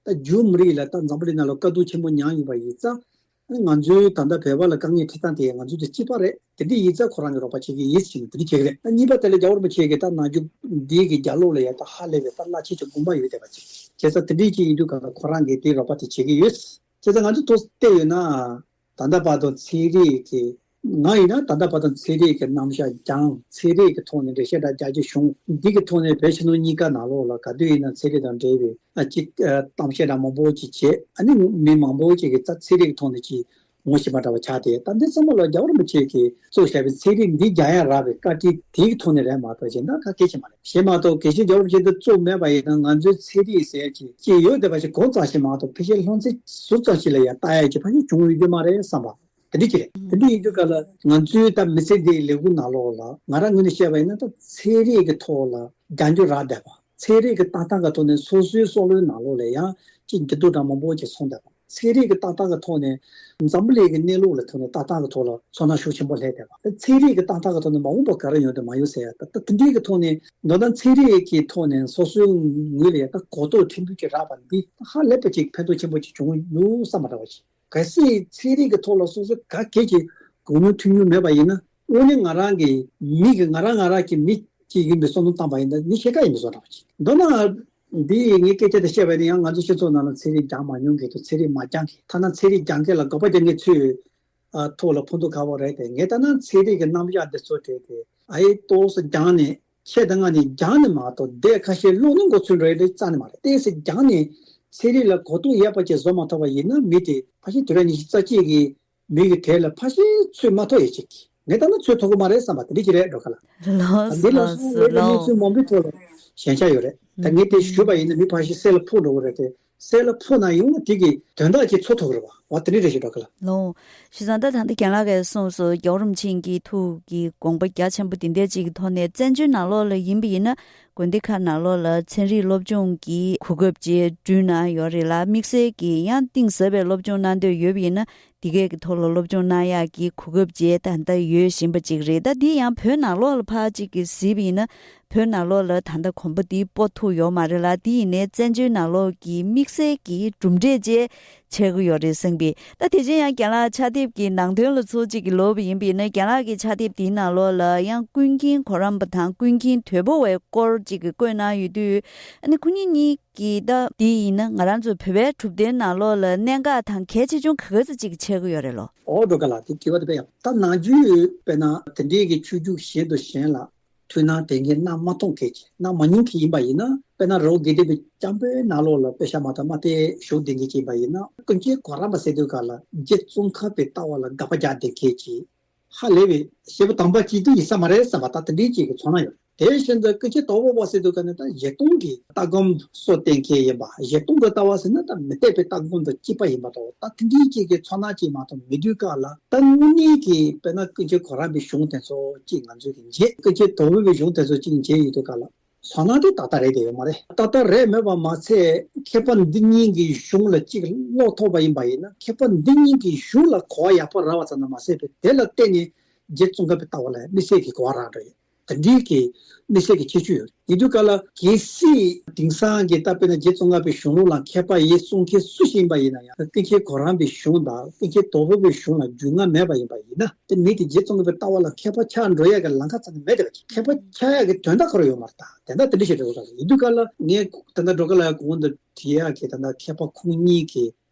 ད་ཇིའུ་མི་རིགས་ལ་ད་འཛམ་བུ་གླིང་ནང་ལ་དཀའ་སྡུག་ཆེན་པོ་མྱངས་ཡོད་པ་ཡིན་ཙང་། ང་ཚོའི་ད་ལྟ་བོད་པ་ལ་དཀའ་ངལ་འཕྲད་སྟངས་དེ་ང་ཚོའི་དེ་གཅིག་པ་རེད། དེ་འདྲ་ཡིན་ཙང་ཁོ་རང་གིས་རོགས་པ་བྱེད་ཀྱི་ཡིན་ཟེར་ནས་དེ་འདྲ་བྱེད་ཀྱི་རེད། ད་གཉིས་པ་དེ་ལ་རྒྱལ་བ་རིན་པོ་ཆེ་གིས་ད་ནམ་རྒྱུན་འདི་གི་རྒྱབ་ལོགས་ལ་ཡ་ད་ཧ་ལས་པའི་ད་བླ་ཆེན་གྱི་དགོངས་པ་ཡོད་བསྡད་པ་ཅིག་བྱས་ཙང་། དེ་འདྲ་ཅིག་ཡིན་དུས་ཀ་ལ་ཁོ་རང་གིས་དེའི་རོགས་པ་དེ་བྱེད་ཀྱི་ཡོད། བྱས་ཙང་ང་ཚོ་ཐོག་བལྟས་ཡོད་ན། ད་ལྟ་བར་དུ་ཚན་རིག་གི། ང་ཡིན་ན་ད་ལྟ་བར་དུ་ཚན་རིག་གི་རྣམ་གཞག་སྦྱངས། ཚན་རིག་གི་ཐོག་ནས་འགྲེལ་བཤད་འདྲ་རྒྱག་རྒྱུ་བྱུང་། འདི་གི་ཐོག་ནས་བོད་ཕྱི་ནང་གཉིས་ཀ་ནང་ལོགས་ལ་ག་དུས་ཡིན་ན་ཚན་རིག་དང་འབྲེལ་བའི་ཨ་ཅིག་ཨ་གཏམ་བཤད་འདྲ་མང་པོ་ཅིག་བྱས། ཨ་ནི་མི་མང་པོ་ཅིག་གིས་ད་ཚན་རིག་གི་ཐོག་ནས་ཅིག་ངོ་ཤེས་པ་འདྲ་བ་ཆགས་ཏེ། ད་འདི་ཚང་མ་ལ་རྒྱལ་བ་རིན་པོ་ཆེ་གིས་བཙུགས་བཞག་པའི་ཚན་རིག་འདི་རྒྱག་ཡ་རག་པའི་བཀའ་དྲིན་དེའི་ཐོག་ནས་རེད་མ་གཏོགས་གཞན་དག་ག་གེ་ཅིག་མ་རེད། གཞན་མ་གཏོགས་གལ་སྲིད་རྒྱལ་བ་རིན་པོ་ཆེ་འདི་བཙུགས་མེད་པ་ཡིན་ན་ང་ཚོའི་ཚན་རིག་ཟེར་ཅིག་ཅིག་ཡོད་བསྡད་པ་ཞིག་གོ་ཙམ་ཞིག་མ་གཏོགས་ཕལ་ཆེར་སློབ་ཚན་ཟུར་ཙམ་ཞིག་ལ་ཡང་ལྟ་ཡ་ཅིག་ཕལ་ཆེར་བྱུང་ཡོད་རྒྱུ་མ་རེད་བསམ་པ། དེ་འདྲ་ཅིག་རེད། དེ་འདྲ་ཡིན་དུས་ཀ་ལ་ང་ཚོའི་ད་མི་ཚེ་འདིའི་ལས་འགུལ་ནང་ལོགས་ལ་ང་རང་ངོས་ནས་བཤད་པ་ཡིན་ན། ད་ཚན་རིག་གི་ཐོག་ལ་རྒྱག་རྒྱུ་རག་བསྡད་པ། ཚན་རིག་གི་ལྟ་སྟངས་ཀྱི་ཐོག་ནས་སོ་སོའི་སྲོག་བླུའི་ནང་ལོགས་ལ་ཡང་ཅིག་འགྱུར་ལྡོག་འདྲ་མང་པོ་ཅིག་སོང་བསྡད་པ། ཚན་རིག་གི་ལྟ་སྟངས་ཀྱི་ཐོག་ནས་འཛམ་བུ་གླིང་གི་གནས་ལུགས་ལ་ཐོག་ནས་ལྟ་སྟངས་ཀྱི་ཐོག་ལ་ཚོར་སྣང་ཤུགས་ཆེན་པོ་སླེབས་བསྡད་པ། ད་ཚན་རིག་གི་ལྟ་སྟངས་ཀྱི་ཐོག་ནས་མ་འོངས་པ་ག་རེ་ཡོང་དུ་མ་ཡོང་ཟེར་ཡ། ད་ད་དེ་འདྲའི་གི་ཐོག་ནས་མདོར་ན་ཚན་རིག་གི་ཐོག་ནས་སོ་སོའི་ངོས་ལ་ཡ་ད་གོ་རྟོགས་ཕྲན་བུ་ཅིག་རག་པ་འདི་ཧ་ལས་པ་ཅིག་ཕན་ཐོགས་ཆེན་པོ་ཅིག་བྱུང་ཡོད་བསམ་པ་འདྲ་བ་ཞིག་གལ་སྲིད་ཚན་རིག་གི་ཐོག་ལ་སོ་སོ་ག་གེ་ཅིག་གོ་ནོར་ཐོན་མྱོང་མེད་པ་ཡིན་ན། དངོས་གནས་ང་རང་གི་མི་གི་ང་རང་ང་རང་གི་མི་གཅིག་ཡིན་པའི་བསམ་བློ་བཏང་པ་ཡིན་ན་མི་ཕྱེད་ཀ་ཡིན་པའི་བཟོ་འདྲ་བ་ཅིག་མདོར་ན་འདི་ངའི་སྐད་ཆ་དེ་བཤད་པ་ཡིན་ན། ཡང་ང་ཚོ་སྤྱི་ཚོགས་ནང་ལ་ཚན་རིག་སྦྱང་མ་མྱོང་མཁན་དང་ཚན་རིག་མ་སྦྱང་མཁན། ཐ་ན་ཚན་རིག་སྦྱང་མཁན་ལ་དགག་པ་རྒྱག་མཁན་ཚོའི་ཨ་ཐོག་ལ་ཕན་ཐོགས་ག་པར་རེད་དེ། ངས་ལྟ་ན་ཚན་རིག་གི་རྣམ་གཞག་འདི་ཚོ་དེ་དེ་ཨ་ཡེ་ཏོག་ཙམ་སྦྱངས་ནས། ཆེད་དུ་མངགས་ནས་སྦྱངས་ནས་མ་གཏོགས་དེ་ཁ་ཤས་ཀློག་ནས་མགོ་ཚོས་འགྲོ་ཡ་དེ་རྩ་ནས་མ་རེད། ཏོག་ཙམ་སྦྱངས་ནས་ཚན་རིག་ལ་གོ་རྟོགས་ཡོད་པ་ཅིག་བཟོ་མ་ཐུབ་པ་ཡིན་ན་མི་དེ་ཕལ་ཆེར་དུས་རབས་ཉི་ཤུ་རྩ་གཅིག་གི་མི་གི་གྲས་ལ་ཕལ་ཆེར་ཚུད་མ་ཐུབ་ཡ་ཅིག་ངས་ལྟ་ན་ཚུད་ཐུབ་ཀྱི་མ་རེད་བསམ་པ་དེ་འདྲ་ཅིག་རེད་འགྲོ་ག་ལ། ལགས་སོ། འདི་ལ་ལགས་སོ། སོང་བའི་གནས་ལགས་ཚུལ་མང་པོའི་ཐོག་ལ་ཞན་ཆ་ཡོད་རེད། ད་ངས་དེ་ཞུས་པ་ཡིན་ན་མི་ཕལ་ཆེར་གསེར་ལ་ཕོག་འགྲོ་གི་རེད་དེ། གསེར་ལ་ཕོག་ན་ཡང་དེ་གི་དོན་དག་ཅིག་ཚོར་ཐུབ་ཀྱི་རེད་པ། འོ་དེ་འདྲ་རེད་ཤག་འགྲོ་ག་ལ། ལགས། བྱས་ཙང་ད་ད་ལྟ་རྒན་ལགས་ཀྱིས་གསུངས་སོང་། རྒྱལ་བ་རིན་པོ་ཆེ་གི་ཐུགས་ཀྱི་དགོངས་པ་རྒྱ་ཆེན་པོ་དེ་འདྲ་ཅིག་གི་ཐོག་ནས། བཙན་བྱོལ་ནང་ལོགས་ལ་ཡིན་པ་ཡིན་ན་དགོན་སྡེ་ཁག་ནང་ལོགས་ལ་ཚན་རིག་སློབ་སྦྱོང་གི་གོ་སྐབས་ཅིག་བསྐྲུན་གནང་ཡོད་རེད་ལ། དམིགས་བསལ་གྱི་ཡང་གཏིང་ཟབ་པའི་སློབ་སྦྱོང་གནང་འདོད་ཡོད་པ་ཡིན་ན་དེ་གའི་གི་ཐོག་ལ་སློབ་སྦྱོང་གནང་ཡག་གི་གོ་སྐབས་ཅིག་ད་ལྟ་ཡོད་བཞིན་པ་ཅིག་རེད། ད་འདི་ཡང་བོད་ནང་ལོགས་ལ་ཕར་ཅིག་གི་གཟིགས་པ་ཡིན་ན། བོད་ནང་ལོགས་ལ་ད་ལྟ་གོམ་པ་འདི་སྤོ་ཐུབ་ཡོད་མ་རེད་ལ། དེ་ཡིན་ནའི་བཙན་བྱོལ་ནང་ལོགས་ཀྱི་དམིགས་བསལ་གྱི་གྲུབ་འབྲས་ཅིག་ཆགས་ཀྱི་ཡོད་རེད་བསམ་པས། ད་དེ་བཞིན་ཡང་རྒན་ལགས་ཕྱག་དེབ་ཀྱི་ནང་དོན་ལ་ཚུར་ཅིག་གི་ལབ་པ་ཡིན་པ་ཡིན་ན། རྒན་ལགས་ཀྱི་ཕྱག་དེབ་འདིའི་ནང་ལོགས་ལ་ཡང་ཀུན་མཁྱེན་གོ་རམས་པ་དང་ཀུན་མཁྱེན་དོལ་པོ་བའི་སྐོར་ཅིག་གི་བཀོད་གནང་ཡོད་དུས། ཨ་ནི་ཁོ་གཉིས་གཉིས་ཀྱི་ད་འདི་ཡིན་ན་ང་རང་ཚོ་བོད་པའི་གྲུབ་དོན་ནང་ལོགས་ལ་གནད་འགག་དང་གལ་ཆེ་ཆུང་ག་ག་ཚོད་ཅིག་ཆགས་ཀྱི་ཡོད་རེད་ལོ། ཨོ་འགྲོ་ག་ལ། དེ་དྲི་བ་དེ་དཔེ་ཡག་ད་ནང་རྒྱུད་དཔེར་ན་དེ་འདྲའི་གི་ཆོས་བརྒྱུད་གཞན་དང་གཞན་ལ་ཐུགས་སྣང་དེ་འདྲའི་གནང་མ་མཐོང་མཁན་ཅིག་གནང་མ་མྱོང་མཁན་ཡིན་པ་ཡིན་ན། དཔེར་ན་རི་བོ་དགེ་ལྡན་པའི་སྐྱབས་འགྲོའི་ནང་ལོགས་ལ་དཔེ་ཆ་མ་གཏོགས་མ་བལྟས་བཞུགས་བསྡད་མཁན་ཅིག་ཡིན་པ་ཡིན་ན། ཀུན་མཁྱེན་གོ་རམས་པ་ཟེར་དུས་སྒང་ལ་རྗེ་ཙོང་ཁ་པའི་ལྟ་བ་ལ་དགག་པ་རྒྱག་བསྡད་མཁན་ཅིག་ཧ་ལས་པའི་ཞེ་པོ་དམ་པ་ཅིག་ཏུ་ཡིན་ས་མ་རེད་བསམ་པ་ད་དེ་འདྲའི་ཅིག་གི་ཚོར་སྣང་ཡོད། དེ་བཞིན་དུ་ཀུན་མཁྱེན་དོལ་པོ་པ་ཟེར་དུས་སྒང་ནི་ད་བཞེད་སྟངས་ཀྱི་ལྟ་སྒོམ་སྲོལ་བསྟེན་མཁན་ཡིན་པ། བཞེད་སྟངས་ཀྱི་ལྟ་བ་ཟེར་ན་ད་མི་སྡེ་པའི་ལྟ་སྒོམ་དང་གཅིག་པ་ཡིན་པ་དང་། ད་དེ་འདྲའི་ཅིག་གི་ཚོར་སྣང་ཅིག་མ་གཏོགས་མེད་དུས་སྒང་ལ། ད་དངོས་གནས་ཀྱི་དཔེར་ན་ཀུན་མཁྱེན་གོ་རམས་པའི་གཞུང་དེ་ཚོ་ཅིག་ང་ཚོས་ཀྱི་མཇལ། ཀུན་མཁྱེན་དོལ་པོ་པའི་གཞུང་དེ་ཚོ་ཅིག་མཇལ་ཡོང་དུས་སྒང་ལ། ཚོར་སྣང་དེ་ཏག་ཏག་རེད་དེ་ཡོད་མ་རེད། ཏག་ཏག་རེད་མེད་པ་མ་ཚད། མཁས་པ་འདི་གཉིས་ཀྱི་གཞུང་ལ་གཅིག་ཀློག་ཐུབ་པ་ཡིན་པ་ཡིན་ན། མཁས་པ་འདི་གཉིས་ཀྱི་གཞུང་ལ་གོ་བ་ཡག་པོ་རག་པ་ཙམ་དུ་མ་ཟད་པའི་དེ་ལ་བརྟེན་ནས་རྗེ་ཙོང་ཁ་པའི་ལྟ་བ་ལ་དམིགས་བསལ་གྱི་གོ་བ་རག་འགྲོ་ཡོད། དང་། དེ་འདྲའི་གི་གནས་ཚད་ཀྱི་ཁྱད་ཆོས་ཡོད། ཡིན་དུས་ག་ལ་གལ་སྲིད་དེང་སང་གི་ད་དཔེར་ན་རྗེ་ཙོང་ཁ་པའི་གཞུང་ལུགས་ལ་མཁས་པ་ཡིན་གསུང་མཁན་སུ་ཞིག་ཡིན་པ་ཡིན་ན་ཡང་། ཀུན་མཁྱེན་གོ་རམས་པའི་གཞུང་དང་ཀུན་མཁྱེན་དོལ་པོ་པའི་གཞུང་ལ་རྒྱུས་མངའ་མེད་པ་ཡིན་པ་ཡིན་ན། དེ་མི་དེ་རྗེ་ཙོང་ཁ་པའི་ལྟ་བ་ལ་མཁས་པ་ཆགས་འགྲོ་ཡ་གི་ལམ་ཁ་རྩ་ནས་མེད་དེ། མཁས་པ་ཆགས་ཡ་གི་དོན་དག་ཁོ་རང་ཡོད་མ་རེད། ད་དེ་འདྲ་དེ་འདྲ་ཞིག་རེད་འདུག་ད། ཡིན་དུས་ག་ལ་ངས་ད་ལྟ་འགྲོ་ག་ལ་གོང་དུ་དྲིས་ཡ་གི་ད་ལྟ་མཁས་པ་ཁོང་གཉིས་ཀྱི་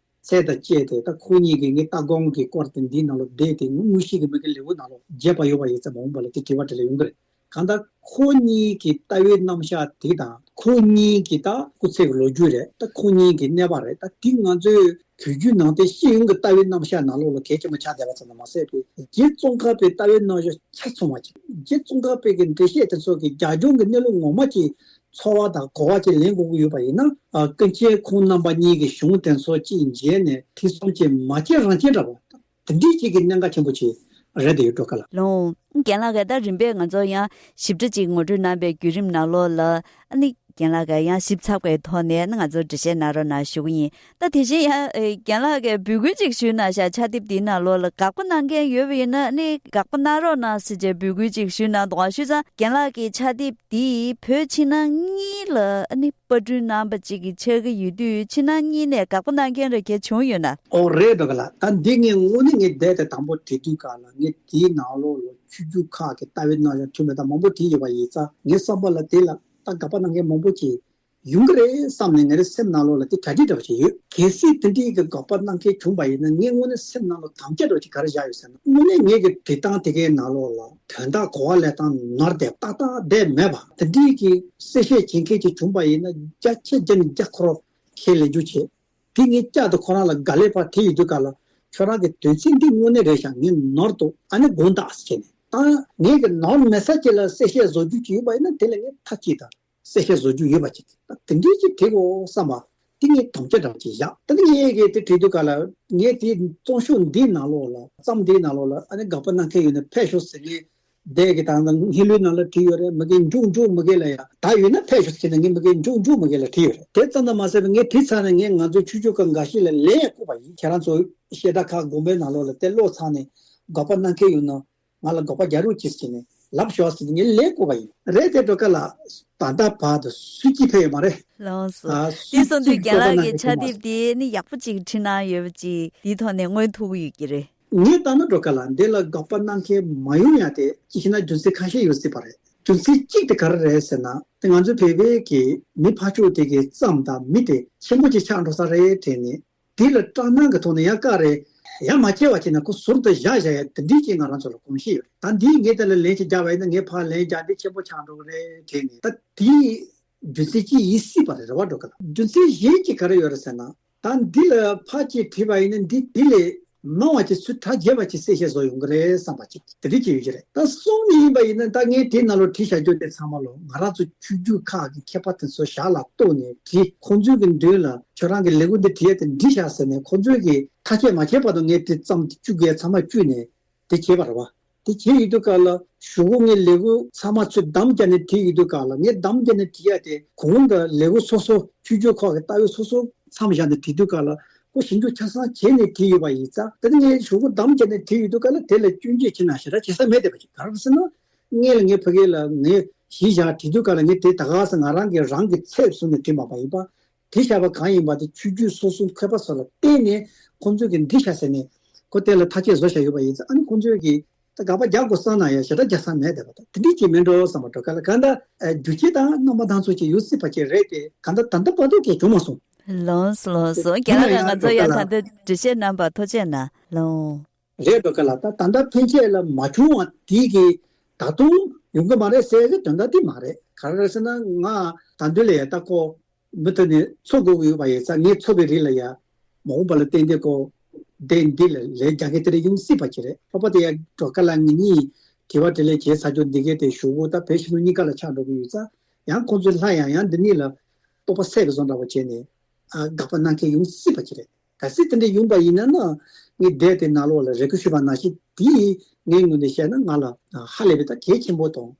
ཚད་དང་བཅས་ཏེ། ད་ཁོང་གཉིས་ཀྱིས་ངའི་ལྟ་དགོངས་ཀྱི་སྐོར་དེ་འདིའི་ནང་ལ་བསྡད་དེ། ངོ་ཤེས་ཀྱི་མི་གི་ལེའུ་ནང་ལ་བརྗེས་པ་ཡོད་པ་ཡིན་ཙང་། མ་འོངས་པ་ལ་དེ་དྲི་བ་དྲིས་ལན་ཡོང་གི་རེད། གང་ལྟར་ཁོང་གཉིས་ཀྱི་ལྟ་བའི་རྣམ་གཞག་དེ་དང་། ཁོང་གཉིས་ཀྱི་ད་སྐུ་ཚེ་གི་ལོ་རྒྱུས་རེད། ད་ཁོང་གཉིས་ཀྱི་གནས་བབ་རེད། ད་དེ་ང་ཚོའི་བོད་བརྒྱུད་ནང་བསྟན་ཤེས་ཡོན་གྱི་ལྟ་བའི་རྣམ་གཞག་ནང་ལོགས་ལ་གལ་ཆེན་པོ་ཆགས་བསྡད་པ་ཙམ་དུ་མ་ཟད་པའི། རྗེ་ཙོང་ཁ་པའི་ལྟ་བའི་རྣམ་གཞག་ཆ་ཚང་བ་ཅིག་རྗེ་ཙོང་ཁ་པའི་གི་འགྲེལ་བཤད་དེ་ཚོ་གི་རྒྱབ་ལྗོངས་ཀྱི་གནས་ལུགས་ངོ་མ་ཅིག་ཚོར་བ་དང་གོ་བ་ཅིག་ལེན་དགོས་ཀྱི་ཡོད་པ་ཡིན་ན། ཨ། ཀུན་མཁྱེན་ཁོང་རྣམ་པ་གཉིས་ཀྱི་གཞུང་དེ་ཚོ་ཅིག་མཇལ་ནས་ཐེ་ཚོམ་ཅིག་མ་སྐྱེ་རང་བཞིན་འདྲ་བ། དེ་འདྲའི་ཅིག་གི་གནད་འགག་ཆེན་པོ་ཅིག་རེད་དེ་ཡོད་འགྲོ་ག་ལ། ལོང་། རྒན་ལགས་ཀྱིས་ད་རིམ་པས་ང་ཚོ་ཡང་ཞིབ་ཕྲ་ཅིག་ངོ་སྤྲོད་གནང་པའི་བརྒྱུད་རིམ་ནང་ལོགས་ལ། ཨ་ནི་རྒན་ལགས་ཀྱིས་ཡང་ཞིབ་ཚགས་པའི་ཐོག་ནས་ང་ཚོར་འགྲེལ་བཤད་གནང་རོགས་གནང་ཞུ་གི་ཡིན། ད་དེ་བཞིན་ཡང་རྒན་ལགས་ཀྱིས་འབོད་སྐུལ་ཅིག་ཞུས་གནང་ཤག་ཕྱག་དེབ་འདིའི་ནང་ལོགས་ལ་དགག་པ་གནང་མཁན་ཡོད་པ་ཡིན་ན། ཨ་ནི་དགག་པ་གནང་རོགས་གནང་ཟེར་བྱས་འབོད་སྐུལ་ཅིག་ཞུས་གནང་འདུག་ག། བྱས་ཙང་རྒན་ལགས་ཀྱི་ཕྱག་དེབ་འདི་བོད་ཕྱི་ནང་གཉིས་ལ་ཨ་ནི་པར་སྐྲུན་གནང་པ་ཅིག་གི་ཆགས་ཀྱི་ཡོད་དུས། ཕྱི་ནང་གཉིས་ནས་དགག་པ་གནང་མཁན་རེ་གལ་བྱུང་ཡོད་ན། ཨོ་རེད་འགྲོ་ག་ལ། ད་འདི་ངས་དངོས་གནས་ངས་བསྡད་དེ་དང་པོ་བྲིས་དུས་ག་ལ། ངས་དེའི་ནང་ལོགས་ལ་ཆོས་བརྒྱུད་ཁག་གི་ལྟ་བའི་རྣམ་གཞག་མཐུན་མེད་དང་མང་པོ་བྲིས་ཡོད་པ་ཡིན་ཙང་། ངའི་བསམ་པ་ལ་དེ་ལ་ད་དགག་པ་གནང་མཁན་མང་པོ་ཅིག་ཡོང་གི་རེད་བསམ་ནས་ངའི་སེམས་ནང་ལོགས་ལ་དེ་གྲ་སྒྲིག་འདྲ་བ་ཞིག་ཡོད། གལ་སྲིད་དེ་འདྲའི་གི་དགག་པ་གནང་མཁན་བྱུང་པ་ཡིན་ན། ངས་དངོས་གནས་སེམས་ནང་ལ་དམ་བཅའ་འདྲ་བ་ཅིག་ག་རེ་བཞག་ཡོད་ཟེར་ན། དངོས་གནས་ངེད་ཀྱི་བྲིས་སྟངས་དེ་གའི་ནང་ལོགས་ལ་དོན་དག་གོ་བ་ལེན་སྟངས་ནོར་བསྡད། ཏག་ཏག་བསྡད་མེད་པ། དེ་འདྲའི་གི་གསལ་བཤད་བྱེད་མཁན་ཅིག་བྱུང་པ་ཡིན་ན། བརྒྱ་ཆ་བརྒྱ་ནས་བརྒྱ་ཁོ་རང་ཁས་ལེན་རྒྱུ་བྱེད། དེ་ངས་བསྐྱར་དུ་ཁོ་རང་ལ་དགའ་ལས་ཕར་བྲིས་ཡོད་དུས་ག་ལ། ཁྱོད་རང་གི་དོན་ཚན་འདི་དངོས་གནས་རེད་ཤག་ངས་ནོར་འདུག་ཨ་ནི་དགོངས་དག་ཟེར་བྱས་ནས། ད་ངས་གི་ནོར་མེད་ས་ཅིག་ལ་གསལ་བཤད་བཟོ་རྒྱུ་ཅིག་ཡོད་པ་ཡིན་ན། དེ་ལ་ངས་མཐའ་གཅིག་ཏུ་གསལ་བཤད་བཟོ་རྒྱུ་ཡོད་པ་ཅིག་ད་དེ་འདྲའི་ཅིག་བྲིས་དགོས་བསམ་པ་དེ་ངས་དམ་བཅའ་འདྲ་ཅིག་བཞག་ད་ནི་ངས་གི་དེ་བྲིས་དུས་ག་ལ། ངས་དེ་རྩོམ་ཤོག་འདིའི་ནང་ལོགས་ལ། རྩོམ་འདིའི་ནང་ལོགས་ལ་ཨ་ནི་དགག་པ་གནང་མཁན་ཡོད་ན་ཕེབས་ཤོག་ཟེར། ངས་དེ་གི་ད་ལྟ་སྔོན་ལོའི་ནང་ལ་བྲིས་ཡོད་རེད། མ་གི་མཇུག་མཇུག་མ་གི་ལ་ཡ་ད་ཡོད་ན་ཕེབས་ཤོག་ཟེར་ནས། ངས་མ་གི་མཇུག་མཇུག་མ་གི་ལ་བྲིས་ཡོད་རེད། དེ་ཙམ་དུ་མ་ཟད་པའི་ངས་བྲིས་ཚར་ནས་ངས་ང་ཚོའི་ཆོས་བརྒྱུད་ཁག་འགའ་ཤས་ལ་ལན་ཡང་བསྐུར་བ་ཡིན། ཁྱེད་རང་ཚོ་བཤད་གྲྭ་ཁག་དགོན་པའི་ནང་ལོགས་ལ་དེ་ཀློག་ཚར་ནས་དགག་པ་གནང་མཁན་ཡོད་ན། ང་ལ་དགག་པ་རྒྱག་རོགས་གྱིས་ཟེར་ནས་ལབ་ཤོག་ཟེར་ནས་ངས་ལན་བསྐུར་བ་ཡིན། རེད་དེ་འགྲོ་ག་ལ། ད་ལྟ་བར་དུ་སུ་གཅིག་ཕེབས་ཡོད་མ་རེད། ལགས་སོ། ཨ། དེ་སུ་སོང་དུས་གཅིག་རྒན་ལགས་ཀྱི་ཕྱག་དེབ་དེ་ནི་ཡག་པོ་ཅིག་བྲིས་གནང་ཡོད་པ་ཅིག་དེའི་ཐོག་ནས་མངོན་ཐུབ་ཀྱི་ཡོད་ཀྱི་རེད། ངས་ལྟ་ན་འགྲོ་ག་ལ། འདི་ལ་དགག་པ་གནང་མཁན་མ་ཡོང་ཡ་དེ་ཅིག་བྱས་ན་རྒྱུ་མཚན་ཁ་ཤས་ཡོད་སྲིད་པ་རེད། རྒྱུ་མཚན་གཅིག་དེ་ག་རེ་རེད་ཟེར་ན། དེ་ང་ཚོ་བོད་པའི་གི་མི་ཕར་ཕྱོགས་དེ་གི་རྩོམ་དང་མི་དེ་ཆེན་པོ་ཅིག་ཆགས་འགྲོ་ས་རེད་དྲན་ནས། དེ་ལ་སྐྲག་སྣང་གི་ཐོག་ནས་ཡང་བཀག་རེད། ཡ་མ་བྱས་པ་བྱས་ན་ཁོ་ཟུར་དུ་བཞག་བཞག་ཡ་དེ་འདྲའི་ཅིག་ང་རང་ཚོ་ལ་གོམས་གཤིས་ཡོད་རེད། ད་འདིའི་ངས་དེ་ལ་ལན་ཅིག་རྒྱག་པ་ཡིན་ན། ངས་ཕར་ལན་རྒྱག་འདི་ཆེན་པོ་ཆགས་འགྲོ་གི་རེད་དྲན་ནས། ད་དེའི་རྒྱུ་མཚན་གཅིག་ཡིན་སྲིད་པ་རེད། རེད་བ་འགྲོ་གི་ལ། རྒྱུ་མཚན་གཞན་གཅིག་ག་རེ་ཡོད་རེད་ཟེར་ན། ད་འདི་ལ་ཕར་ཅིག་བྲིས་པ་ཡིན་ན་འདི་དེ་ལས་མང་བ་ཅིག་ཚུར་གྲ་རྒྱས་པ་ཅིག་གསལ་བཤད་བཟོ་ཡོང་གི་རེད་བསམ་པ་ཅིག་དེ་འདྲ་ཅིག་ཡོད་ཀྱི་རེད། ད་གསུམ་ནས་ཡིན་པ་ཡིན་ན། ད་ངས་དེའི་ནང་ལོགས་བྲིས་བཞག་རྒྱུ་དེ་ཚང་མ་ལོ་ང་རང་ཚོ་ཆོས་བརྒྱུད་ཁག་གི་མཁས་པ་དེ་ཚོ་ཞབས་ལ་གཏུགས་ནས་བྲིས། ཁོང་ཚོའི་གི་མདུན་ལ་ཁྱོད་རང་གི་ལས་འགུལ་འདི་བྲིས་ཡ་དེ་འབྲི་ཤག་ཟེར་ནས། ཁོང་ཚོས་གི་ཐག་གཅོད་མ་བྱས་བར་དུ་ངས་དེ་རྩོམ་དེ་བཅུག་གི་ཚང་མ་བཅུག་ནས་དེ་བྱས་པ་རེད་བ། དེ་བྱས་ཡོད་དུས་ག་ལ་གཞུག་གུ་ངས་ལས་འགུལ་ཚང་མ་ཚུར་བདམས་བརྒྱབ་ནས་བྲིས་ཡོད་དུས་ག་ལ། ངས་བདམས་བརྒྱབ་ནས་བྲིས་ཡ་དེ་གོང་དུ་ལས་འགུལ་སོ་སོ། ཆོས་བརྒྱུད་ཁག་གི་ལྟ་བའི་སོ་སོ་མཚམས་བཞག་ནས་བྲིས་དུས་ག་ལ། ཁོ་ཞིབ་འཇུག་ཆ་ཚང་བྱས་ནས་བྲིས་ཡོད་པ་ཡིན་ཙང་། དེ་ནི་ངས་གཞུག་གུ་བདམས་བརྒྱབ་ནས་བྲིས་ཡོད་དུས་ག་ལ། དེ་ལ་སྐྱོན་བརྗོད་བྱེད་ན་ཞེ་དྲག་བྱེད་ས་མེད་བསྡད་པ་ཅིག་ག་རེ་ཟེར་ན། སྔོན་ལ་ངས་ཕ་གི་ལ་ངས་གཞི་བཞག་བྲིས་དུས་ག་ལ། ངས་དེ་ད་ག་ས་ང་རང་གི་རང་གི་ཚབ་བཟུང་ནས་བྲིས་མ་པ་ཡིན་པ། དེ་བྱས་པ་གང་ཡིན་པ་དེ་ཆོས་བརྒྱུད་སོ་སོའི་མཁས་པ་ཚོ་ལ་བསྟན་ནས། ཁོང་ཚོས་ཀྱི་འདི་བྱ་ཟེར་ནས་ཁོ་དེ་ལ་ཐག་གཅོད་བཟོ་བཞག་ཡོད་པ་ཡིན་ཙང་། ཨ་ནི་ཁོང་ཚོས་ཀྱི་ད་དགག་པ་རྒྱག་དགོས་བསམ་ན་ཡང་ཞེ་དྲག་རྒྱག་ས་མེད་བསྡད་པ་དང་། དེ་འདྲ་ཅིག་མིན་འགྲོ་བསམ་པ་འགྲོ་ག་ལ། གང་ལྟར་རྒྱུ་རྐྱེན་དང་རྣམ་པ་སྣ་ཚོགས་ཅིག་ཡོད་སྲིད་པ་ཅིག་རེད་དེ། གང་ལྟར་ད་ལྟ་བར་དུ་གས་བྱུང་མ་སོང་། ལགས་སོ། ལགས་སོ། རྒན་ལགས་ཀྱིས་ང་ཚོ་ཡང་ད་ལྟ་འགྲེལ་བཤད་གནང་བར་ཐུགས་རྗེ་གནང་། ལགས། རེད་འགྲོ་ག་ལ། ད་ད་ལྟ་ཕན་ཆད་ལ་མ་བྱུང་བ་དེ་གི་ད་དུང་ཡོང་གི་མ་རེད་ཟེར་གི་དོན་དག་དེ་མ་རེད། ག་རེ་རེད་ཟེར་ན། ང་ད་འདི་ལ་ཡ་ད་ཁོ་མུ་མཐུད་ནས་འཚོ་དགོས་ཀྱི་ཡོད་པ་ཡིན་ཙང་། ངས་འཚོ་བའི་རིང་ལ་ཡ་མ་འོངས་པ་ལ་ཏན་ཏན་ཁོ་དེ་འདི་ལ་ལན་རྒྱག་མཁན་དེ་འདྲ་ཡོང་སྲིད་པ་ཅིག་རེད། ལྷག་པར་དུ་ཡ་འགྲོ་ག་ལ་ངེད་གཉིས་དྲི་བ་དྲིས་ལན་བྱས་ཚར་རྒྱུ་འདི་གས་དེ་གཞུག་གུ་ད་བོད་ཕྱི་ནང་གཉིས་ཀ་ལ་ཆགས་འགྲོ་གི་ཡོད་ཙང་། ཡང་ཁོང་ཚོས་སླར་ཡང་ཡང་འདི་གཉིས་ལ་རྟོག་པ་སད་པ་བཟོ་འདྲ་བོ་བྱས་ནས། ཨ། དགག་པ་གནང་མཁན་ཡོང་སྲིད་པ་ཅིག་རེད། གལ་སྲིད་དེ་འདྲ་ཡོང་པ་ཡིན་ན་ན། ངས་དེབ་དེ་ནང་ལོགས་ལ་རེ་སྐུལ་ཞུས་པ་ནང་བཞིན། དེ་ངའི་ངོས་ནས་བཤད་ན་ང་ལ་ཧ་ལས་པའི་ད་གལ་ཆེན་པོ་དང་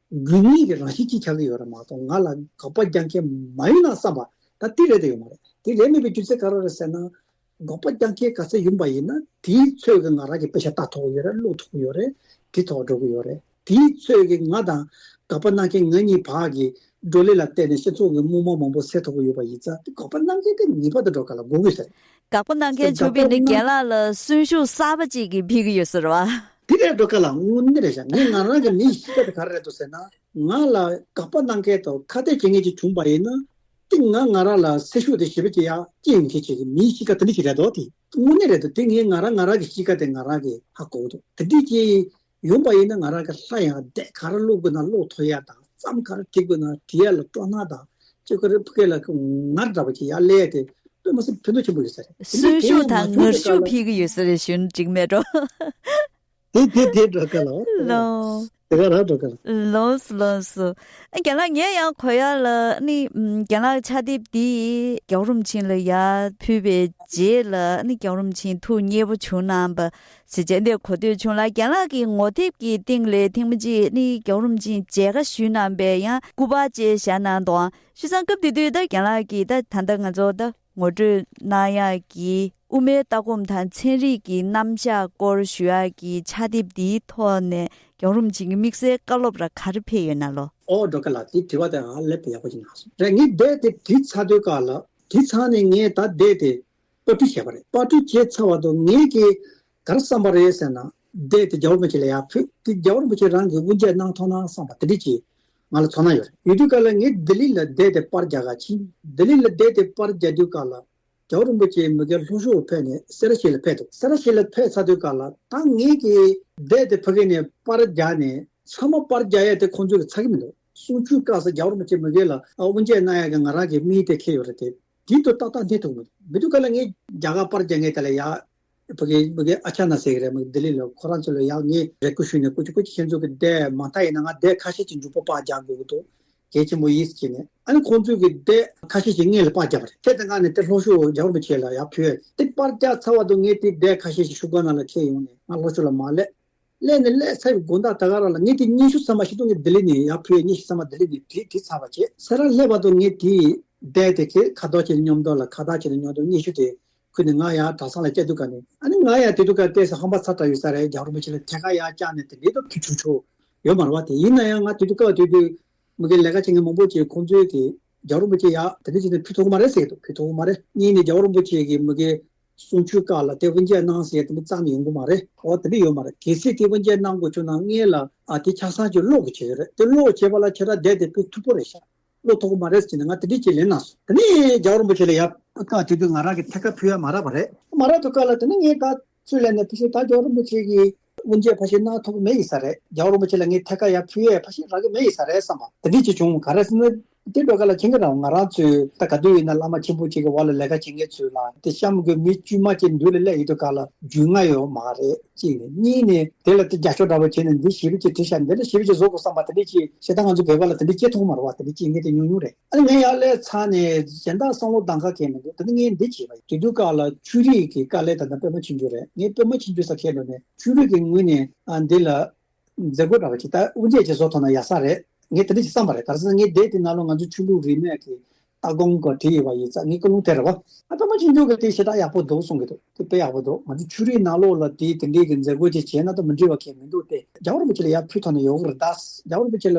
དགོས་ངེས་ཀྱི་རང་བཞིན་ཅིག་ཆགས་ཀྱི་ཡོད་རེད་མ་གཏོགས། ང་ལ་དགག་པ་རྒྱག་མཁན་མ་ཡོང་ན་བསམ་པ་ད་དེ་རེད་དེ་ཡོད་མ་རེད། དེ་རེད་མེད་པའི་རྒྱུ་མཚན་ག་རེ་རེད་ཟེར་ན། དགག་པ་རྒྱག་མཁན་ག་ཚད་ཡོང་པ་ཡིན་ན། དེའི་ཚོད་ཀྱི་ང་རང་གི་དཔེ་ཆ་ལྟ་ཐུབ་ཀྱི་ཡོད་རེད། ཀློག་ཐུབ་ཀྱི་ཡོད་རེད། དེ་ཐོག་འགྲོ་གི་ཡོད་རེད། དེའི་ཚོད་ཀྱིས་ང་དང་དགག་པ་གནང་མཁན་ང་གཉིས་བར་གྱི་བགྲོ་གླེང་ལ་བརྟེན་ནས་སྤྱི་ཚོགས་ཀྱི་རྨོངས་པ་མང་པོ་སེལ་ཐུབ་ཀྱི་ཡོད་པ་ཡིན་ཙང་། དེ་དགག་པ་གནང་མཁན་དེ་ངེས་པར་དུ་འགྲོ་ག་ལ་དགོས་ཀྱི་རེད། དགག་པ་གནང་མཁན་བྱུང་བས་ནི་རྒན་ལགས་ལ་གསོན་ཤུགས་གསར་པ་ཅིག་གིས་འཕེལ་གྱི་ཡོད་ཟེར་བ། དེ་རེད་འགྲོ་ག་ལ། དངོས་གནས་རེད་ཤག། ངས་ང་རང་གི་མིའི་གཤིས་ཀ་དེ་ག་རེ་རེད་འདུག་ཟེར་ན། ང་ལ་དགག་པ་གནང་མཁན་དང་ཁ་གཏད་བྱེད་མཁན་ཅིག་བྱུང་པ་ཡིན་ན། དེ་ང་ང་རང་ལ་སེམས་ཤུགས་དེ་ཞེ་པོ་ཅིག་ཡར་སྐྱེ་ཡོང་མཁན་ཅིག་གི་མིའི་གཤིས་ཀ་དེ་འདྲ་ཞིག་རེད་འདུག། དེ་དངོས་གནས་རེད་འདུག། དེ་ངས་ང་རང་ང་རང་གི་གཤིས་ཀ་དེ་ང་རང་གིས་ཧ་གོ་གི་འདུག། དེ་འདྲ་ཅིག་ཡོང་པ་ཡིན་ན་ང་རང་གི་ལྷ་ཡང་བསྡད། ག་རེ་ཀློག་དགོས་ན་ཀློག་ཐུབ་ཡ་དང་། རྩོམ་ག་རེ་བྲིས་དགོས་ན་བྲིས་ཡ་ལ་སྤྲོ་སྣང་དང་། ཅིག་ག་རེ་ཕ་གི་ལ་ང་འདྲ་བ་ཅིག་ཡར་སླེབས་ཡ་དེ་དཔེ་མི་སྲིད་ཕན་ཐོགས་ཆེན་པོ་ཡོད་ས་རེད། དེ་འདྲ་གང་ཡང་མ་བྱུང་བའི་སྐབས་ལ། ཤུགས་འཕེལ་གྱི་ཡོད་ས་རེད་ཞུ་ནི་འགྲིག་མེད་འགྲོ། དེ་དེ་དེ་འགྲོ་ག་ལ། ལོ། དེ་ག་རང་འགྲོ་ག་ལ། ལོས་ལོས། རྒན་ལགས། ངས་ཡང་གོ་ཡ་ལ་ནི་རྒན་ལགས་ཕྱག་དེབ་འདི་རྒྱལ་བ་རིན་པོ་ཆེ་ལ་ཡར་ཕུལ་བའི་རྗེས་ལ་ནི་རྒྱལ་བ་རིན་པོ་ཆེ་ཐུགས་མཉེས་པོ་བྱུང་གནང་བ་ཞེས་བྱས་འདིར་གོ་ཐོས་བྱུང་ལ། རྒན་ལགས་ཀྱི་ངོ་དེབ་ཀྱི་སྟེང་ལ་ཐེངས་མ་གཅིག་ནི་རྒྱལ་བ་རིན་པོ་ཆེ་མཇལ་ཁ་ཞུས་གནང་བའི་ཡང་སྐུ་པར་བཅས་བཞག་གནང་འདུག། བྱས་ཙང་སྐབས་དེ་དུས་ད་རྒན་ལགས་ཀྱིས་ད་ད་ལྟ་ང་ཚོ་ད་ངོ་སྤྲོད་གནང་ཡག་གི་དབུ་མའི་ལྟ་སྒོམ་དང་ཚན་རིག་གི་རྣམ་གཞག་སྐོར་ཞུ་ཡག་གི་ཕྱག་དེབ་འདིའི་ཐོག་ནས་རྒྱལ་བ་རིན་པོ་ཆེ་གི་དམིགས་བསལ་བཀའ་སློབ་ར་ག་རེ་ཕེབས་ཡོད་ན་ལོ། ཨོ་འགྲོ་ག་ལ། དེ་དྲི་བ་དེ་ཧ་ལས་པའི་ཡག་པོ་ཅིག་གནང་སོང་རེད། ངས་དེབ་དེ་བྲིས་ཚར་དུས་སྐབས་ལ། དེ་ཚར་ནས་ངས་ད་དེབ་དེ་པར་སྐྲུན་བྱས་པ་རེད། པར་སྐྲུན་བྱས་ཚར་བ་དང་ངས་ཀྱིས་ག་རེ་བསམ་པ་རེད་ཟེར་ན། དེབ་དེ་རྒྱལ་བ་རིན་པོ་ཆེ་ལ་ཡར་ཕུལ། དེ་རྒྱལ་བ་རིན་པོ་ཆེ་རང་གིས་དབུ་འབྱེད་གནང་ཐུབ་ན་བསམ་པ་དེ་འདྲ་ཅིག་ང་ལ་ཚོར་སྣང་ཡོད་རེད། ཡོད་དུས་སྐབས་ལ་ངས་ལྡི་ལི་ལ་དེབ་དེ་པར་རྒྱག་ག་ཕྱིན། ལྡི་ལི་ལ་དེབ་དེ་པར་རྒྱག་དུས་སྐབས་ལ། རྒྱལ་བ་རིན་པོ་ཆེ་མི་སྒེར་ལྷོ་ཕྱོགས་ཕེབས་ནས་སེ་ར་བྱེས་ལ་ཕེབས་འདུག། སེ་ར་བྱེས་ལ་ཕེབས་ཚར་དུས་སྐབས་ལ་ད་ངས་ཀྱིས་དེབ་དེ་ཕ་གི་ནས་པར་རྒྱག་ནས་ཚང་མ་པར་རྒྱག་ཡས་དེ་ཁོང་ཚོས་ཀྱིས་ཚར་གྱི་མི་འདུག། གསུང་ཆོས་སྐབས་སུ་རྒྱལ་བ་རིན་པོ་ཆེ་མི་སྒེར་ལ་དབུ་འབྱེད་གནང་ཡས་ཀྱི་ང་རང་གི་མིང་དེ་འཁོད་ཡོད་རེད་དེ། དེ་དུས་ཏག་ཏག་འདི་ཐུག་མི་འདུག། མི་འདུག་ག་ལ་ངས་རྒྱ་གར་པར་རྒྱག་མཁན་དེ་ལ་ཡ། ཕ་གི་མི་སྒེར་ཨ་ཅག་ན་ཟེར་གི་རེད། མི་སྒེར་ལྡི་ལི་ལ་ཁོ་རང་ཚོ་ལ་ཡ་ངས་རེ་སྐུལ་ཞུས་ནས། སྐུ་མཁྱེན་སྐུ་མཁྱེན་ཁྱེད་ཚོ་གི་དེབ་མ་མཐའ་ཡིན་ན་ང་དེབ་ཁ་ཤས་ཅིག་མཇུག་པ་པར་རྒྱག་དགོས་ཀྱི་འདུག། གལ་ཆེན་པོ་ཡིན་ཟེར་ནས། ཨ་ནི་ཁོང་ཚོས་ཀྱི་དེབ་ཁ་ཤས་ཤིག་སྔོན་ལ་པར་བརྒྱབ་པ་རེད། དེ་དང་ང་ནི་དེ་ལྷོ་ཕྱོགས་རྒྱལ་བ་རིན་པོ་ཆེ་ལ་ཡར་ཕུལ་ཡས། དེ་པར་བརྒྱབ་ཚར་བ་དང་ངས་དེ་དེབ་ཁ་ཤས་ཤིག་ཤོག་སྒོ་ནང་ལ་འཁྱེར་ཡོང་ནས་ང་ལྷོ་ཕྱོགས་ལ་མར་སླེབས། སླེབས་ནས་སླེབས་ཚར་བའི་དགོང་དག་ད་ག་རང་ལ་ངས་དེ་སྙན་ཞུ་ཚང་མ་ཤིན་ཏུ་ངས་ལྡི་ལི་ནས་ཡར་ཕུལ་ཡས་སྙན་ཞུ་ཚང་མ་ལྡི་ལི་ནས་བྲིས་བྲིས་ཚར་བ་བྱས། སེ་ར་སླེབས་པ་དང་ངས་དེ་དེབ་དེ་གི་ཁ་དོག་བྱས་ནས་མཉམ་དུ་ལ་ཁ་བཏགས་བྱས་ནས་མཉམ་དུ་སྙན་ཞུ་དེ་ཁུར་ནས་ང་ཡར་གྲྭ་ཚང་ལ་བསྐྱལ་དུས་སྐབས་ནས། ཨ་ནི་ང་ཡང་དེ་དུས་སྐབས་ཏོག་ཙམ་ཧམ་པ་ཚ་དྲགས་ཡོད་ས་རེད། རྒྱལ་བ་རིན་པོ་ཆེ་ལ་ཐད་ཀར་ཡར་བཅར་ནས་དེ་འདྲའི་ཐུགས་ཆུང་ཆུང་ཡོད་མ་རེད་བ། དེ་ཡིན་ན་ཡང་ང་དེ་དུས་སྐབས་དེ་དུས་མི་སྒེར་ལས་ཀ་བྱེད་མཁན་མང་པོ་ཅིག་ཁོང་ཚོས་དེ་རྒྱལ་བ་རིན་པོ་ཆེ་ཡར་དེ་འདྲ་བྱས་ནས་ཕུལ་ཐུབ་ཀྱི་མ་རེད་ཟེར་གྱི་འདུག། ཕུལ་ཐུབ་ཀྱི་མ་རེད། གཉིས་ནས་རྒྱལ་བ་རིན་པོ་ཆེ་གི་མི་སྒེར་གསུང་ཆོས་སྐབས་ལ་དེ་དབུ་འབྱེད་གནང་ཟེར་དེ་འདྲ་རྩ་ནས་ཡོང་གི་མ་རེད། འོ་དེ་འདྲ་ཡོད་མ་རེད། གལ་སྲིད་དེ་དབུ་འབྱེད་གནང་དགོས་བྱུང་ན་སྔོན་ལ་ཨ་དེ་ཆ་ཚང་ཅིག་ཀློག་དགོས་བྱེད་ཀྱི་རེད། དེ་ཀློག་བྱས་པ་ལ་ཁྱེད་རང་དེབ་དེ་ཕུལ་ཐུབ་པོ་རེད་ཤག། ཀློག་ཐུབ་ཀྱི་མ་རེད་ཟེར་ནས་ང་དེ་འདྲས་ཅིག་ལན་གནང་སོང་། དེ་ནས་རྒྱལ་བ་རིན་པོ་ཆེ་ལ་ཡར་བཀའ་དེ་དུས་ང་རང་གིས་ཐད་ཀར་ཕུལ་ཡ་མ་རག་པ་རེད། མ་རག་དུས་སྐབས་ལ་དེ་ནས་ངས་ད་ཚུར་ལན་ནས་ཕལ་ཆེར་ད་རྒྱལ་བ་རིན་པོ་ཆེ་གིས་དབུ་འབྱེད་ཕལ་ཆེར་གནང་ཐུབ་ཀྱི་མེད་ཡིན་ས་རེད། རྒྱལ་བ་རིན་པོ་ཆེ་ལ་ངས་ཐད་ཀར་ཡར་ཕུལ་ཡས་ཕལ་ཆེར་རག་གི་མེད་ཡིན་ས་རེད་བསམ་པ་དེ་འདྲས་ཅིག་བྱུང་། ག་རེ་ཟེར་ན་དེ་འགྲོ་སྐབས་ལ་མཁྱེན་གྱི་རེད། ང་རང་ཚོས་ད་ག་དུས་ཡིན་ན་བླ་མ་ཆེན་པོ་གཅིག་གི་འོག་ལ་ལས་ཀ་བྱེད་མཁན་ཚོ་ལ་དེ་གཤམ་གྱི་མི་དཀྱུས་མ་ཅིག་མདུན་ལ་སླེབས་ཡོང་དུས་སྐབས་ལ་རྒྱུས་མངའ་ཡོད་མ་རེད། གཅིག་ནས། གཉིས་ནས་དེ་ལ་དེ་རྒྱབ་སྐྱོར་འདྲ་པོ་བྱས་ནས་འདི་ཞེ་པོ་ཅིག་བྲིས་ཤག། འདི་ལ་ཞེ་པོ་ཅིག་བཟོ་དགོས་བསམ་པ་དེ་འདྲ་ཅིག་བྱེད་སྟངས་ང་ཚོ་བོད་པ་ལ་དེ་འདྲ་སྐྱེ་ཐུབ་མ་རེད་བ། དེ་འདྲ་སྐྱེ་མཁན་དེ་ཉུང་ཉུང་རེད། ཨ་ནི་ངས་ཡར་སླེབས་ཚར་ནས་གཞན་དག་བསམ་བློ་གཏང་ཁ་གང་ཡང་མི་འདུག། དེ་ནི་ངས་འདི་བྱས་པ་ཡིན། དེ་དུས་སྐབས་ལ་ཆོས་རིག་གི་དཀའ་ལས་ད་ལྟ་པད་མ་ཆོས་འབྱོར་རེད། ངས་པད་མ་ཆོས་འབྱོར་ས་ཁེལ་ལོ་ནས་ཆོས་རིག་གི་ངོས་ནས་ཨ་འདི་ལ་མཛད་སྒོ་འདྲ་པོ་ཅིག་ད་དབུ་འབྱེད་ཅིག་བཟོ་ཐུབ་ན་ཡག་ས་རེད། ངས་དེ་འདྲ་ཅིག་བསམ་པ་རེད། ག་རེ་ཟེར་ན་ངས་དེབ་དེ་ནང་ལོགས་ང་ཚོ་ཆོས་ལུགས་རིས་མེད་ཀྱི་ལྟ་སྒོམ་སྐོར་བྲིས་ཡོད་པ་ཡིན་ཙང་ངས་ཀུན་སློང་དེ་རེད་བ། ཨ་པད་མ་ཆོས་འབྱོར་གྱིས་དེ་ཞེ་དྲག་ཡག་པོ་འདུག་གསུང་གི་འདུག། དེ་དཔེ་ཡག་པོ་འདུག། ང་ཚོ་ཆོས་རིག་ནང་ལོགས་ལ་དེ་དེ་འདྲའི་གི་མཛད་སྒོ་ཅིག་བྱས་ན་ད་མི་འགྲིག་པ་གང་ཡང་མི་འདུག་སྟེ། རྒྱལ་བ་རིན་པོ་ཆེ་ལ་ཡར་ཕུལ་ཐུབ་ན་ཡག་གི་རེད་ད། རྒྱལ་བ་རིན་པོ་ཆེ་ལ་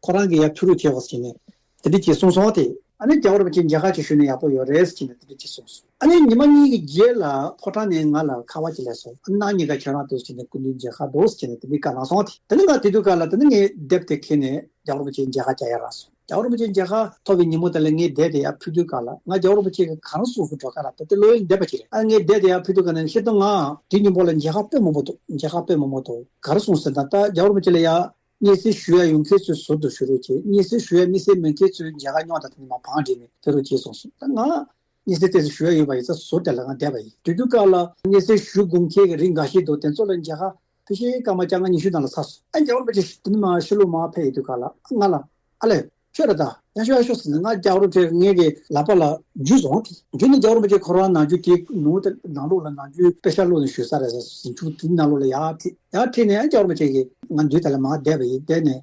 ཁོ་རང་གིས་ཡར་ཕུལ་རོགས་བྱེད་དགོས་ཟེར་ནས་དེ་འདྲ་ཅིག་གསུངས་སོང་སྟེ། ཨ་ནི་རྒྱལ་བ་རིན་པོ་ཆེ་མཇལ་ཁ་ཅིག་ཞུས་ན་ཡག་པོ་ཡོད་རེད་ཟེར་ནས་དེ་འདྲ་ཅིག་གསུངས་སོང་། ཨ་ནི་ཉི་མ་གཉིས་ཀྱི་རྗེས་ལ་ཕོ་བྲང་ནས་ང་ལ་ཁ་པར་ཅིག་སླེབས་སོང་། ཨ་ནི་གནངས་ཉིན་ཀ་ཁྱེད་རང་འདུག་ཟེར་ནས་སྐུ་མདུན་མཇལ་ཁ་འདུག་ཟེར་ནས་དེ་འདྲའི་བཀའ་གནང་སོང་སྟེ། དེ་ནི་ང་དེ་དུས་སྐབས་ལ་དེ་ནི་ངས་དེབ་དེ་ཁྱེར་ནས་རྒྱལ་བ་རིན་པོ་ཆེ་མཇལ་ཁ་བཅར་ཡ་རག་སོང་། རྒྱལ་བ་རིན་པོ་ཆེ་མཇལ་ཁ་ཐོབ་པའི་ཉིན་མོ་དེ་ལ་ངས་དེབ་དེ་ཡར་ཕུལ་དུས་སྐབས་ལ་ང་རྒྱལ་བ་རིན་པོ་ཆེ་གིས་ག་རེ་གསུངས་སོང་འགྲོ་ག་ལ་ད་དེ་ཀློག་ཡུན་འདས་པ་ཅིག་རེད། ཨ་ངས་དེབ་དེ་ཡར་ཕུལ་དུས་སྐབས་ནས་ཤེས་དོན་ང་དེ་ཉིན་མོ་ལ་མཇལ་ཁ་དཔེ་མང་པོ་འདུག། མཇལ་ཁ་དཔེ་མང་པོ་འདུག། ག་རེ་གསུངས་ཟེར་ན་ད་རྒྱལ་བ་རིན་པོ་ཆེ་ལ་ཡར་སྙན་སེང་ཞུ་ཡ་ཡོང་མཁན་ཚོས་ཟུར་དུ་བཞུགས་རོགས་བྱེད། སྙན་སེང་ཞུ་ཡ་དམིགས་བསལ་མེད་མཁན་ཚོས་མཇལ་ཁ་རྙོག་དྲ་དེ་ནས་མར་བང་སྒྲིག་ནས་ཕེབས་རོགས་བྱེད་གསུངས་སོང་། ད་ང་སྙན་སེང་ཏོག་ཙམ་ཞུ་ཡ་ཡོད་པ་ཡིན་ཙང་ཟུར་དེ་ལ་ང་བསྡད་པ་ཡིན། དེ་དུས་སྐབས་ལ་སྙན་སེང་ཞུ་དགོས་མཁན་གྱི་རིགས་འགའ་ཤས་འདུག། དེ་ཚོ་ལ་མཇལ་ཁ་ཕལ་ཆེར་སྐར་མ་བཅོ་ལྔ་ཉི་ཤུ་ནང་ལ་ཚར་སོང་། ཨ་རྒྱལ་བ་རིན་པོ་ཆེ་དེ་ནས་མར་ཕྱི་ལོགས་མར་ཕེབས་ཡོང་དུས་སྐབས་ལ་ང་ལ་ཨ་ལས། ཁྱོད་རེད་ད། ཡར་ཤོག་ཡར་ཤོག་ཟེར་ནས་ང་རྒྱལ་བ་རིན་པོ་ཆེ་ངའི་གི་ལག་པ་ལ་འཇུས་སོང་། དེ་འཇུས་ནས་རྒྱལ་བ་རིན་པོ་ཆེ་ཁོ་རང་ནམ་རྒྱུན་དེའི་ནང་དུ་ནང་ལོགས་ལ་ནམ་རྒྱུན་དཔེ་ཆ་ཀློག་ནས་བཞུགས་ས་རེད་ཟེར། ཟིང་ཆུང་དེའི་ནང་ལོགས་ལ་ཡར་ཁྲིད། ཡར་ཁྲིད་ནས་ཨ་རྒྱལ་བ་རིན་པོ་ཆེ་གིས་ང་མདུན་དེ་ལ་མར་བསྡད་པ་ཡིན། བསྡད་ནས་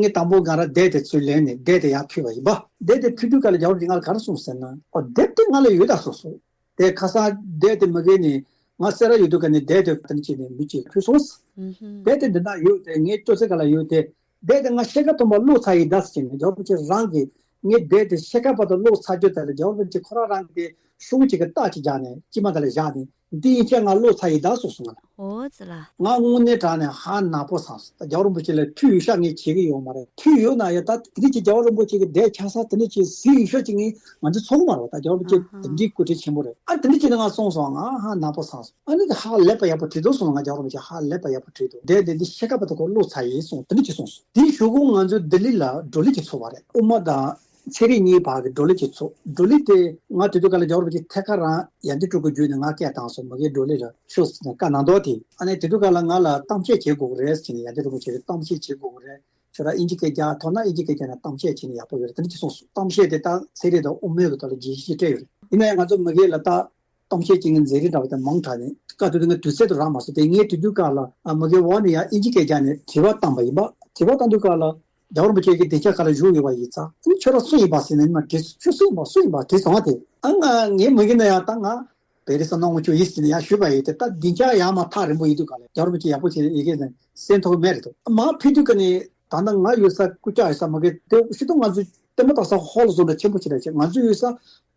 ངས་དང་པོ་ང་རང་དེབ་དེ་ཚུར་ལེན་ནས་དེབ་དེ་ཡར་ཕུལ་བ་ཡིན་པ། དེབ་དེ་ཕུལ་དུས་སྐབས་ལ་རྒྱལ་བ་རིན་པོ་ཆེ་ང་ལ་ག་རེ་གསུངས་ཟེར་ན། ཨོ་དེབ་དེ་ང་ལ་ཡོད་ད་གསུངས་སོང་། དེ་ཁ་སང་དེབ་དེ་མ་གི་ནས་ ང་སེ་ར་ཡོད་དུས་ཀ་ནས་སྡེ་དེ་དེ་ནས་བྱས་ནས་མི་གཅིག་ཕུལ་སོང་། སྡེ་དེ་འདི་ན་ཡོད་དེ་ངའི་སྤྲོ་ཚེ་ག་ལ་ཡོད་དེ། སྡེ་དེ་ང་ཤེལ་དཀར་སྟོན་པ་བླུགས་ཚར་ཡིན་ད་ཟེར་ནས་རྒྱལ་བ་རིན་པོ་ཆེ་རང་གིས་ངའི་སྡེ་དེ་ཤེལ་དཀར་བར་དུ་བླུགས་ཚར་རྒྱུ་དེ་ལ་རྒྱལ་བ་རིན་པོ་ཆེ་ཁོ་རང་རང་གིས་ཤུགས་ཅིག་གི་རྟགས་ཅིག་བཞག་ནས་དཀྱིལ་མ་དེ་ལ་བཞག་ནས། འདི་ཡིན་ཁྱེད་ང་བླུགས་ཚར་ཡིན་ད་གསུངས་སོང་ང་ལ། ཨོ་ཙི་ལ། ང་དངོས་གནས་དྲང་ནས་ཧ་ནག་པོ་སངས་སོང་། ད་རྒྱལ་བ་རིན་པོ་ཆེ་ལ་ཐུགས་ཡོད་ཤག་ངས་བྱེད་ཀྱི་ཡོད་མ་རེད། ཐུགས་ཡོད་ན་ཡང་ད་དེ་འདྲ་ཅིག་རྒྱལ་བ་རིན་པོ་ཆེ་གི་སྡེ་ཆགས་ས་དེ་འདྲ་ཅིག་གཟིགས་ཡོད་ཤག་ཅིག་ངས་ང་ཚོ་ཚོར་གི་མ་རེད་པ། ད་རྒྱལ་བ་རིན་པོ་ཆེ་དེ་འདྲའི་སྐུ་དྲིན་ཆེན་པོ་རེད། ཨ་དེ་འདྲ་ཅིག་ནས་ང་སོང་སོང་ང་ཧ་ནག་པོ་སངས་སོང་། ཨ་ནི་ཧ་ལས་པ་ཡག་པོ་བྲིས་འདུག་སོང་ང་རྒྱལ་བ་རིན་པོ་ཆེ་ཧ་ལས་པ་ཡག་པོ་བྲིས་འདུག་སྡེ་འདི་འདི་ཤེལ་དཀར་བར་དུ་ཁོ་བླུགས་ཚར་ཡིན་སོང་དེ་འདྲ་ཅིག་གསུངས་སོང་། དེའི་གཞུག་གུ་ང་ཚོ་ལྡི་ལི་ལ་བགྲོ་གླེང་ཅིག་ཚོགས་པ་རེད། དབུ་མ་དང་། ཚན་རིག་གཉིས་བར་གྱི་བགྲོ་གླེང་ཅིག་ཚོགས། བགྲོ་གླེང་དེ་ང་དེ་དུས་སྐབས་ལ་རྒྱལ་བ་རིན་པོ་ཆེ་ཐད་ཀར་རང་ཡང་ལྡན་སྤྲུལ་སྐུ་བརྒྱུད་ནས་ང་སྐད་བཏང་སོང་། མ་གིའི་བགྲོ་གླེང་ལ་ཤོག་ཟེར་ནས་བཀའ་གནང་འདུག་དེ་ཨ་ནི་དེ་དུས་སྐབས་ལ་ང་ལ་གཏམ་བཤད་བྱེད་དགོས་རེད་ཟེར་ནས་ཡང་ལྡན་རིན་པོ་ཆེ་གིས་གཏམ་བཤད་བྱེད་དགོས་རེད། ཁྱོད་རང་ཨིན་ཇི་སྐད་རྒྱག་ཐུབ་ན་ཨིན་ཇི་སྐད་རྒྱག་ནས་གཏམ་བཤད་བྱས་ན་ཡག་པོ་ཡོད་རེད་དེ་འདྲ་ཅིག་གསུངས་སོང་། གཏམ་བཤད་དེ་ད་ཚན་རིག་དང་དབུ་མའི་གི་ཐོག་ལ་རྒྱས་བཤད་ཅིག་སྤྲད་ཡོད་རེད། ཡིན་ན་ཡང་ང་ཚོ་མ་གི་ལ་ད། གཏམ་བཤད་བྱེད་མཁན་མཛད་རིམ་འདྲ་བ་དེ་མང་དྲགས་ནས་སྐབས་དེ་དུས་ང་དུས་ཚོད་དུ་རག་མ་སོང་། དེ་ངས་དེ་དུས་སྐབས་ལ་ཨ་མ་གི་འོག་ནས་ཡང་ཨིན་ཇི་སྐད་རྒྱག་ནས་དྲི་བ་བཏང་པ་ཡིན་པ། དྲི་བ་བཏང་དུས་སྐབས་ལ་རྒྱལ་བ་རིན་པོ་ཆེ་གིས་སྡིངས་ཆ་ཁ་ལ་བཞུགས་ཡོད་པ་ཡིན་ཙང་ཨ་ནི་ཁྱོད་རང་སུ་ཡིན་པ་ཟེར་ནས་མ་དྲིས་སོང་། ཁྱོད་སུ་ཡིན་པ་སུ་ཡིན་པ་དྲིས་སོང་བ་དེ་ཨ་ང་ངས་མ་གི་ན་ཡང་ད་ང་བེ་རི་ས་ནང་ངོ་ཆོག་ཡིན་ཟེར་ནས་ཡང་ཞུས་པ་ཡིན། དེ་ད་སྡིངས་ཆ་ཡར་མར་ཐག་རིང་པོ་ཡིན་དུས་སྐབས་ལ་རྒྱལ་བ་རིན་པོ་ཆེ་ཡག་པོ་བྱས་ཡི་གེ་ནས་གསན་ཐུབ་མེད་རེད་འདུག་མར་ཕེབས་དུས་སྐབས་ནས། ད་ལྟ་ང་ཡོད་ས་རྐུབ་བཀྱག་ཡོད་ས་མ་གི་དེ་ཤི་ཏོ་ང་ཚོ་ལྟད་མོ་ལྟ་ས་ཧོལ་བཟོ་འདྲ་ཆེན་པོ་ཅིག་རེད་ཅེ། ང་ཚོ་ཡོད་ས་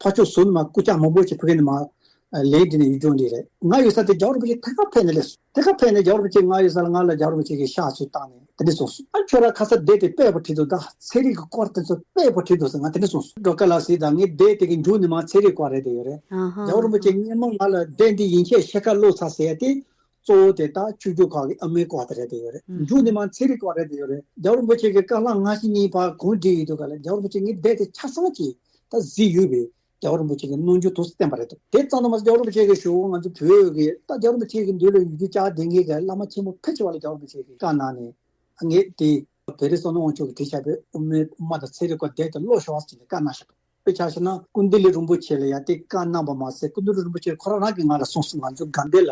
ཕར་ཕྱོགས་ཟུར་ནས་མར་རྐུབ་བཀྱག་མང་པོ་ཅིག་ཕ་གི་ནས་མར་ལན་འདི་ནས་ཡོད་ཀྱང་འདི་རེད། ང་ཡོད་ས་དེ་རྒྱལ་བ་རིན་པོ་ཆེ་ཐད་ཀར་ཕེབས་ནས་སླེབས་སོང་། ཐད་ཀར་ཕེབས་ནས་རྒྱལ་བ་རིན་པོ་ཆེ་ང་ཡོད་ས་ལ་ང་ལ་རྒྱལ་བ་རིན་པོ་ཆེ་གིས་ཕྱག་ཚོད་བཏང་ནས་དེ་འདྲ་གསུངས་སོང་། ཨ་ཁྱོད་རང་ཁ་ས་བསྡད་དེ་དཔེ་པོ་བྲིས་འདུག་ད་ཚན་རིག་གི་སྐོར་དེ་ཚོ་དཔེ་པོ་བྲིས་འདུག་ཟེར་ང་དེ་འདྲ་གསུངས་སོང་། འགྲོ་ཀ་ལ་སི་ད་ངས་བསྡད་དེ་གི་མཇུག་ནས་མར་ཚན་རིག་སྐོར་རེད་དེ་ཡོད་རེད། ཨ་ཧ། རྒྱལ་བ་རིན་པོ་ཆེ་སྔོན་མ་ང་ལ་བསྡད་འདི་ཡིན་ཁྱེད་ཤེལ་དཀར་བླུགས་ཚར་ཟེར་ཡ་དེ། གཙོ་བོ་དེ་དག་སྤྱི་རྒྱུ་ཁག་གི་ཨ་མའི་སྐོར་དེ་རེད་དེ་ཡོད་རེད། ཨུམ། མཇུག་ནས་མར་ཚན་རིག་སྐོར་རེད་དེ་ཡོད་རེད། རྒྱལ་བ་རིན་པོ་ཆེ་གི་བཀའ་སློབ་སྔ་ཕྱི་གཉིས་བར་གང་བསྒྲིགས་ཡོད་དུས་ག་ལ་རྒྱལ་བ་རིན་པོ་ཆེ་ངས་བསྡད་དེ་ཆ་ཚང་གིས་ད་གཟིགས་ཡོད་པས་རྒྱལ་བ་རིན་པོ་ཆེ་གི་རྣམ་འགྱུར་ཐུགས་སུ་བསྟན་པ་རེད་འདུག་དེ་ཙམ་དུ་མ་ཟད་རྒྱལ་བ་རིན་པོ་ཆེ་གི་ཞུ་བོ་ང་ཚོ་བོད་ཀྱི་ད་རྒྱལ་བ་རིན་པོ་ཆེ་གི་མདུན་ལ་ཡུལ་གྱི་བཅར་བསྡད་མཁན་གྱི་བླ་མ་ཆེན་པོ་ཕལ་ཆེ་བ་ལ་རྒྱལ་བ་རིན་པོ་ཆེ་གི་བཀའ་གནང་ནས་ངས་དེ་བེ་རི་བསོད་ནམས་དབང་ཕྱུག་གིས་བྲིས་བཞག་པའི་དབུ་མའི་དབུ་མ་དང་ཚན་རིག་སྐོར་བསྡད་དེ་ཀློག་ཤོག་ཟེར་ནས་བཀའ་གནང་བཞག་འདུག་དཔེ་ཆ་བཞག་ན་ཀུན་བཏུས་ལི་རིན་པོ་ཆེ་ལ་ཡང་དེ་བཀའ་གནང་བ་མ་ཟད་ཀུན་བཏུས་ལི་རིན་པོ་ཆེ་ཁོ་རང་རང་གིས་ང་ལ་གསུངས་སོང་། ང་ཚོ་དགའ་ལྡན་ལ་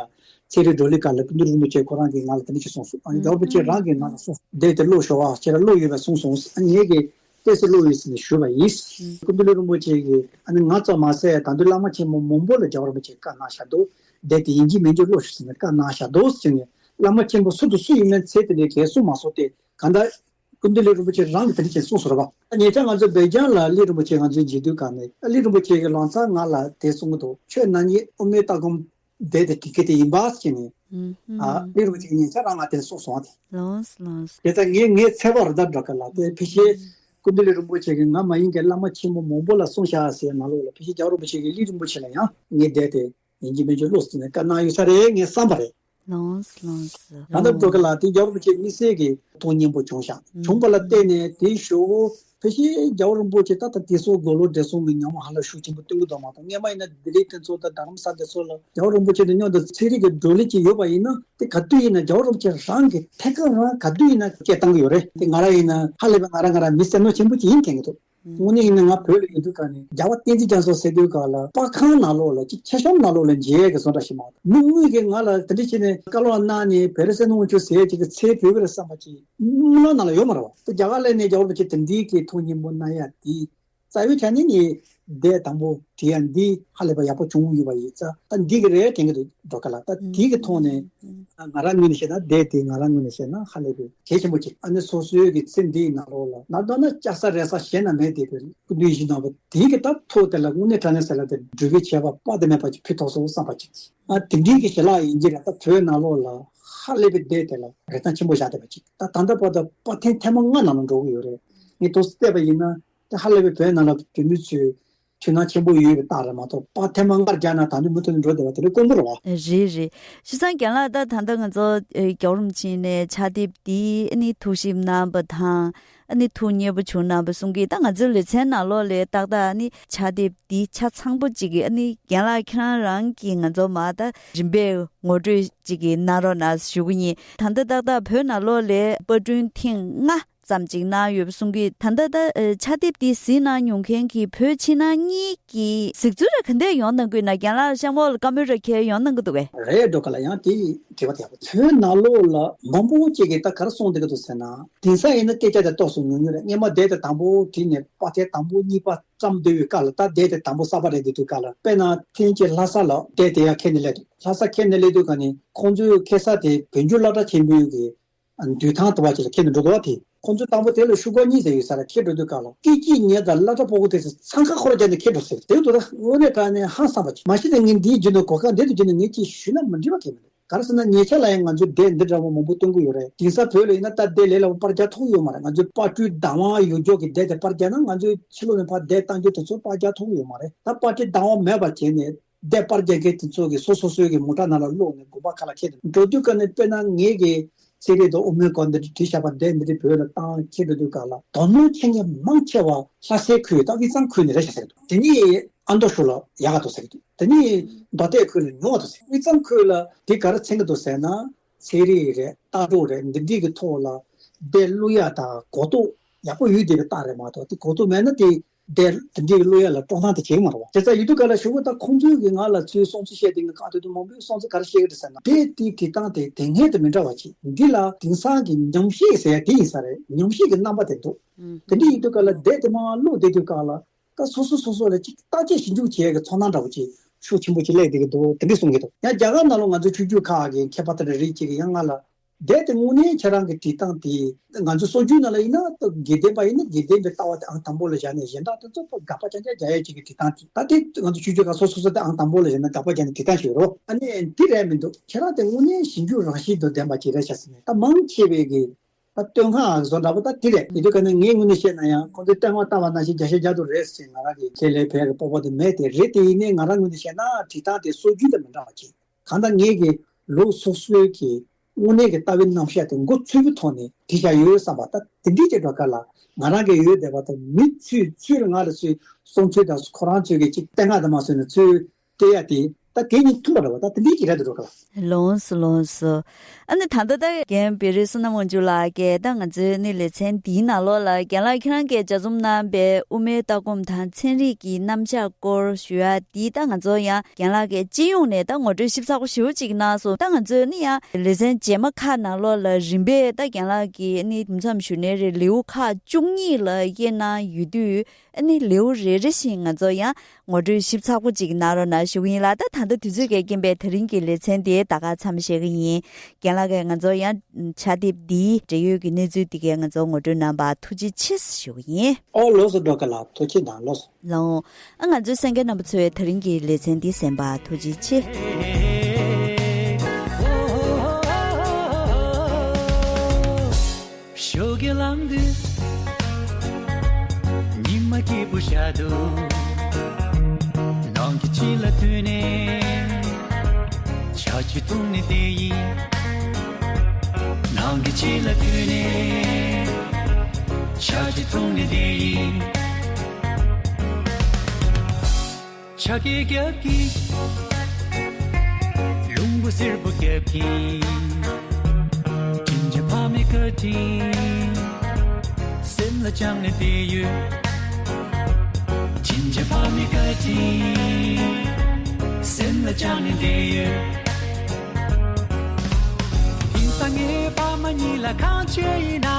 ཚན་རིག་བགྲོ་གླེང་སྐབས་ལ་ཀུན་བཏུས་ལི་རིན་པོ་ཆེ་ཁོ་རང་གིས་ང་ལ་དེ་འདྲ་ཞིག་གསུངས་སོང་། ཨ་ནི་རྒྱལ་བ་རིན་པོ་ཆེ་རང་གིས་ང་ལ་གསུངས་བསྡད་དེ་ཀློག་ཤོག་ཨ་ཁྱེད་རང་ཀློག་ཡོད་པ་གསུངས་སོང་། ཨ་ངས་གི་ཏོག་ཙམ་ཀློག་ཡོད་ཟེར་ནས་ཞུས་པ་ཡིན། ཀུན་བཏུས་ལི་རིན་པོ་ཆེ་གིས་ཨ་ནི་ང་ཙམ་མ་ཟད་ད་དུང་བླ་མ་ཆེན་མོ་མང་པོ་ལ་རྒྱལ་བ་རིན་པོ་ཆེས་བཀའ་གནང་བཞག་འདུག་བསྡད་དེ་ཡིན་གཅིག་མིན་གཅིག་ཀློག་ཤོག་ཟེར་ནས་བཀའ་གནང་བཞག་འདུག་ཟེར་ནས་བླ་མ་ཆེན་པོ་སུ་དང་སུ་ཡིན་མིན་ཚེ་དེ་འདྲའི་གས་གསུངས་མ་སོང་སྟེ། གང་ལྟར། ཀུན་བཏུས་ལི་རིན་པོ་ཆེ་རང་གིས་དེ་འདྲ་བྱས་གསུངས་སོང་རེད་པ། ཉེ་ཆར་ང་ཚོ་སྦེལ་ཇམ་ལ་ལི་རིན་པོ་ཆེ་ང་ཚོའི་མཇལ་དུས་སྐབས་ནས་ལི་རིན་པོ་ཆེ་གིས་ལམ་སང་ང་ལ་དེ་གསུང་གི་འདུག་ཁྱོད་ན་ནིང་དབུ་མའི་ལྟ་སྒོམ་བསྡད་དེ་དེ་སྐད་དེ་ཡིན་པ་ཟེར་ནས། ཨ་ལི་རིན་པོ་ཆེ་གིས་ཉེ་ཆར་རང་ང་དེ་གསུངས་སོང་བ་དེ། ལོངས་ལོངས། དེ་ལྟར་ངས་ངའི་ཚེ་བར་ད་འགྲོ་ག་ལ་དེ་ཕི་ཤེ། ཀུན་བཏུས་ལི་རིན་པོ་ཆེ་གིས་ང་མ་ཡིན་གྱི་བླ་མ་ཆེན་པོ་མང་པོ་ལ་གསུངས་བཞག་ཟེར་ནང་ལོགས་ལ་ཕི་ཤེ་རྒྱལ་བ་རིན་པོ་ཆེ་གིས་ལི་རིན་པོ་ཆེ་ལ་ཡང་ངས་བསྡད་དེ། ཡིན་གཅིག་མིན་གཅིག་ཀློག་ཟེར་ནས་བཀའ་གནང་ཡོད་ས་རེད་ངས་བསམ་པ་རེད། ལོངས་ལོངས། ད་ལྟ་འགྲོ་གི་ལ་དེ་རྒྱལ་བ་རིན་པོ་ཆེ་དམིགས་བསལ་གྱི་མཐོང་སྙིང་པོ་བྱུང་ཤག་བྱུང་བ་ལ་བརྟེན་ནས་དེའི་ཞོར་ཕལ་ཆེར་རྒྱལ་བ་རིན་པོ་ཆེ་ད་ལྟ་དེ་ཚོ་དགུང་ལོ་བགྲེས་སོང་གི་ཉམས་ཧ་ལས་ཤུགས་ཆེན་པོ་སྟོན་གྱི་འདུག་མ་གཏོགས་སྔོན་མ་ཡིན་ན་ལྡི་ལི་དེ་ཚོ་དང་རྡ་རམ་ས་དེ་ཚོ་ལ་རྒྱལ་བ་རིན་པོ་ཆེ་དང་མཉམ་དུ་ཚན་རིག་གི་བགྲོ་གླེང་ཅིག་ཡོད་པ་ཡིན་ན་དེ་ག་དུས་ཡིན་ན་རྒྱལ་བ་རིན་པོ་ཆེ་རང་གིས་ཐད་ཀར་རང་ག་དུས་ཡིན་ན་སྐད་བཏང་གི་ཡོད་རེད། དེ་ང་རང་ཡིན་ན་ཧ་ལས་པའི་ང་རང་ང་རང་མི་བསམ་བློ་ཆེན་པོ་ཅིག་ཡིན་མཁན་གྱི་འདུག་དངོས་གནས་ཡིན་ན་ང་བོད་ལ་ཡོད་དུས་ཀ་ནས་རྒྱལ་བ་བསྟན་འཛིན་རྒྱ་མཚོ་ཟེར་དུས་ཀ་ལ་པར་ཁང་ནང་ལོགས་ལ་ཅིག་ཆ་ཤམ་ནང་ལོགས་ལ་མཇལ་ཡས་ཀྱི་བཟོ་འདྲ་ཞིག་མ་གཏོགས་མི་དངོས་ཀྱིས་ང་ལ་དེ་འདྲ་བྱས་ནས་བཀའ་སློབ་གནང་ནས་བོད་རིགས་སེམས་ནང་ཆུ་ཟེར་ཅིག་གི་ཚེ་བོད་པ་རེད་བསམ་པ་ཅིག་སྨོན་ལམ་ནང་ལ་ཡོད་མ་རེད་བ། དེ་རྒྱ་གར་ལ་ནས་རྒྱལ་བ་རིན་པོ་ཆེ་དེ་འདྲའི་གི་ཐུགས་མཉེས་པོ་གནང་ཡ་དེ་རྩ་བའི་ཆ་ནས་ངས་འདས་དང་པོ་བྲིས་ཡ་འདི་ཧ་ལས་པ་ཡག་པོ་བྱུང་ཡོད་པ་ཡིན་ཙང་ད་འདི་གི་རེད་དྲན་གྱི་འདུག་འགྲོ་ག་ལ་ད་དེའི་གི་ཐོག་ནས་ང་རང་ངོས་ནས་བཤད་ན་འདས་དེ་ང་རང་ངོས་ནས་བཤད་ན་ཧ་ལས་པའི་གལ་ཆེན་པོ་ཅིག་ཨ་ནི་སོ་སོའི་གི་ཚེ་འདིའི་ནང་ལོགས་ལ་ནར་འདོད་ན་སྐྱ་ས་རེ་ས་གཞན་ན་མེད་བསྡད་པའི་སྐུ་མདུན་ཡིད་བཞིན་ནོར་བུ་དེའི་གི་ད་ཐོག་དེ་ལ་དངོས་གནས་དྲང་གནས་ཟེར་ལ་དེ་འགྲུལ་པའི་བྱས་པ་དཔག་ཏུ་མེད་པ་ཅིག་ཕུལ་ཐུབ་སོང་བསམ་པ་ཅིག་ཨ་དེ་འདྲའི་གི་ཞལ་ལག་ཡིན་གྱི་རེད། ད་བོད་ནང་ལོགས་ལ་ཧ་ལས་པའི་འདས་དེ་ལ་རེ་སྟངས་ཆེན་པོ་བཞག་བསྡད་པ་ཅིག་ད་ད་ལྟ་བར་དུ་པར་ཐེངས་ཐེངས་མ་ལྔ་ནང་ལ་འགྲོ་གི་ཡོད་རེད། ངས་ཐོག་བལྟས་པ་ཡིན་ན། དེ་ཧ་ལས་པའི་བོད་ནང་ལ་བོད་མི་ཚོས་དོ་སྣང་ཆེན་པོ་ཡོད་པའི་རྟགས་རེད་མ་གཏོགས་པར་ཐེངས་མ་ལྔར་བརྒྱབ་ན་ད་ནི་མུ་མཐུད་ནས་འགྲོ་བསྡད་པ་དེ་འདྲ་དཀོན་པོ་རེད་བ། རེད་རེད། བྱས་ཙང་རྒན་ལགས་ད་ད་ལྟ་ང་ཚོ་ཨེ་རྒྱལ་བ་རིན་པོ་ཆེ་ནས་ཕྱག་དེབ་འདི་ཨ་ནི་ཐུགས་ཞིབ་གནང་བ་དང་ཨ་ནི་ཐུགས་མཉེས་པོ་བྱུང་གནང་བ་གསུང་གི། ད་ང་ཚོའི་ལེ་ཚན་ནང་ལོགས་ལ་ཏག་ཏག་ཨ་ནི་ཕྱག་དེབ་འདི་ཆ་ཚང་པོ་གཅིག་གི་ཨ་ནི་རྒན་ལགས་ཁྱེད་རང་རང་གིས་ང་ཚོ་མ་ད་རིམ་པས་ངོ་སྤྲོད་གཅིག་གི་གནང་རོགས་གནང་ཞུ་གི་ཡིན། ད་ལྟ་ཏག་ཏག་བོད་ནང་ལོགས་ལ་པར་སྐྲུན་ཐེངས་ལྔ། ཙམ་ཅིག་གནང་ཡོད་པ་གསུང་གི། ད་ལྟ་ད་ཕྱག་དེབ་འདི་གཟིགས་གནང་མྱོང་མཁན་གྱི་བོད་ཕྱི་ནང་གཉིས་ཀྱི་གཟིགས་ཚུལ་ར་ག་འདྲ་ཡོང་གནང་གི་ཡོད་ན། རྒན་ལགས་ལ་གཤམ་འོག་ལ་བཀའ་མོལ་ར་འཁྱེར་ཡོང་གནང་གི་འདུག་གས། རེད། འགྲོ་ག་ལ་ཡང་དེ་དྲི་བ་དེ་ཡག་པོ། བོད་ནང་ལོགས་ལ་མང་པོ་ཅིག་གིས་ད་ག་རེ་གསུངས་བསྡད་ཀྱི་འདུག་ཟེར་ན། དེང་སང་ཡིན་ན་སྐད་ཆ་དེ་ཏོག་ཙམ་ཉུང་ཉུང་རེད། སྔས་མ་དེབ་དེ་དང་པོ་བྲིས་ནས་པར་ཆས་དང་པོ་གཉིས་པ་བརྩམས་སྡོད་པའི་སྐབས་ལ། ད་དེབ་དེ་དང་པོ་གསར་པ་རེད་འདི་དུས་སྐབས་ལ། དཔེར་ན་ཐེངས་གཅིག་ལྷ་ས་ལ་དེབ་དེ་ཡར་འཁྱེར་ནས་སླེབས་འདུག་ལྷ་ས་འཁྱེར་ནས་སླེབས་དུས་ག་ནས་ཁོང་ཚོས་ཁ་སང་དེ་བོད་འགྱུར་སློབ་གྲྭ་ཆེན་མོའི་གི་འདུས་ཐང་དུ་བ་ཅིག་ལ་འཁྱེར་ནས་འགྲོ་འདུག་བ། དེ་ཁོང་ཚོས་དང་པོ་དེ་ལ་ཤོག་སྒོར་གཉིས་ཙམ་ཡོད་ས་ལ་འཁྱེར་འགྲོ་དུས་སྐབས་ལ། སྐད་ཅིག་ཉལ་དང་སློབ་གྲྭ་སྤོ་གོ་དེ་ཚོ་འཚང་ཁ་འཁོར་རྒྱག་ནས་འཁྱེར་འགྲོ་ཟེར། དེ་དུས་ད་དངོས་གནས་དྲང་གནས་ཧང་སངས་པ་ཅིག་མ་གཞི་དེ་ངས་འདིའི་རྒྱུ་ནོར་གོ་སྐབས་འདི་དུ་བརྒྱུད་ནས་ངས་ཅིག་ཞུས་ན་མི་འགྲིག་པ་གང་ཡང་མི་འདུག་ག་རེ་ཟེར་ན། ཉེ་ཆར་ལ་ཡང་ང་ཚོས་དེབ་འདི་འདྲ་བོ་མང་པོ་སྟོན་གྱི་ཡོད་རེད། དེང་སང་བོད་ལ་ཡིན་ན་ད་དེབ་ལས་སླ་པོ་པར་རྒྱག་ཐུབ་ཀྱི་ཡོད་མ་རེད། ང་ཚོས་པར་སྐྲུན་བདག་དབང་ཡོད་ཅོག་གི་དེབ་དེ་པར་རྒྱག་ན། ང་ཚོས་ཕྱི་ལོགས་ནས་ཕར་དེབ་བཏང་རྒྱུ་དེ་ཚོ་པར་རྒྱག་ཐུབ་ཀྱི་ཡོད་མ་རེད། ད་པར་སྐྲུན་བདག་དབང་མེད་པ་བྱས་ནས་དེབ་པར་རྒྱག་མཁན་དེ་ཚོ་གིས་སོ་སོ་སོའི་གི་མོ་ཊ་ནང་ལ་བླུགས་ནས་དགོན་པ་ཁག་ལ་འཁྱེར་ཏེ་འགྲོ་དུས་ཀ་ནས། དཔེར་ན་ངེད་ཀྱི་ཚན་རིག་དང་དབུ་མའི་སྐོར་འདི་འདྲ་བྲིས་བཞག་པ་དེབ་འདི་འདྲ་བོད་ལ་བཏང་འཁྱེར་འགྲོ་དུས་སྐབས་ལ། དོ་སྣང་བྱེད་མཁན་མང་ཆེ་བ་ལྷ་སའི་ཁུལ་དང་དབུས་གཙང་ཁུལ་ནས་རེད་ཤག་ཟེར་གྱི་འདུག་དེ་ནས་ཨ་མདོ་ཕྱོགས་ལ་ཡག་ག་འདུག་ཟེར་གྱི་འདུག་དེ་ནས་མདོ་སྟོད་ཁུལ་ལ་ཉུང་བ་འདུག་ཟེར། དབུས་གཙང་ཁུལ་ལ་དེ་ག་རེ་མཚོན་གྱི་འདུག་ཟེར་ན། ཚན་རིག་རེད། ལྟ་གྲུབ་རེད། འདི་འདྲའི་གི་ཐོག་ལ་དེབ་བླུག་ཡ་དང་གོ་རྟོགས་ཡག་པོ་ཡོད་བསྡད་པའི་རྟགས་རེད་མ་གཏོགས། དེ་གོ་རྟོགས་མེད་ན་དེ་དེབ་དེ་འདྲའི་གི་བླུག་ཡ་ལ་སྤྲོ་སྣང་དེ་བྱེད་ཀྱི་མ་རེད་བ། བྱས་ཙང་ཡིན་དུས་ག་ལ་ཞུ་གི། ད་ཁོང་ཚོས་གི་ང་ལ་ཚུར་གསུང་ཚུལ་བཤད་དེ། ང་ག་དུས་དུས་མང་པོའི་གསུང་ཚུལ་ག་རེ་བཤད་ཀྱི་འདུག་ཟེར་ན། དེབ་དེའི་བྲིས་སྟངས་དེ་དེ་སྔའི་དང་མི་འདྲ་བ་ཅིག་འདི་ལ་དེང་སང་གི་ཉམས་ཞིབ་ཟེར་ཡ་དེ་ཡིན་ས་རེད། ཉམས་ཞིབ་གི་རྣམ་པ་དེ་འདུག་དེ་འདྲ་ཡིན་དུས་ག་ལ་དེབ་དེ་མར་བླུགས་བསྡད་དུས་ག་ལ། ད་སོ་སོ་སོ་སོ་ལ་ཅིག་བརྟག་དཔྱད་ཞིབ་འཇུག་བྱེད་ཡ་གི་ཚོར་སྣང་འདྲ་བོ་ཅིག་ཤུགས་ཆེན་པོ་ཅིག་སླེབས་བསྡད་ཀྱི་འདུག་དེ་འདྲ་གསུང་གི་འདུག་ཡང་རྒྱ་གར་ནང་ལ་ང་ཚོའི་ཆོས་བརྒྱུད་ཁག་གི་མཁས་པ་དེ་འདྲ་རིགས་ཅིག་གིས་ཡང་ང་ལ། དེབ་དེ་དངོས་གནས་ཁྱེད་རང་གི་བྲིས་སྟངས་དེ། ང་ཚོའི་སྲོལ་རྒྱུན་ནང་ལ་ཡིན་ན་ད་དགེ་ལྡན་པ་ཡིན་ན་དགེ་ལྡན་པའི་ལྟ་བ་དེ་ཨང་དང་པོ་ལ་བཞག་ནས། གཞན་དག་དེ་ཚོ་དགག་པ་རྐྱང་རྐྱང་རྒྱག་ཡ་ཅིག་གི་བྲིས་སྟངས་དེ། ད་དེ་ང་ཚོ་ཆོས་བརྒྱུད་ཁག་སོ་སོ་སོ་དེ་ཨང་དང་པོ་ལ་བཞག་ནས་དགག་པ་རྒྱག་ནས་བྲིས་སྟངས་ཤིག་ཡོད་རེད། ཨ་ནི་འདི་རེད་མི་འདུག་ཁྱེད་རང་དེ་དངོས་གནས་ཞིབ་འཇུག་རང་བཞིན་དུ་ལྡན་པ་ཅིག་རེད་ཤག་ཟེར་ནས། ད་མང་ཆེ་བའི་གི་ད་བསྟོད་བསྔགས་བཟོ་འདྲ་པོ་ད་དེ་རེད། ཡིན་དུས་ག་ནས་ངའི་ངོས་ནས་བཤད་ན་ཡང་། ཁོང་ཚོས་བསྟོད་བསྔགས་བཏང་བ་ནང་བཞིན་བརྒྱ་ཆ་བརྒྱ་དུ་རེད་ཟེར་ང་རང་གི་ཁས་ལེན་ཕེབས་ཀྱི་སྤོབས་པ་དེ་མེད་དེ། རེད་དེ་ཡིན་ནའི་ང་རང་ངོས་ནས་བཤད་ན་བྲིས་སྟངས་དེ་སྲོལ་རྒྱུན་དང་མི་འདྲ་བ་ཅིག་གང་ལྟར་ངེད་ཀྱི་ལུགས་སོ་སོའི་གི་དངོས་གནས་ཀྱི་ལྟ་བའི་རྣམ་གཞག་དེ་མགོ་ཚོས་པོའི་ཐོག་ནས་བྲིས་བཞག་ཡོད་བསམ་པ། ད་དེ་འདྲའི་ཅིག་འགྲོ་སྐབས་ལ་ང་རང་གི་ཡོད་བསྡད་པ་དང་། མི་ཚོས་ཚུར་ང་ལ་ཚུར་གསུང་ཚུལ་དང་ཁོ་རང་ཚོའི་གི་ཅིག་བསྟོད་བསྔགས་དང་མ་སོན་ནས་ཚུར་སྤྲད་ཡ་དེ། ད་གད་སྙིགས་མཐུན་པ་འདྲ་བ་ད་དེ་འདྲའི་ཅིག་རེད་འདུག་འགྲོ་སྐབས་ལ། ལོངས་སུ་ལོངས་སུ། ཨ་ནི་ད་ལྟ་ད་རྒན་བེ་རི་བསོད་ནམས་དབང་ཕྱུག་ལགས་ཀྱིས་ད་ང་ཚོའི་ནི་ལེ་ཚན་འདིའི་ནང་ལོགས་ལ། རྒན་ལགས་ཁྱེད་རང་གིས་ལྗགས་རྩོམ་གནང་པའི་དབུ་མའི་ལྟ་སྒོམ་དང་ཚན་རིག་གི་རྣམ་གཞག་སྐོར་ཞུ་ཡ་འདི། ད་ང་ཚོ་ཡང་རྒན་ལགས་ཀྱིས་སྤྱི་ཡོངས་ནས་ད་ངོ་སྤྲོད་ཞིབ་ཚགས་པོ་ཞེ་པོ་ཅིག་གནང་སོང་། ད་ང་ཚོའི་ནི་ཡང་ལེ་ཚན་རྗེས་མ་ཁག་ནང་ལོགས་ལ་རིམ་པས་ད་རྒན་ལགས་ཀྱིས་ནི་མཚམས་ཞུ་ནའི་རེད། ལེའུ་ཁག་བཅུ་གཉིས་ལ་དབྱེ་གནང་ཡོད་དུས། ཨ་ནི་ལེའུ་རེ་རེ་བཞིན་ང་ཚོ་ཡང་ངོ་སྤྲོད་ཞིབ་ཚགས་པོ་ཅིག་གནང་རོགས་གནང་ཞུ་གི་ཡིན་ལགས། ད་ད་ལྟ་དུས་ཚོད་ཀྱི་རྐྱེན་པས་དེ་རིང་གི་ལེ་ཚན་དེ་ད་ག་མཚམས་བཞག་གི་ཡིན། རྒན་ལགས་ཀྱིས་ང་ཚོ་ཡང་ཕྱག་དེབ་འདིའི་འབྲེལ་ཡོད་ཀྱི་གནས་ཚུལ་དེ་གའི་ང་ཚོ་ངོ་སྤྲོད་གནང་བར་ཐུགས་རྗེ་ཆེ་ཞུ་གི་ཡིན། ཨོ་ལགས་སོ། འགྲོ་ག་ལ་ཐུགས་རྗེ་གནང་། ལགས་སོ། ལགས་འོང་། ཨ་ང་ཚོའི་གསན་མཁན་རྣམ་པ་ཚོས་དེ་རིང་གི་ལེ་ཚན་འདི་གསན་པར་ཐུགས་རྗེ་ཆེ། ཞོགས་ཀས་ལངས་དུས་ཉི་མ་སྐྱིད་པོ་ཤར་འདུག་ནམ་མཁའི་དཀྱིལ་ལ་ཐུག་ནས་ཆར་ཆུ་འཐུང་ནས་བསྡད་ཡིན། ནམ་མཁའི་དཀྱིལ་ལ་ཐུག་ནས་ཆར་ཆུ་འཐུང་ནས་བསྡད་ཡིན། ཆར་སྐད་རྒྱབ་ཀྱིན། རླུང་བུ་སེར་པོ་རྒྱབ་ཀྱིན། དྲིན་ཅན་ཕ་མའི་བཀའ་དྲིན། སེམས་ལ་བཅངས་ནས་བསྡད་ཡོད། དྲིན་ཅན་ཕ་མའི་བཀའ་དྲིན། སེམས་ལ་བཅངས་ནས་བསྡད་ཡོད། དེང་སང་ངའི་ཕ་མ་གཉིས་ལ་གང་བྱས་ཡིན་ན།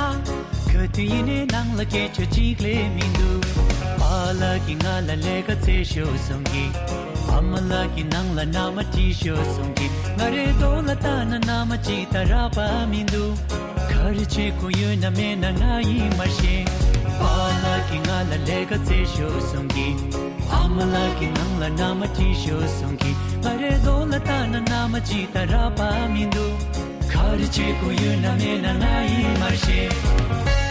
ག་དུས་ཡིན་ནའི་ནང་ལ་སྐད་ཆ་གཅིག་ལས་མི་འདུག་པཱ་ལགས་ཀྱིས་ང་ལ་ལས་ཀ་བཙལ་ཤོག་གསུང་གི། ཨ་མ་ལགས་ཀྱིས་ནང་ལ་མནའ་མ་ཁྲིད་ཤོག་གསུང་གི། ང་རའི་ཐོག་ལ་ལྟ་ན་མནའ་མ་ཅིག་ལྟ་རག་པ་མི་འདུག་ག་རེ་བྱེད་དགོས་ཡོད་ན་མེད་ན་ང་ཡིས་མ་ཤེས། པཱ་ལགས་ཀྱིས་ང་ལ་ལས་ཀ་བཙལ་ཤོག་གསུང་གི། ཨ་མ་ལགས་ཀྱིས་ནང་ལ་མནའ་མ་ཁྲིད་ཤོག་གསུང་གི། ང་རའི་ཐོག་ལ་ལྟ་ན་མནའ་མ་ཅིག་ལྟ་རག་པ་མི་འདུག་ག་རེ་བྱེད་དགོས་ཡོད་ན་མེད་ན་ང་ཡིས་མ་ཤེས།